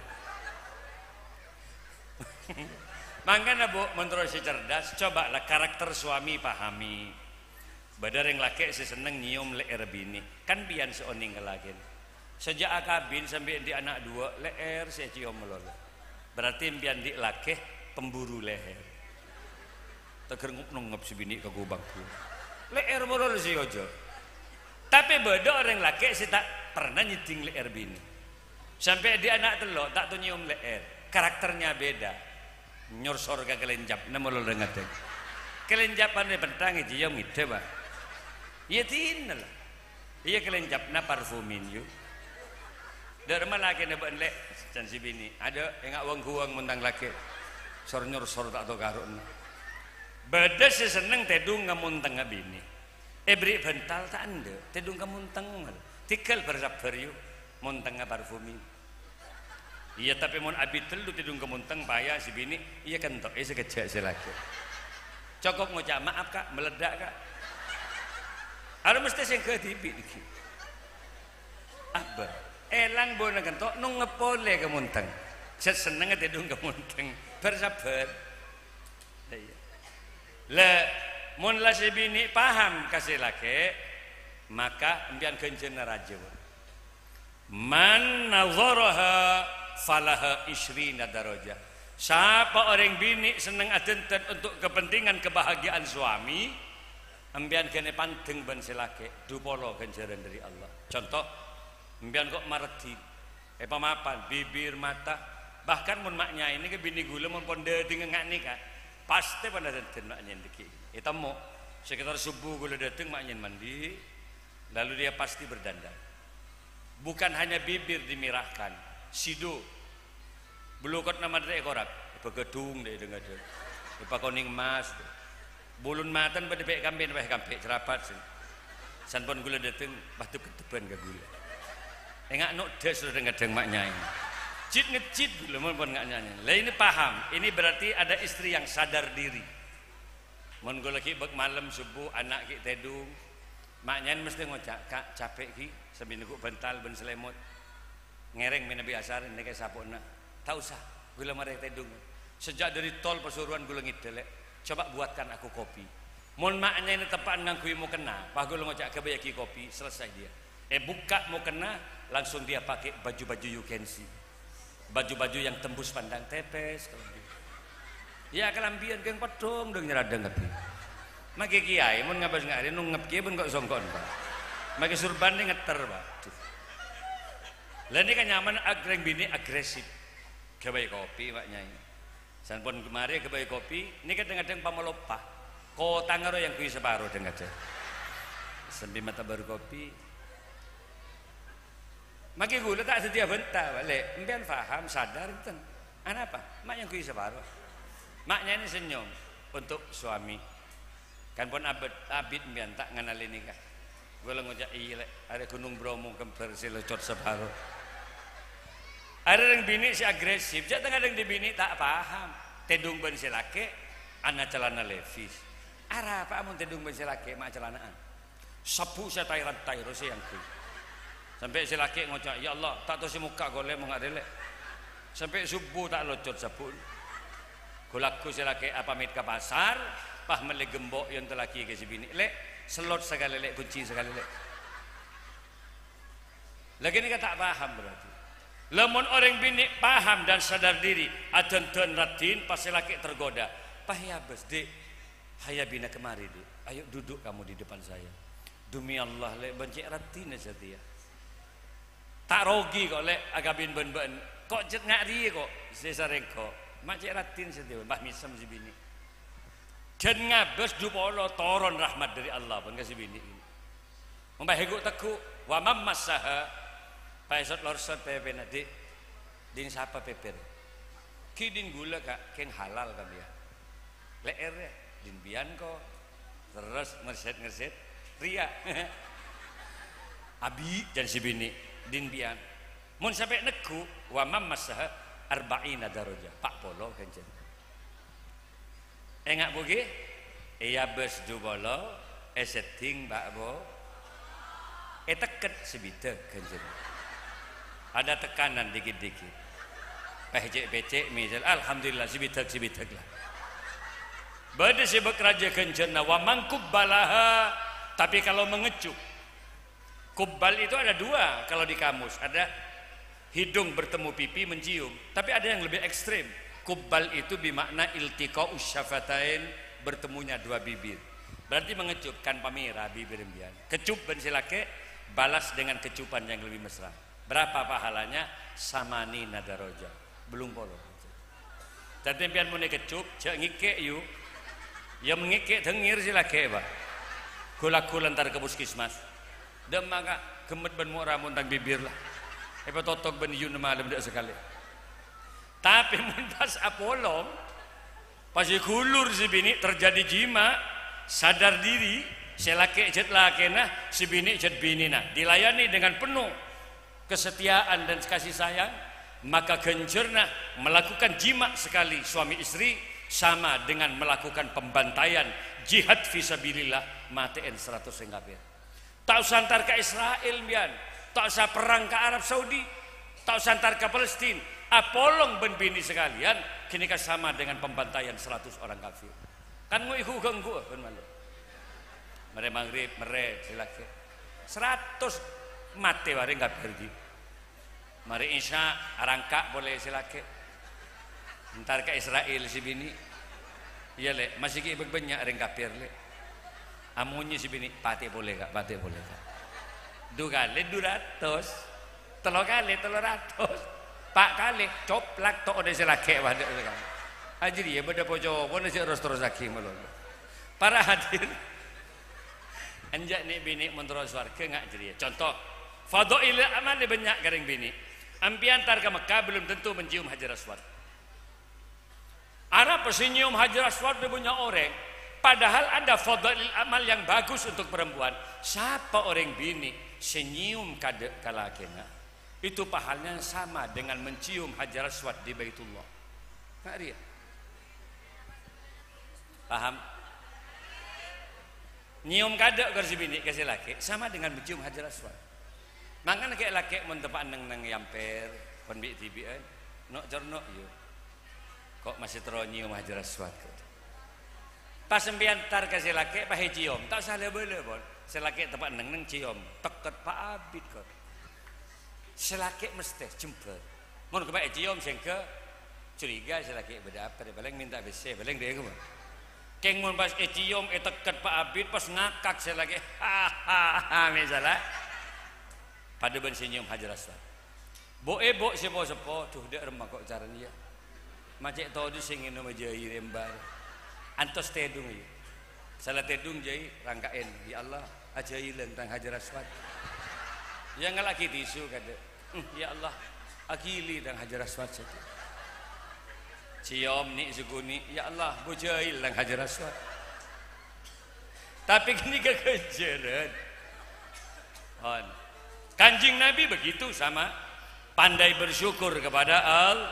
Mangkana, Bu, mon terro sè cerdas, coba la karakter suami pahami. Bâdâ rèng lakè' sè senneng nyèyom lè'èrra binè', kan biyân sè onèng ka lakèna. Sajâk akabin sampè' andi' ana' duwâ', lè'èr sè ècèyom malolo. Berarti empèyan andi' lakè pemburu leher. Teger ngop-nongop sè binè' ka kobâng, Bu. Lè'èr malolo sè èojhâ'. Tapè bâdâ orèng lakè' sè ta' pernah nyèddhing lè'èr binè'. Sampè' andi' ana' tello', ta' tao nyèyom lè'èr. Karakternya beda. Nyorsor ka kalèncapna malolo dhâng-ngadhâng. Kalèncapna èpèntang ècèyom ngèdhâ, Pa'. Iyâ dinah la. Iyâ kalèncapna parfumin, yu. Dâ' remma lakèna bâ'na, Lè', can sè binè'. Adâ', enga' wâng-ghuwâng mon tang lakè'. Sor-nyorsor ta' tao karo'na. Bâdâ sè senneng tèdhung ngamontengnga binè'. Èberri' bhântal ta' endâ', tèdhung kamonteng. Tèghâl bâr-sabbhâr, yu. Montengnga parfumin. Iyâ, tapè mon abit tello' tèdhung kamonteng, paya sè binè', iyâ, kento'è sakejjhâ' sè lakè'. Cokop ngoca', "Maaf, Ka', meledak, Ka'." Aro mestè sèngghâ dhibi' dhiggi'. Abbâ, èlang bâuna kento', nongngep polè kamonteng. Sè sennengnga tèdhung kamonteng. Bâr-sabbhâr. Iyâ. La, mon la sè binè' paham ka sè lakè', maka empèyan ghânjhârânna rajâ, Bu. "Man nadharaha falaha isyrina darajah." Sapa orèng binè' senneng adhândhân untuk kepentingan kebahagiaan suami, empèyan ghânè pandeng bân sè lakè', dhu polo ghânjhârân dhâri Allah. Conto, empèyan ko' mareddhin, èpamapan, bibir, mata, bahkan mon ma' nyaè nèka binè ghulâ mon pon dâteng nga' nèka, pastè pon adhândhân ma' nyaè dhiggi'. Ètemmo, sekitar subuh ghulâ dâteng ma' nyaè mandi, lalu dia pasti berdandan. Bukan hanya bibir dimerahkan, sidhu, bulukotna mandhâr èkorap, èpaghâdhung dâ' è dhâng-ngadhâng, èpakonèng emmas. Bulun matana padâ pè' kampè, pè' kampè cerapat sè. San pon ghulâ dâteng, pas dhep-keddhebbhân ka ghulâ. Enga' nodhâs dhâng-ngadhâng ma' nyaè. Jit-ngejjit ghulâ mon pon nga' nyaè. Lah ini paham, ini berarti ada istri yang sadar diri. Mon ghulâ ghi' bâk malem subuh, ana' ghi' tèdhung, ma' nyaè mestè ngoca', "Ka', capè' ghi', sambi neggu' bhântal bân salèmot." Ngèrèng mènabi asar, nèka sapo'na. "Ta' osa, ghulâ marè tèdhung. Sejak dari tol Pasuruan ghulâ ngèdhâ, Lè'. Coba buatkan aku kopi." Mon ma' nyaèna teppa'an ngangghuy mokenna, pas ghulâ ngoca', "Ghâbâyyâghi kopi," selesai dia. Èbukka' mokenna, langsung dia pakai baju-baju you can see. Baju-baju yang tembus pandang, tepes kalambhi. Iyâ, kalambhiyân ghâng peddhong, dhâng-nyarâdhâng kabbhi. Makè kèyaè, mon ngabâs nga' arè nongngep kèyaè bân ko'-songko'en, Pa'. Makè surban nèka ngetter, Pa'. Aduh. Lah, nèka nyamana ag-, rèng binè' agresif. Ghâbây kopi, Pa', Nyaè. San pon marè ghâbây kopi, nèka dhâng-ngadhâng pamaloppa. Kotangnga ro èyangghuy saparo dhâng-ngadhâng. Sambi matabâr kopi. Makè ghulâ ta' dhâddhiyâ bhânta, Pa', Lè'. Empèyan paham, sadar, enten. Anapa? Ma' èyangghuy saparo. Ma' Nyaè nèka senyum untuk suami. Kan pon abit, abit empèyan ta' nganalè nèka. Ghulâ ngoca', "Iyâ, Lè', arè Gunung Bromo kembar sè locot saparo." Arè rèng binè' sè agresif, jhâ' tang-ngadhâng dhi' binè' ta' paham. Tèdhung bân sè lakè', ana calana Levi's. Arapa mon tèdhung bân sè lakè', ma' calana'an? Sabbhu' sè tai-rantai ro sè èyangghuy. Sampè' sè lakè' ngoca', "Ya Allah, ta' tao sè mokka' ghulâ mon nga' arè, Lè'." Sampè' subuh ta' locot sabbhu'na. Ghu-lagghu sè lakè' apamèt ka pasar, pas mellè gembok èyantellaghi ka sè binè', "Lè', sellot sakalè, Lè', ghunci sakalè, Lè'." Lagi ini kata paham berarti. Lamon orang bini paham dan sadar diri, adan-dan raddhin pas laki tergoda. Pas ya bes, Dik. Haya bina kemari, Dik. Ayo duduk kamu di depan saya. Demi Allah, Lè', bân cè' raddhina satèya. Ta' rogi kok, Lè', akabin bân bâ'na. Kok cè' nga' rèya kok, sè sarèng kok. Ma' cè' raddhin satèya, pas mèsem sè binè'. Dân ngabâs du polo toron rahmat dâri Allah, bân ka sè binè' ini. Mon pas èghu' tegghu', "Wa man massaha," paèsot lorsot pèpèna, "Dik, dhin sapa pèpèr?" "Ghi' dhin ghulâ, Ka', kèng halal ka biyân." Lè'èrra, dhin biyân ko. Terros ngerset-ngerset. Rèya. Abi', jhân sè binè', dhin biyân. Mon sampè' negghu', wa man massaha arba'ina darajah. Pa' polo ghânjhârânna. Enga' bu ghi? Èabâs du polo, èseddhing pa' po. Ètekket sè bidhâk ghânjhârânna. Ada tekanan dikit-dikit. Pècè'-pècè' misal, alhamdulillah, sè bidhâk, sè bidhâk la. Bâdâ sè bâk rajâ ghânjhârânna, wa man qubbalaha. Tapi kalau mengecup, qubbal itu ada dua kalau di kamus. Ada hidung bertemu pipi mencium. Tapi ada yang lebih ekstrim. Qubbal itu bermakna iltiqa'us syafatain, bertemunya dua bibir. Berarti mengecup, kan pamèra bibir biyân. Kecup bân sè lakè', balas dengan kecupan yang lebih mesra. Berapa pahalanya? Samanina darajah. Bâllung polo. Dhâddhi sampèyan mon èkecup, jhâ' ngèkè', yu. Ya mon ngèkè' dengngèr sè lakè', Pak. Ghu-lagghu lantar ka puskesmas. Dâ' emma, Ka', ghemmet bân mo' ramontang bibir la. Èpatotok bân yuna malem dâ' sakalè. Tapè mon pas apolong, pas èghulur sè binè' terjadi jima', sadar diri, sè lakè' jhât lakèna, sè binè' jhât binèna. Dilayani dengan penuh kesetiaan dan kasih sayang, maka ghânjhârânna melakukan jima' sekali suami istri sama dengan melakukan pembantaian jihad fisabilillah, matè'è saratos orèng kafir. Ta' osa entar ka Israel, biyân. Ta' osa perrang ka Arab Saudi. Ta' osa entar ka Palestina. Apolong bân binè sakalèyan, ghânèka sama dengan pembantaian seratus orang kafir. Kan ngoy ghu-ghânggu, bân malu. Marè maghrib, marè sè lakè'. Saratos matè orèng kafir ghi. Marè Isya, arangka' polè sè lakè'. Entar ka Israel sè binè'. Iyâ, Lè', masih ghi' bâk bânnya' orèng kafir, Lè'. Amonyè sè binè', patè polè, Ka', patè polè, Ka'. Du kalè du ratos. Tello kalè tello ratos. Pa' kalè, coplak to' odhi' sè lakè', waduh, Ka'. Ajâriyâ bâdâ po-copona sè ros-terrossaghi malolo. Para hadir. Enjâ' nè'-binè' mon terro sowarghâ nga' jâriyâ. Conto, fadhailil amal bânnya' ka rèng binè'. Ampèyan entar ka Mekkah belum tentu mencium Hajar Aswad. Arapa sè nyèyom Hajar Aswad bânnya' orèng, padahal ada fadhailil amal yang bagus untuk perempuan. Sapa orèng binè' sè nyèyom kadâ' ka lakèna, itu pahalanya sama dengan mencium Hajar Aswad di Baitullah. Nga' rèya. Paham? Nyèyom kadâ' ka sè binè' ka sè lakè', sama dengan mencium Hajar Aswad. Mangkana ghi' lakè' mon teppa'an neng-neng è ampèr, bân bi'-dhibi'ân, no'-corno', yu. Ko' masè terro nyèyom Hajar Aswad, ko'. Pas sampèyan entar ka sè lakè', pas ècèyom, ta' osa la-bâlâ, pon. Sè lakè' teppa'an neng-neng cèyom, tekket pa' abit, ko'. Sè lakè' mestè jembhâr. Mon ghâbây ècèyom sèngghâ, curiga sè lakè' bâdâ apa, palèng mènta pèssè, palèng dhâ' ghâbây. Kèng mon pas ècèyom, ètekket pa' abit, pas ngakak sè lakè', "Ha, ha, ha," misalla. Padâ bân sè nyèyom Hajar Aswad. Bo'-èbo' sè po-seppo, "Dhu, dhâ' remma ko' carana, yâ?" Ma' cè' todus sè ngènom ajâi rèmbar. Antos tèdung, yâ. Sala tèdung jâi, rangka'èn, "Ya Allah, ajâi lèng tang Hajar Aswad." Yâ ngalla'aghi tisu kadâ'. "Hmm, ya Allah, aghili tang Hajar Aswad satèya." Cèyom nè' sakonè', "Ya Allah, bujâi lèng Hajar Aswad." Tapè ghânèka ghânjhârân. Pon. Kanjeng Nabi begitu sama. Pandai bersyukur kepada Al-,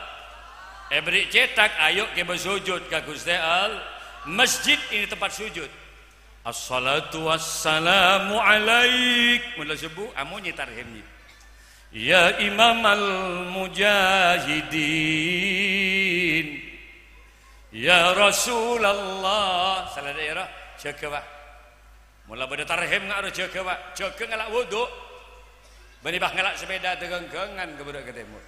èbherri' cètak, ayo kita bersujud ka Ghustè Al-, masjid ini tempat sujud. Assalatu wassalamu alaik. Mula subuh, amonyè tarhim, yâ. Ya imamal mujahidin. Ya Rasulullah. Sala dhâ'âr, jâgâ, Pak. Mula bâdâ tarhim nga' ro jâgâ, Pak. Jâgâ ngala' wudu. Bânnè pas ngala' sepèda dâgâng-ghângan ka bârâ' ka tèmor.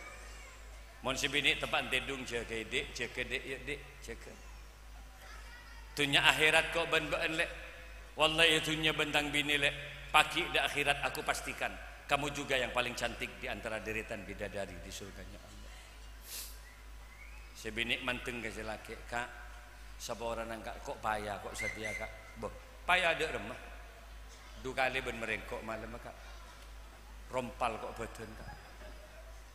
Mon sè binè' teppa'na tèdung, jâgâ, Dik, jâgâ, Dik, yâ, Dik, jâgâ. Dhunnya akhèrat ko' bân bâ'na, Lè'. Wallahi, dhunnya bân tang binè, Lè'. Paghi' dâ' akhèrat aku pastikan kamu juga yang paling cantik di antara deretan bidadari di surganya Allah. Sè binè' mandeng ka sè lakè', "Ka', saporana, Ka', ko' paya, ko' satèya, Ka'." "Bâh, paya dâ' remma? Du kalè bân marèngko' malem, Ka'. Rompal ko' bâdân, Ka'."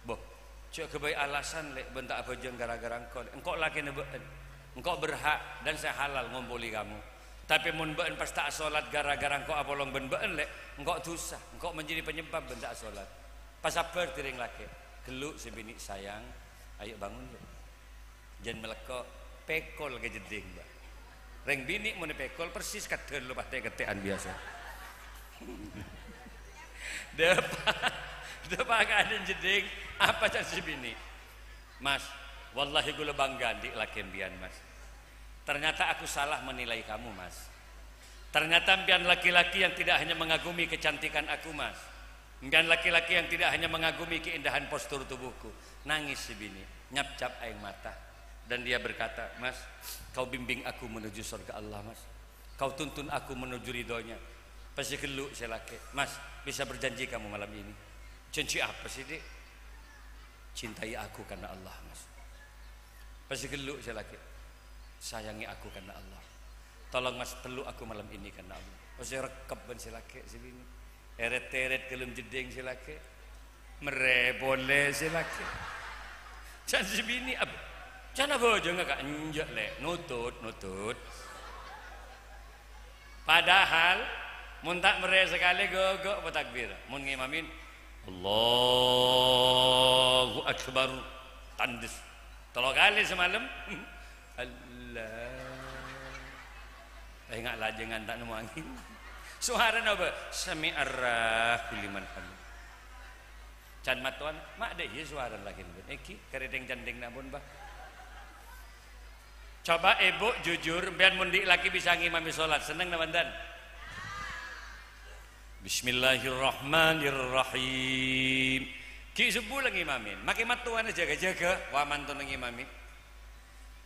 "Bâh, jâ' ghâbây alasan, Lè', bân ta' abhâjâng ghârâ-ghârâ engko', Lè'. Engko' lakèna bâ'na. Engko' berhak dan saya halal ngompolè kamu. Tapè mon bâ'na pas ta' asolat ghârâ-ghârâ engko' apolong bân bâ'na, Lè', engko' dhusa. Engko' menjadi penyebab bân ta' asolat." Pasabbhâr dhi rèng lakè'. Ghellu' sè binè', "Sayang, ayo bangun, Lè'." Jân malèkko' pèkol ka jeddhing, Bâ. Rèng binè' mon èpèkol persis kaddhâ' lo' patè'-kettè'an biyasa. Dâpa', dâpa' ka adâ'na jeddhing, apa can sè binè'? "Mas, wallahi kaulâ bangga andi' lakè empèyan, Mas. Ternyata aku salah menilai kamu, Mas. Ternyata empèyan laki-laki yang tidak hanya mengagumi kecantikan aku, Mas. Empèyan laki-laki yang tidak hanya mengagumi keindahan postur tubuhku." Nangès sè binè', nyapcap aèng mata. Dan dia berkata, "Mas, kau bimbing aku menuju surga Allah, Mas. Kau tuntun aku menuju ridhonya." Pas sè ghellu' sè lakè', "Mas, bisa berjanji kamu malam ini?" "Janji apa sih, Dik?" "Cintai aku karena Allah, Mas." Pas sè ghellu' sè lakè', "Sayangi aku karena Allah. Tolong, Mas, peluk aku malam ini karena Allah." Pas sè rekkep bân sè lakè' sè binè'. Èrèt-tèrèt ka dâlem jeddhing sè lakè'. Mèrrè polè sè lakè'. Can sè binè', "Ab-, can abhâjângnga, Ka'?" "Enjâ', Lè'. Nutut, nutut." Padahal, mon ta' mèrrè sakalè, ghughuk patakbir. Mon ngimamè, "Allahu Akbar." Tandhes. Tello kalè samalem. Allah. Eh, nga' lajângan ta' nemmo angèn. Sowarana bâ, "Sami'arrahmanu liman hamid." Can mattowana, ma' dâ' iyâ sowarana lakèna bân. Èngghi, karèthèng candhingna pon, Bâ. Coba, Ibu, jujur, empèyan mon andi' lakè bisa ngimami solat, senneng napa enten? Bismillahirrahmanirrahim. Ghi' subuh la ngimami. Makè mattowana jâgâ-jâgâ, wa mantona ngimami.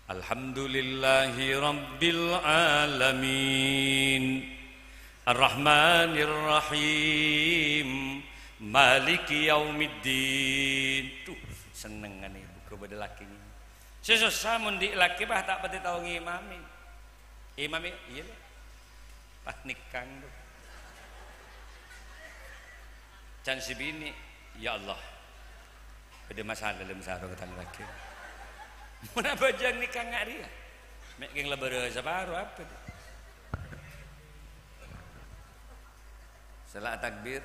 Alhamdulillahi rabbil alamin. Arrahmanirrahim. Maliki yaumiddin. Duh, sennengngana ibu kok bâdâ lakè ngèn. Sè sossa mon andi' lakè, bâ, ta' patè tao ngimami. Imamè, iyâ, Lè'. Pas nèkang, bâ. Can sè binè', "Ya Allah, bâdâ masalah dâlem sarong tang lakè." Mon abhâjâng nèkang nga' rèya. Mè' kèng la bârâ saparo apa, Dik? Sala takbir.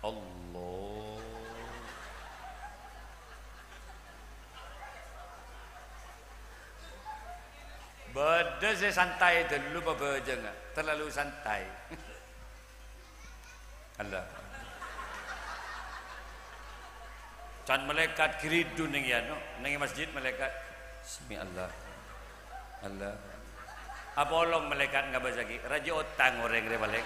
Allah. Bâdâ sè santai dâllu pabhâjângnga, terlalu santai. Allah. Can malaèkat ghiridhu neng, ya, no, neng masjid malaèkat. Sami Allah. Allah. Apolong malaèkat ngabâsaghi, rajâ otang orèng rè palèng.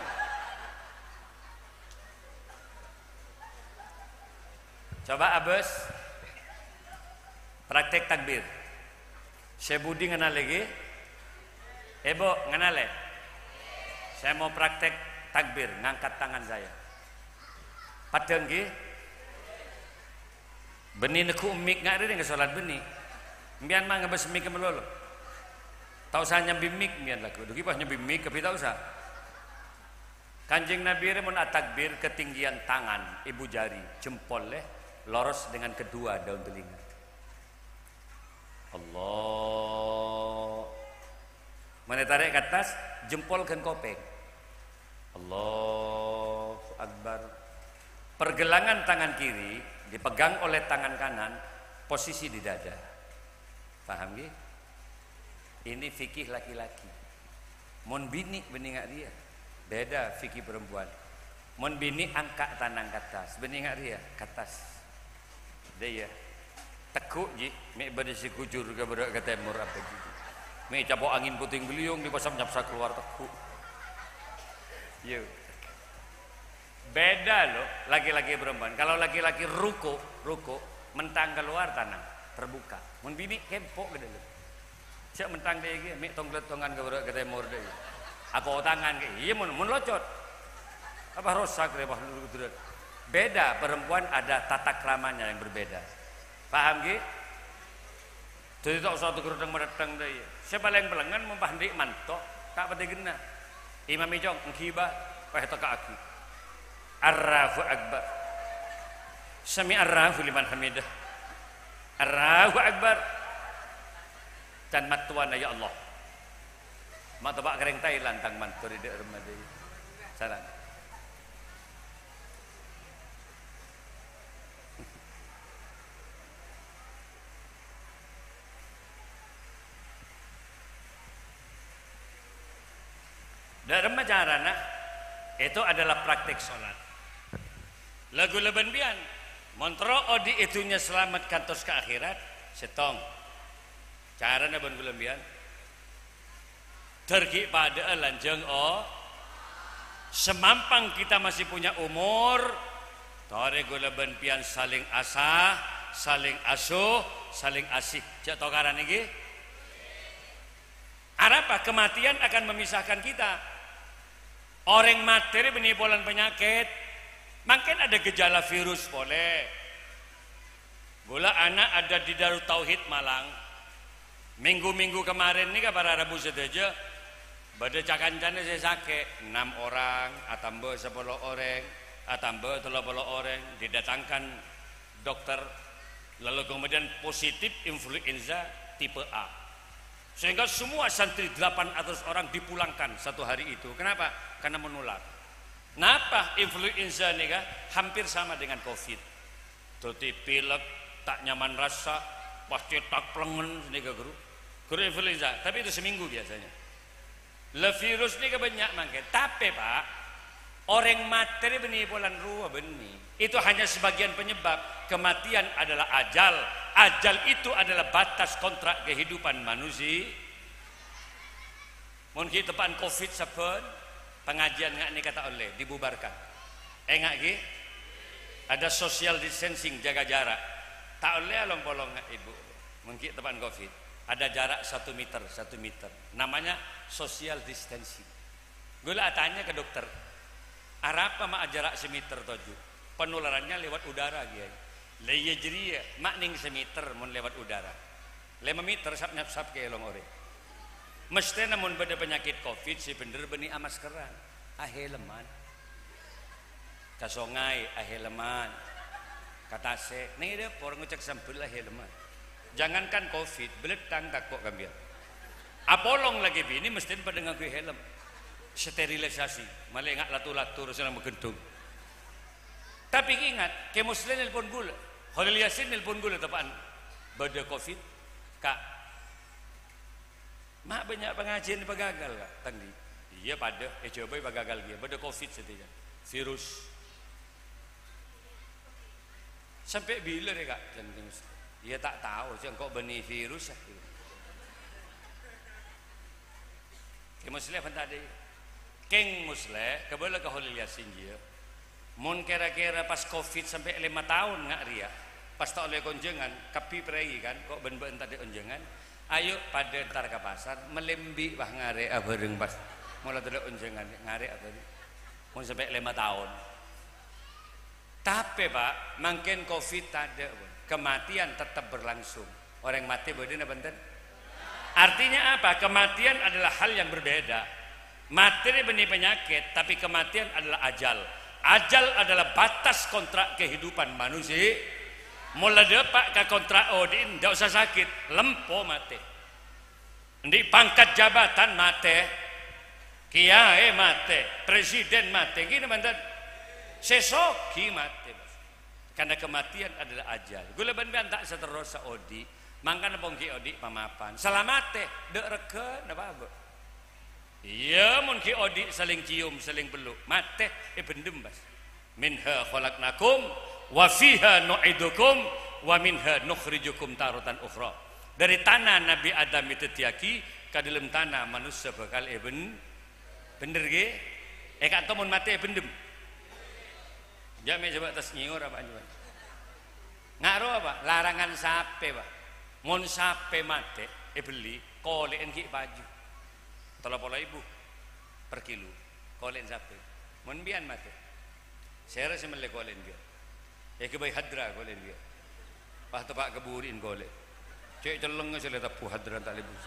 Coba abâs. Praktek takbir. Sè budi ngenalè ghi? Ibu, ngenalè? Saya mau praktek takbir, ngangkat tangan saya. Padâ ghi? Bânnè negghu' mik nga' rèya ka solat bânnè. Empèyan ma' ngabâs mik malolo. Ta' osa nyambi mik empèyan lagghu'. Dhu ghi pas nyambi mik kabbhi ta' osa. Kanjeng Nabi rè mon atakbir ketinggian tangan, ibu jari, jempol lè, loros dengan kedua daun telinga. Allah. Mon ètarè' ka attas, jempol ghân kopèng. Allahu Akbar. Pergelangan tangan kiri dipegang oleh tangan kanan, posisi di dada. Paham, ghi? Ini fikih laki-laki. Mon binè' bânnè nga' rèya, beda fikih perempuan. Mon binè' angka' tanang ka attas, bânnè nga' rèya, ka attas. Dâ' iyâ. Tegghu' jhi, mè' bâdâ sè ghujur ka bârâ' ka tèmor apa jhi. Mè' capo' angèn puting beliung dhi pasam nyapsa kalowar tegghu'. Iyâ. Beda, loh, laki-laki perempuan. Kalau laki-laki ruku', ruku', mentang keluar tanang, terbuka. Mon binè' kempo' ka dâlem. Jhâ' mentang dhâggi' mè' tong-klettongan ka bârâ' ka tèmor dhâggi'. Akotangan kè, iyâ mon, mon locot. Apa rosak rè, wah, lu-, lu-, beda, perempuan ada tata kramanya yang berbeda. Paham, ghi? Dhâddhi ta' osa tègghârâddhâng-madhâddhâng dhâ' iyâ. Sè palèng pèlengngen mon pas andi' manto, ta' patè ghenna. Imam è cong, èngghi, Bah, pas ètèkka'aghi. Allahu Akbar. Sami'allahu liman hamidah. Allahu Akbar. Can mattowana, ya Allah. Ma' teppa' karèng Thailand tang manto è dâ' remma dhâ' iyâ. Salam. Dâ' remma carana, itu adalah praktik sholat. La ghulâ bân biyân, mon terro odi' è dhunnya salamet kantos ka akhèrat, sèttong. Carana bân ghulâ bân biyân, dâr ghi' padâ'â lanjhâng, o. Semampang kita masih punya umur, torè ghulâ bân biyân saling asah, saling asuh, saling asih. Jhâ' tokaran, èngghi? Arapa? Kematian akan memisahkan kita. Orèng matè rè bânnè polana panyakèt. Mangkèn ada gejala virus polè. Ghulâ ana' ada di Darut Tauhid Malang. Minggu-minggu kemarin nèka para rabu sadhâjâ, bâdâ ca-kancana sè sakè', enam orang, atamba sapolo orèng, atamba tello polo orèng, didatangkan dokter, lalu kemudian positif influenza tipe A. Sehingga semua santri delapan ratus orang dipulangkan satu hari itu. Kenapa? Karena menular. Napa influenza nèka hampir sama dengan covid. Dhâddhi pilek, ta' nyaman rassa, pas cètak plengngen nèka, Guru. Guru influenza, tapi itu seminggu biasanya. La virus nèka bânnya' mangkèn. Tapè, Pak, orèng matè rè bânnè polana rowa bânnè. Itu hanya sebagian penyebab. Kematian adalah ajal. Ajal itu adalah batas kontrak kehidupan manusia. Mon ghi' teppa'an covid sabbhân, pengajian nga' nèka ta' ollè dibubarkan. Enga' ghi? Ada social distancing, jaga jarak. Ta' ollè along-polong nga' Ibu. Mon ghi' teppa'an covid, ada jarak satu meter, satu meter. Namanya social distancing. Ghulâ atanya ka dokter, "Arapa ma' ajârâ' sameter toju'? Penularannya lewat udara, Kiai." "La iyâ jârèya, ma' nèng sameter mon lewat udara. Lèma meter sap-nyapsap kè long orèng." Mesthèna mon bâdâ panyakèt covid sè bhendher bânnè amaskeran, ahèleman. Ka songay, ahèleman. Ka tasè', nèng è dâpor ngocèk sambel, ahèleman. Jangankan covid, belettang tako' ka biyân. Apolong lakè binè mesthèna padâ ngangghuy helm. Sterilisasi, malè nga' latu-latu terros nang magendhung. Tapè ingat, Kè Musleh nelpon ghulâ, Kholil Yasin nelpon ghulâ teppa'an bâdâ covid, Ka'. Ma' bânnya' pangajiân pagagal, Ka', tang dhi'? Iyâ, padâ, èjhâbây pagagal kèya, bâdâ covid sadhâjâ. Virus. Sampè' bilâ rè, Ka'? Jân Kè Musleh. Iyâ, ta' tao, jâ' engko' bânnè virus, ah. Kè Musleh bân tadâ'. Kèng Musleh, kabâlâ ka Kholil Yasin, jiyâ. Mon kèra-kèra pas covid sampè' lèma taon nga' rèya, pas ta' ollè konjhângan, kabbhi prèi kan, ko' bân bâ'na tadâ' onjhângan, ayo padâ entar ka pasar, mellè embi' pas ngarè' abhâreng pas. Mola tadâ' onjhângan, ngarè' abhâreng. Mon sampè' lèma taon. Tapè, Pak, mangkèn covid tadâ', pon. Kematian tetap berlangsung. Orèng matè bâdâ napa bhunten? Artinya apa? Kematian adalah hal yang berbeda. Matè rè bânnè panyakèt, tapè kematian adalah ajal. Ajal adalah batas kontrak kehidupan manusia. Mon la dâpa' ka kontrak odi'na, ta' osa sakèt, lempo matè. Andi' pangkat jabatan matè, kiyaè matè, presiden matè, ghi napa bhunten? Sè soghi matè, Bos. Karena kematian adalah ajal. Ghulâ bân biyân ta' saterrossa odi', mangkana pon ghi' odi' pamapan. Sala matè, dâ' règhâna, Pak, Bu. Iyâ, mon ghi' odi' salèng ciom, salèng pellu', matè èbhendhem, Bos. "Minha khalaqnakum, wa fiha nu'idukum, wa minha nukhrijukum taratan ukhra." Dâri tana Nabbhi Adam èdhâddhiyâghi, ka dâlem tana manossa bhâkal èbhen-, bhendher, ghi? È ka'dinto mon matè èbhendhem. Jâ' mè' jhâbâ' tas nyèyor apa jhâbâ'? Nga' rowa, Pa', larangan sapè, Pa'. Mon sapè matè, èbelli, kolè'en ghi' paju. Tello polo èbu per kilo. Kolè'en sapè. Mon bi'ân matè, sèra sè mellè kolè'en bi'ân. Èghâbây hadra kolè'en bi'ân. Pas teppa' kaburi'en kolè'. Cè' cellengnga sè la ètebbu hadra ta' lebur.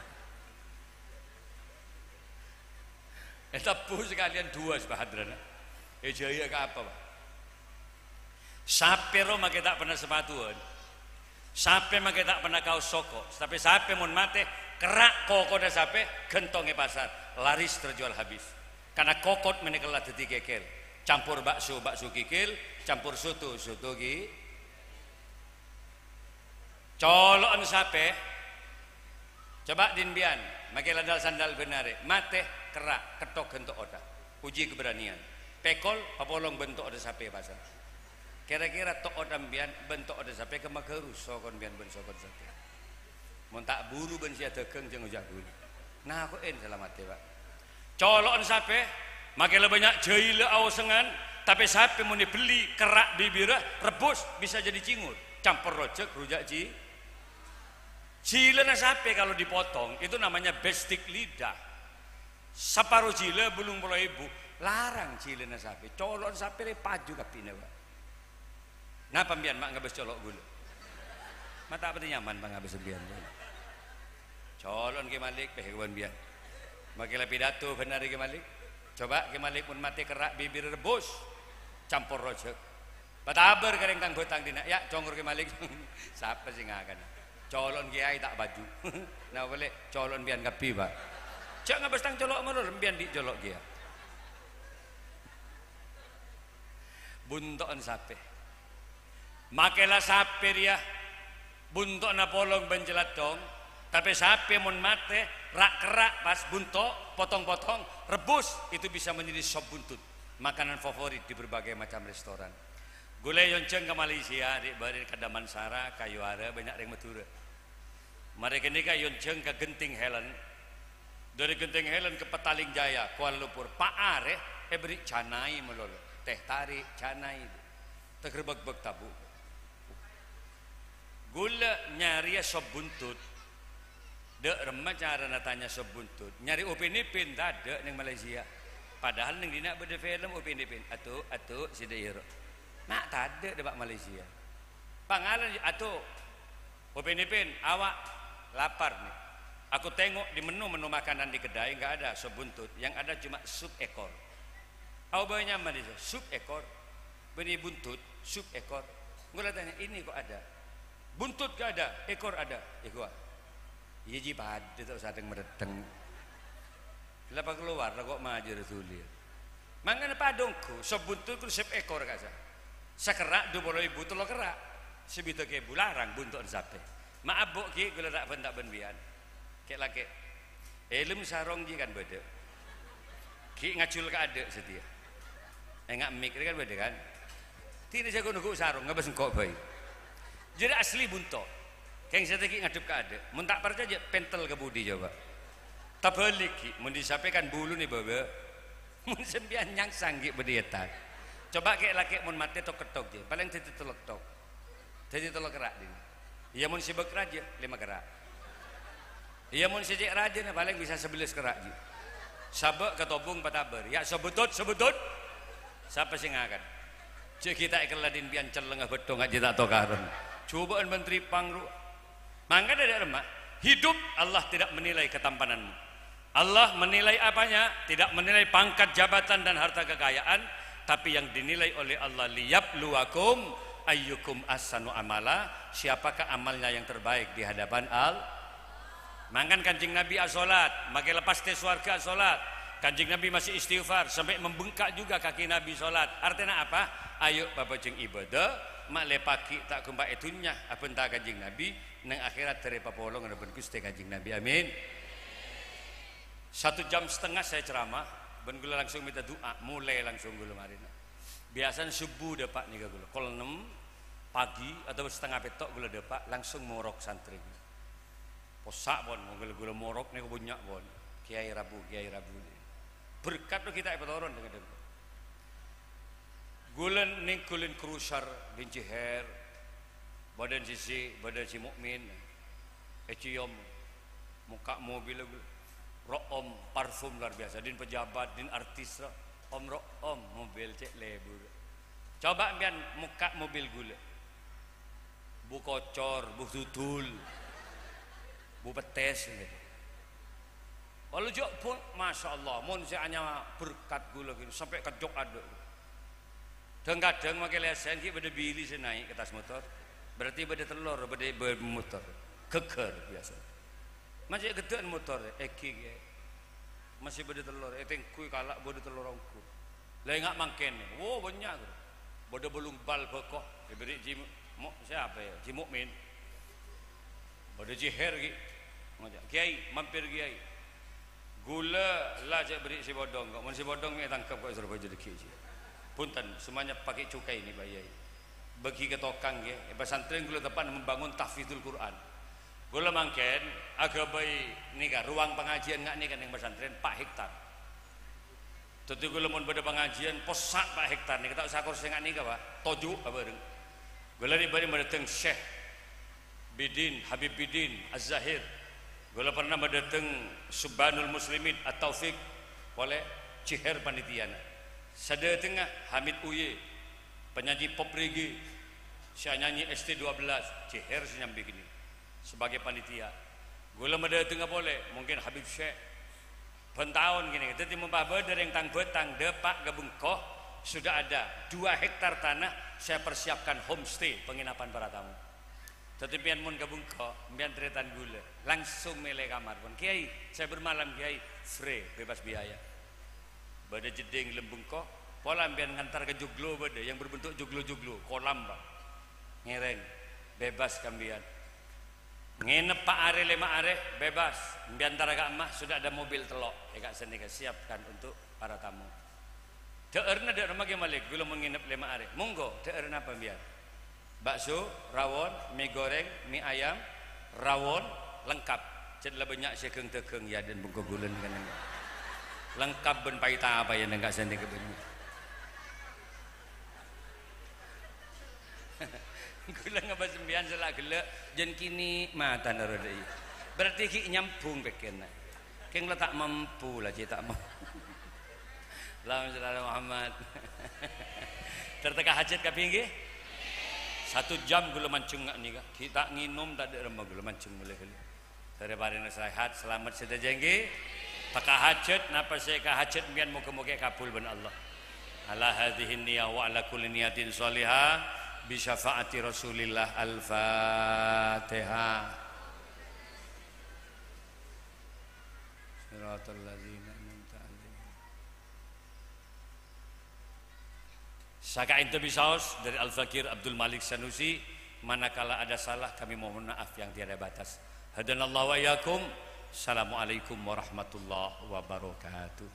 Ètebbu sakalèyan duwâ' sè hadrana. È jâriyâ ka apa, Pa'? Sapè rowa makè ta' pernah sapatuwân. Sapè makè ta' pernah kaos soko. Tapè sapè mon matè, kerra' kokona sapè, ghântong è pasar. Laris terjual habis. Karna kokot mènèka la dhâddhi kèkèl. Campor bakso, bakso kèkèl. Campor soto, soto kè-, Colo'en sapè. Coba din bi'ân, makè la dal-sandal bhender, matè, kerra', kettok ghântong oḍâ. Uji keberanian. Pèkol, papolong bân to' oḍâ sapè pasar. Kèra-kèra to' oḍâ bi'ân bân to' oḍâ sapè kemma ghârus sokon bi'ân bân sokon sapè. Mon ta' buru bân sè adhâghâng jhâ' ngojhâk ghulâ. Nako'en salameddhâ, Pa'. Colo'en sapè, makè la bânnya' jhâilâ aosengan, tapè sapè mon èbelli, kerra' bibirra, rebbus, bisa jadi cingur. Campor rojhâk, rujak ci-, jilâna sapè kalau dipotong, itu namanya bestik lidah. Saparo jilâ, bâllung polo èbu. Larang jilâna sapè. Colo'en sapè rè paju kabbhina, Pa'. Napa sampèyan ma' ngabâs colo' ghulâ? Ma' ta' patè nyaman, Pa', ngabâs sampèyan. Colo'en Kè Malik, pè, kabân bi'ân. Makè la pidato bhender Kè Malik. Coba Kè Malik mon matè kerra' bibir rebbus, campor rojhâk. Patabâr ka rèng tang-bhâtang dinna', "Ya', congor Kè Malik." Sapa sè ngakana? Colo'en kèyaè ta' paju. Napa polè? Colo'en bi'ân kabbhi, Pa'. Jhâ' ngabâs tang colo' malolo, sampèyan andi' colo' kèya. Bunto'en sapè. Makè la sapè rèya bunto'na polong bân caladdhong, tapè sapè mon matè, ra'-kerra' pas bunto', potong-potong, rebbus, itu bisa menjadi sop buntut, makanan favorit di berbagai macam restoran. Ghulâ èyonjhâng ka Malaysia, ri'-bâri' ka Damansara, Kayu Ara, bânnya' rèng Madhurâ. Marè ghânèka èyonjhâng ka Genting Highland. Ḍâri Genting Highland ka Petaling Jaya, Kuala Lumpur, pa' arè èberri' canai malolo. Teh tarik, canai. Taghârbâk bâk tabu'. Ghulâ nyarèya sop buntut. Ḍâ' remma carana tanya sop buntut. Nyarè Upin Ipin taḍâ' neng Malaysia. Padahal neng ḍinna' bâḍâ film Upin Ipin. Atu, atu, sè ḍâ' iyâ ro. Ma' taḍâ' ḍâ' Pa' Malaysia. Pangala, atu. Upin Ipin, awak lapar nih. Aku tengok di menu-menu makanan di kedai nggak ada sop buntut, yang ada cuma sup ekor. Aku bâi nyaman itu, sup ekor. Bânnè buntut, sup ekor. Ghulâ tanya, "Ini kok ada? Buntut nggak ada, ekor ada." Iku, ah. Iyâ, jiyâ paḍâ to, saḍâng-mareḍḍhâng. La pakalowar, la kok majâr dhuli. Mangkana paḍâ ongghu, sop buntut ghun sop ekor ka'issa'. Sakerra' ḍu polo èbu tello kerra'. Sabidhâk èbu larang bunto'en sapè. Ma' abbo' ghi' ghulâ ta' bân-, ta' bân bi'ân. Kè'-lakè'. Èlem sarong ghi' kan bâḍâ. Ghi' ngajhul ka aḍâ' satèya. Enga' mik kan bâḍâ kan. Ḍinna' jhâ' ghun ongghu sarong, ngabâs engko' bhâi. Jârèya asli bunto'. Kèng satèya ghi' ngaḍhep ka aḍâ'. Mon ta' parcajâ, pentel ka budi coba. Tabâlighi, mon ḍi sapè kan buluna bâbâ. Mon sampèyan nyangsang ghi' bâḍâ ètan. Coba kè'-lakè' mon matè tok-kettok jâ, palèng dhâddhi tello kettok. Dhâddhi tello kerra' ḍinna'. Iyâ mon sè bâk rajâ, lèma kerra'. Iyâ mon sè cè' rajâna palèng bisa sabellâs kerra' jâ. Sabâ' katobung patabâr. Ya, sop buntut, sop buntut. Sapa sè ngakan? Jâ' ghi' ta' èkella ḍin bi'ân cellengnga bâḍḍhong ajâ ta' tokaran. Cobâ'ân bân trèpang rowa. Mangkana ḍâ' remma, hidup Allah tidak menilai ketampananmu. Allah menilai apanya? Tidak menilai pangkat jabatan dan harta kekayaan, tapi yang dinilai oleh Allah, "Liyabluwakum ayyukum ahsanu amala," siapakah amalnya yang terbaik di hadapan Allah. Mangkana Kanjeng Nabi asholat, makè la pastè sowarghâ asholat. Kanjeng Nabi masih istighfar, sampai membengkak juga kaki Nabi sholat. Artèna apa? Ayo, pabhâjheng ibadah, ma' lè pagghi' ta' ghâmpa'è dhunnya, abhânta Kanjeng Nabi, neng akhèrat ḍâri papolongan bân Ghustè Kanjeng Nabi. Amin. Satu jam setengah saya ceramah, bân ghulâ langsung minta du'a, molaè langsung ghulâ marèna. Biasana subuh ḍâpa' nèka ghulâ, kol ennem pagi atau setengah pètto' ghulâ ḍâpa', langsung morok santrè. Possa' pon, mon ghulâ morok nèko bânnya' pon. Kèyaè rabu, kèyaè rabu. Berkat lo kita epatoron dengan dengko. Ghulâ nèng ghulâ krusar, din jihèr, bâdâna sè, bâdâ sè mukmin, èciom, mokka' mobil, ro-, om, parfum luar biasa, din pejabat, din artis, ro-, om, ro-, om, mobil cè' lebur. Coba' sampèyan mokka' mobil ghulâ. Bu kocor, bu dudul, bu pettès, gitu. Walau jhâ' pon, masyaallah, mon sè anyama berkat ghulâ gini, sampè' ka jok adâ'. Dhâng-kadhâng makè lèsèn ghi' bâdâ bili sè naè' ka attas motor. Berarti bâdâ tellor, bâdâ bân motor. Ghâggâr biyasa. Masih ghâddhâ'ân motor, èngghi, Kè. Masih bâdâ tellor, ètengghuy kala' bâdâ tellor ongghu. La enga' mangkèn, wo, bânnya', gitu. Bâdâ bâlung bal bâko, èbèrri' Ji Mu-, Mu-, sapa ya? Ji Mukmin. Bâdâ jihèr ghi'. Ngoca', "Kèyaè, mampir, Kèyaè. Ghulâ la jhâ' bèrri' sè bhudhung, kok mon sè bhudhung mè' ètangkep, kok, è Sorbhâjâ dhâggi', jhi." "Bhunten, semuanya pakai cukai ini, Pak Yai. Bagi ke tokang, ya." È pasantrèn ghulâ teppa'na membangun tahfizul Quran. Ghulâ mangkèn aghâbây nèka, ruang pangajiân nga' nèka nèng pasantrèn, pa' hektar. Dhâddhi ghulâ mon bâdâ pangajiân, possa' pa' hektar nèka, ta' osa korsè nga' nèka, Pa'. Toju' abhâreng. Ghulâ nè-, bâri' madâteng Syekh Bidin, Habib Bidin, Az-Zahir. Ghulâ pernah madâteng Subbanul Muslimin, At-Taufik, polè jihèr panitiana. Sadhâtengnga Hamid Uye, penyanyi pop reggae, sè anyanyi S T dua belas, jihèr sè nyambi kènè'. Sebagai panitia. Ghulâ madâtengnga polè, mungkin Habib Syekh. Bân taon kènè', dhâddhi mon pas bâdâ rèng tang-bhâtang dâpa' ka bengko, sudah ada dua hektar tanah saya persiapkan homestay penginapan para tamu. Dhâddhi sampèyan mon ka bengko, sampèyan tarètan ghulâ, langsung mèlè kamar pon. "Kèyaè, saya bermalam, Kèyaè." Free, bebas biaya. Bâdâ jeddhing è lem bengko, pola sampèyan ngantar ka joglo bâdâ, yang berbentuk joglo-joglo, kolam, Pa'. Ngèrèng, bebas ka sampèyan. Ngènep pa' arè, lèma' arè, bebas. Sampèyan antara ka'emma, sudah ada mobil tello', è ka'sanèka siapkan untuk para tamu. Dhâ'ârna dâ' remma Kè Malik, ghulâ mon ngènep lèma' arè. Monggo, dhâ'âr napa sampèyan? Bakso, rawon, mi goreng, mi ayam, rawon, lengkap. Cè' la bânnya' sè ghâng-dâghâng, ya, dân bengko ghulâ nèng ka'dinto. Lengkap bân paèta apa, ya, nèng ka'sanèka bânnya'. Ghulâ ngabâs sampèyan sè la ghellâ', jân kènè' matana rowa dâ' iyâ. Berarti ghi' nyambung pèkkèrra. Kèng la ta' mampu, la cè' ta' mampu. Allahumma shalli ala Muhammad. Terteka hajat kabbhi, ngghi? Satu jam ghulâ manjeng nga' nèka. Ghi' ta' ngènom, tadâ' remma ghulâ manjeng molaè ghellâ'. Dhâri parèna sehat, salamet sadhâjâ, ngghi? Teka hajat, napa sè èkahajat sampèyan moghâ-moghâ èkabul bân Allah. Ala hadhihi niyah wa ala kulli niyatin shalihah bi syafaati Rasulillah. Al-Fatihah. Shiratal ladzina an'amta 'alaihim. Saka'dinto bisaos dâri Al-Fakir Abdul Malik Sanusi, manakala ada salah, kami mohon maaf yang tiada batas. Hadanallahu wa iyyakum. Assalamualaikum warahmatullahi wabarakatuh.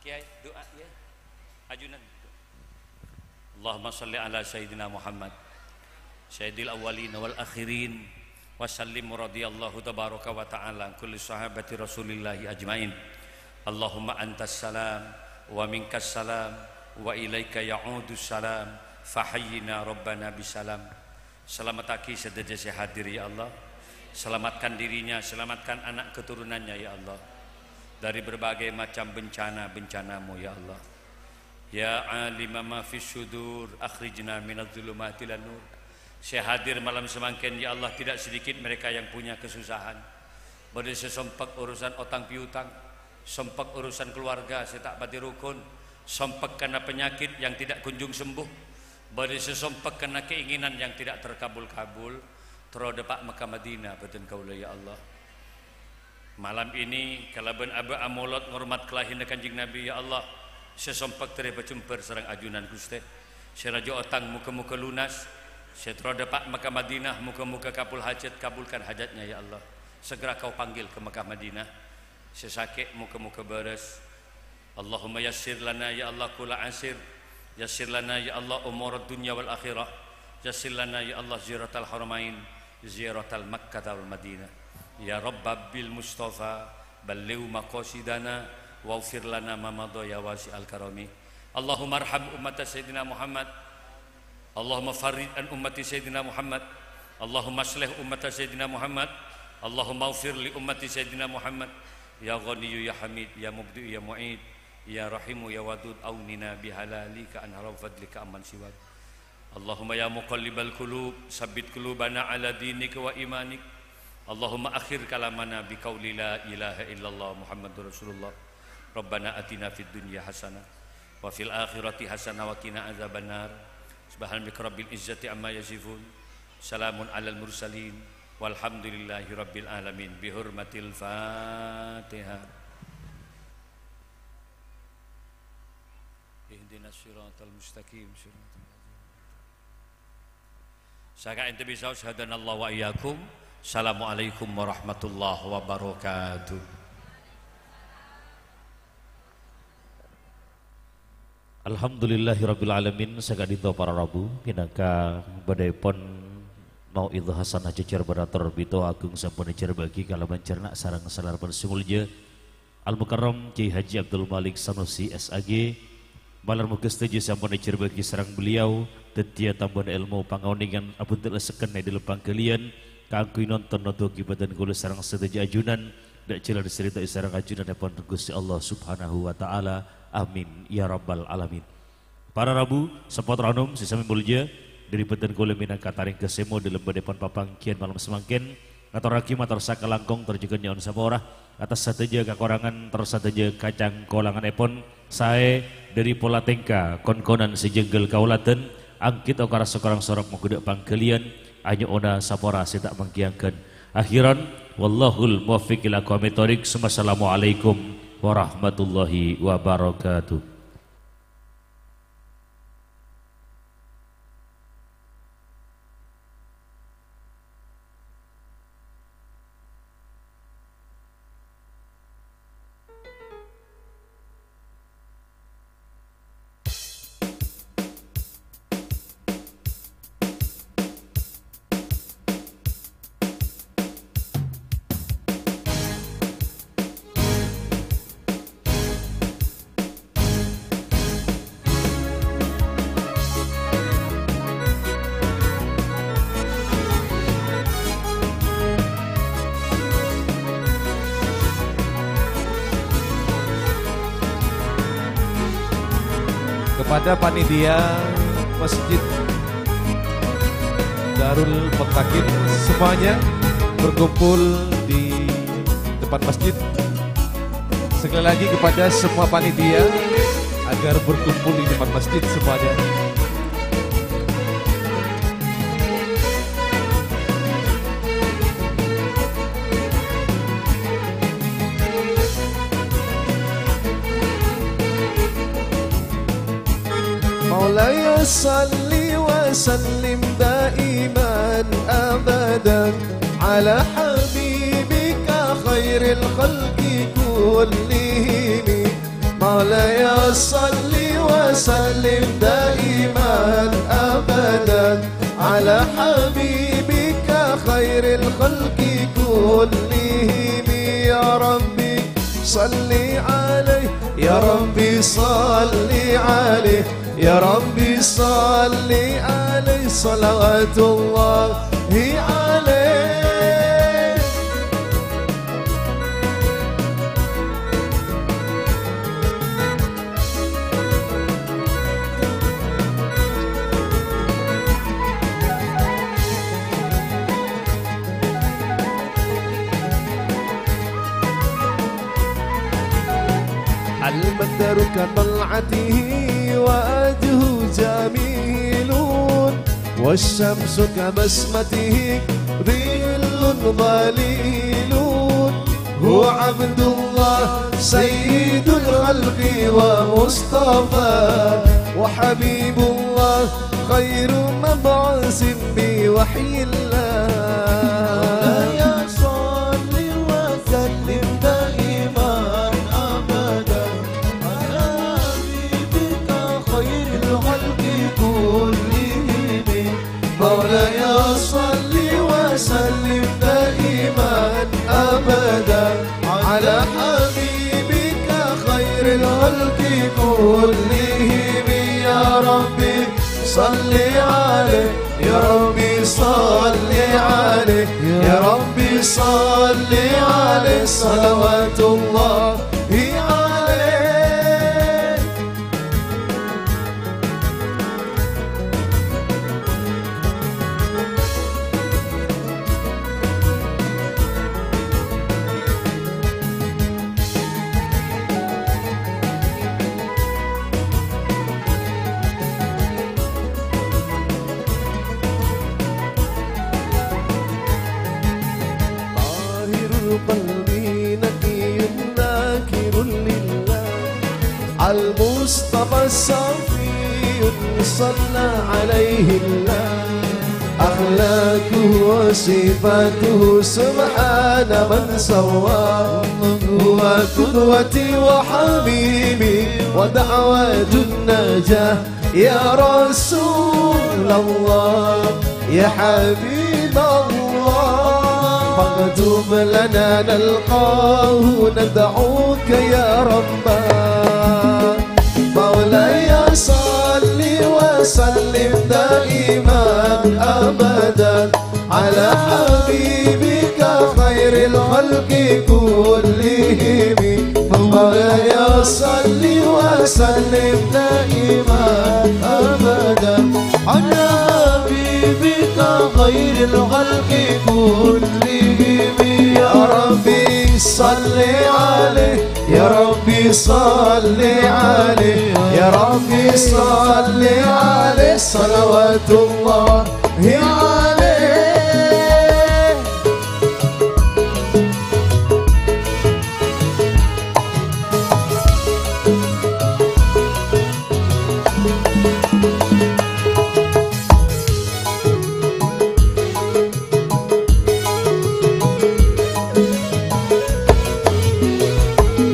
Kèyaè, du'a, ya. Ajunan. Allahumma shalli ala Sayyidina Muhammad, Sayyidil awwalin wal akhirin, wa sallim radhiyallahu tabaraka wa ta'ala an kulli sahabati Rasulillahi ajmain. Allahumma antas salam, wa minkas salam, wa ilaika ya'udus salam, fahayyina Rabbana bisalam. Selamataghi sadhâjâ sè hadir, ya Allah. Selamatkan dirinya, selamatkan anak keturunannya, ya Allah. Dari berbagai macam bencana-bencana-Mu, ya Allah. Ya alima ma fis sudur, akhrijna minadz dzulumati ilan nur. Sè hadir malam samangkèn, ya Allah, tidak sedikit mereka yang punya kesusahan. Bâdâ sè sompek urusan otang piutang, sompek urusan keluarga sè ta' patè rokon, sompek karena penyakit yang tidak kunjung sembuh, bâdâ sè sompek karena keinginan yang tidak terkabul-kabul, terro dâpa' Mekkah Madinah bâdân kaulâ, ya Allah. Malam ini, kalabân abâ' amolod ngormat kalahèranna Kanjeng Nabi, ya Allah, sè sompek terro èpajembhâr sareng ajunan, Ghustè. Sè rajâ otang moghâ-moghâ lunas, sè terro dâpa' Mekkah Madinah moghâ-moghâ kabul hajat, kabulkan hajatnya, ya Allah. Segera Kau panggil ke Mekkah Madinah. Sè sakè' moghâ-moghâ bârâs. Allahumma yassir lana, ya Allah, kulla asir. Yassir lana, ya Allah, umurad dunya wal akhirah. Yassir lana, ya Allah, ziyaratal haramain, ziyaratal Makkah wal Madinah. Ya Rabba bil Mustafa, balligh maqasidana, waghfir lana ma madha ya wasi'al karami. Allahumma arham ummata Sayyidina Muhammad. Allahumma farrij an ummati Sayyidina Muhammad. Allahumma aslih ummata Sayyidina Muhammad. Allahumma ufir li ummati Sayyidina Muhammad. Ya Ghaniyyu ya Hamid, ya Mubdi'u ya Mu'id, ya Rahimu ya Wadud, aunina bihalalika an haram fadlika amman siwak. Allahumma ya muqallibal qulub, sabbit qulubana ala dinik wa imanik. Allahumma akhir kalamana biqauli la ilaha illallah Muhammadur Rasulullah. Rabbana atina fid dunya hasanah wa fil akhirati hasanah wa qina adzabannar. Subhana rabbika rabbil izzati amma yasifun. Salamun alal mursalin. Walhamdulillahi rabbil alamin. Bihurmatil Fatihah. Ihdinas siratal mustaqim, siratal ladzina. Saka ente bisa, hadanallahu wa iyyakum. Assalamualaikum warahmatullahi wabarakatuh. Alhamdulillahirabbil alamin, saka'dinto para rabu, minangka bâdâèpon mau'idhah hasanah jhâjhâr bâdâ tor bito agung sampun èjhârbâ'âghi kalaban cerna sareng salarapan sè molja. Al-Mukarram Kyai Haji Abdul Malik Sanusi, S A G, malar moghâ sadhâjâ sampon èjhârbâ'âghi sareng beliau, dhâddhiyâ tambâna èlmo pangaonèngan abhântel asekken è dhâlem pangghâliyân, kaangghuy nonton nodhuwâghi bhâdhân kaulâ sareng sadhâjâ ajunan, dâ' jhâlân sè rèdhâi sareng ajunanèpon Ghustè Allah Subhanahu wa Ta'ala. Amin, ya rabbal alamin. Para rabu, sèpot ranom sè samè molja, dhâri bhâdhân kaulâ mènangka tarèng ghâsèmo dhâlem bâdâèpon papangghiyân malem samangkèn, ngatorraghi mator sakalangkong tor jhughân nyo'on sapora atas sadhâjâ kakorangan tor sadhâjâ kacangkolangannèpon, saè dhâri pola tèngka, kon-konan sè jhânggâl kaoladhân, anggit okara sokorang sorok moghâ dâ' pangghâliyân, anyo'ona sapora sè ta' mangkèyangghân. Akhiran, wallahul muwaffiq ila aqwamit thoriq. Summa assalamualaikum warahmatullahi wabarakatuh. Kepada panitia Masjid Darul Muttaqin semuanya berkumpul di tempat masjid. Sekali lagi kepada semua panitia agar berkumpul di tempat masjid semuanya. مولاي صل وسلم دائما أبدا على حبيبك خير الخلق كلهم. مولاي صل وسلم دائما أبدا على حبيبك خير الخلق كلهم. يا ربي صل عليه، يا ربي صل عليه، يا ربي صل عليه، صلوات الله عليه. المطر كطلعته ووجهه جميل، والشمس كبسمته ظل ظليل. هو عبد الله سيد الخلق ومصطفى، وحبيب الله خير مبعوث بوحي الله. مولاي صل وسلم دائما أبدا على حبيبك خير الخلق كلهم. مولاي صل وسلم دائما أبدا على حبيبك خير الخلق الخلق كلهم. يا ربي صل عليه، يا ربي صل عليه، يا ربي صل عليه، صلوات الله عليه. طاهر القلب نقي ذاكر لله. المصطفى الصفي صلى عليه الله. أخلاقه وصفاته سبحان من سواه. هو قدوتي وحبيبي ودعوة النجاة. يا رسول الله، يا حبيب الله، فاكتب لنا نلقاه ندعوك يا ربا. مولاي صل وسلم دائما أبدا على حبيبك خير الخلق كلهم. مولاي صل وسلم دائما أبدا على حبيبك خير الخلق كلهم. يا ربي صل عليه، يا ربي صل عليه، يا ربي صل عليه، صلوات الله عليه.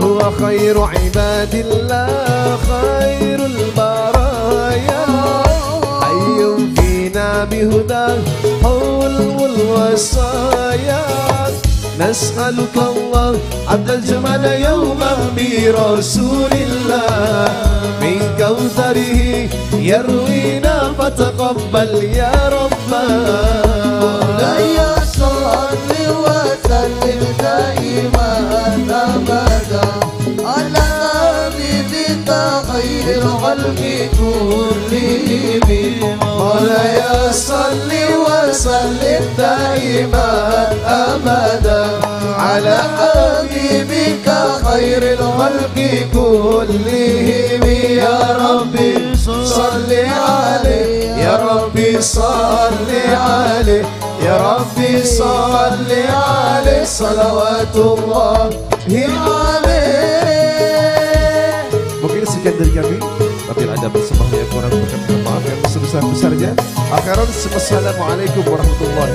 هو خير عباد الله، خير البرايا، حي فينا بهداه حلو الوصايا. نسألك الله عبد الجمال يوما برسول الله، من كوثره يروينا فتقبل يا ربنا. مولاي صل وسلم دائما أبدا على حبيبك خير الخلق كلهم. مولاي صل وسلم دائما أبدا على حبيبك خير الخلق كلهم. يا ربي صل عليه، يا ربي صل عليه، يا ربي صل عليه، صلوات الله عليه. Mungkin sekian dari kami. Apabila ada salah yang kurang, mohon maaf yang sebesar-besarnya. Akhiran, wassalamualaikum warahmatullahi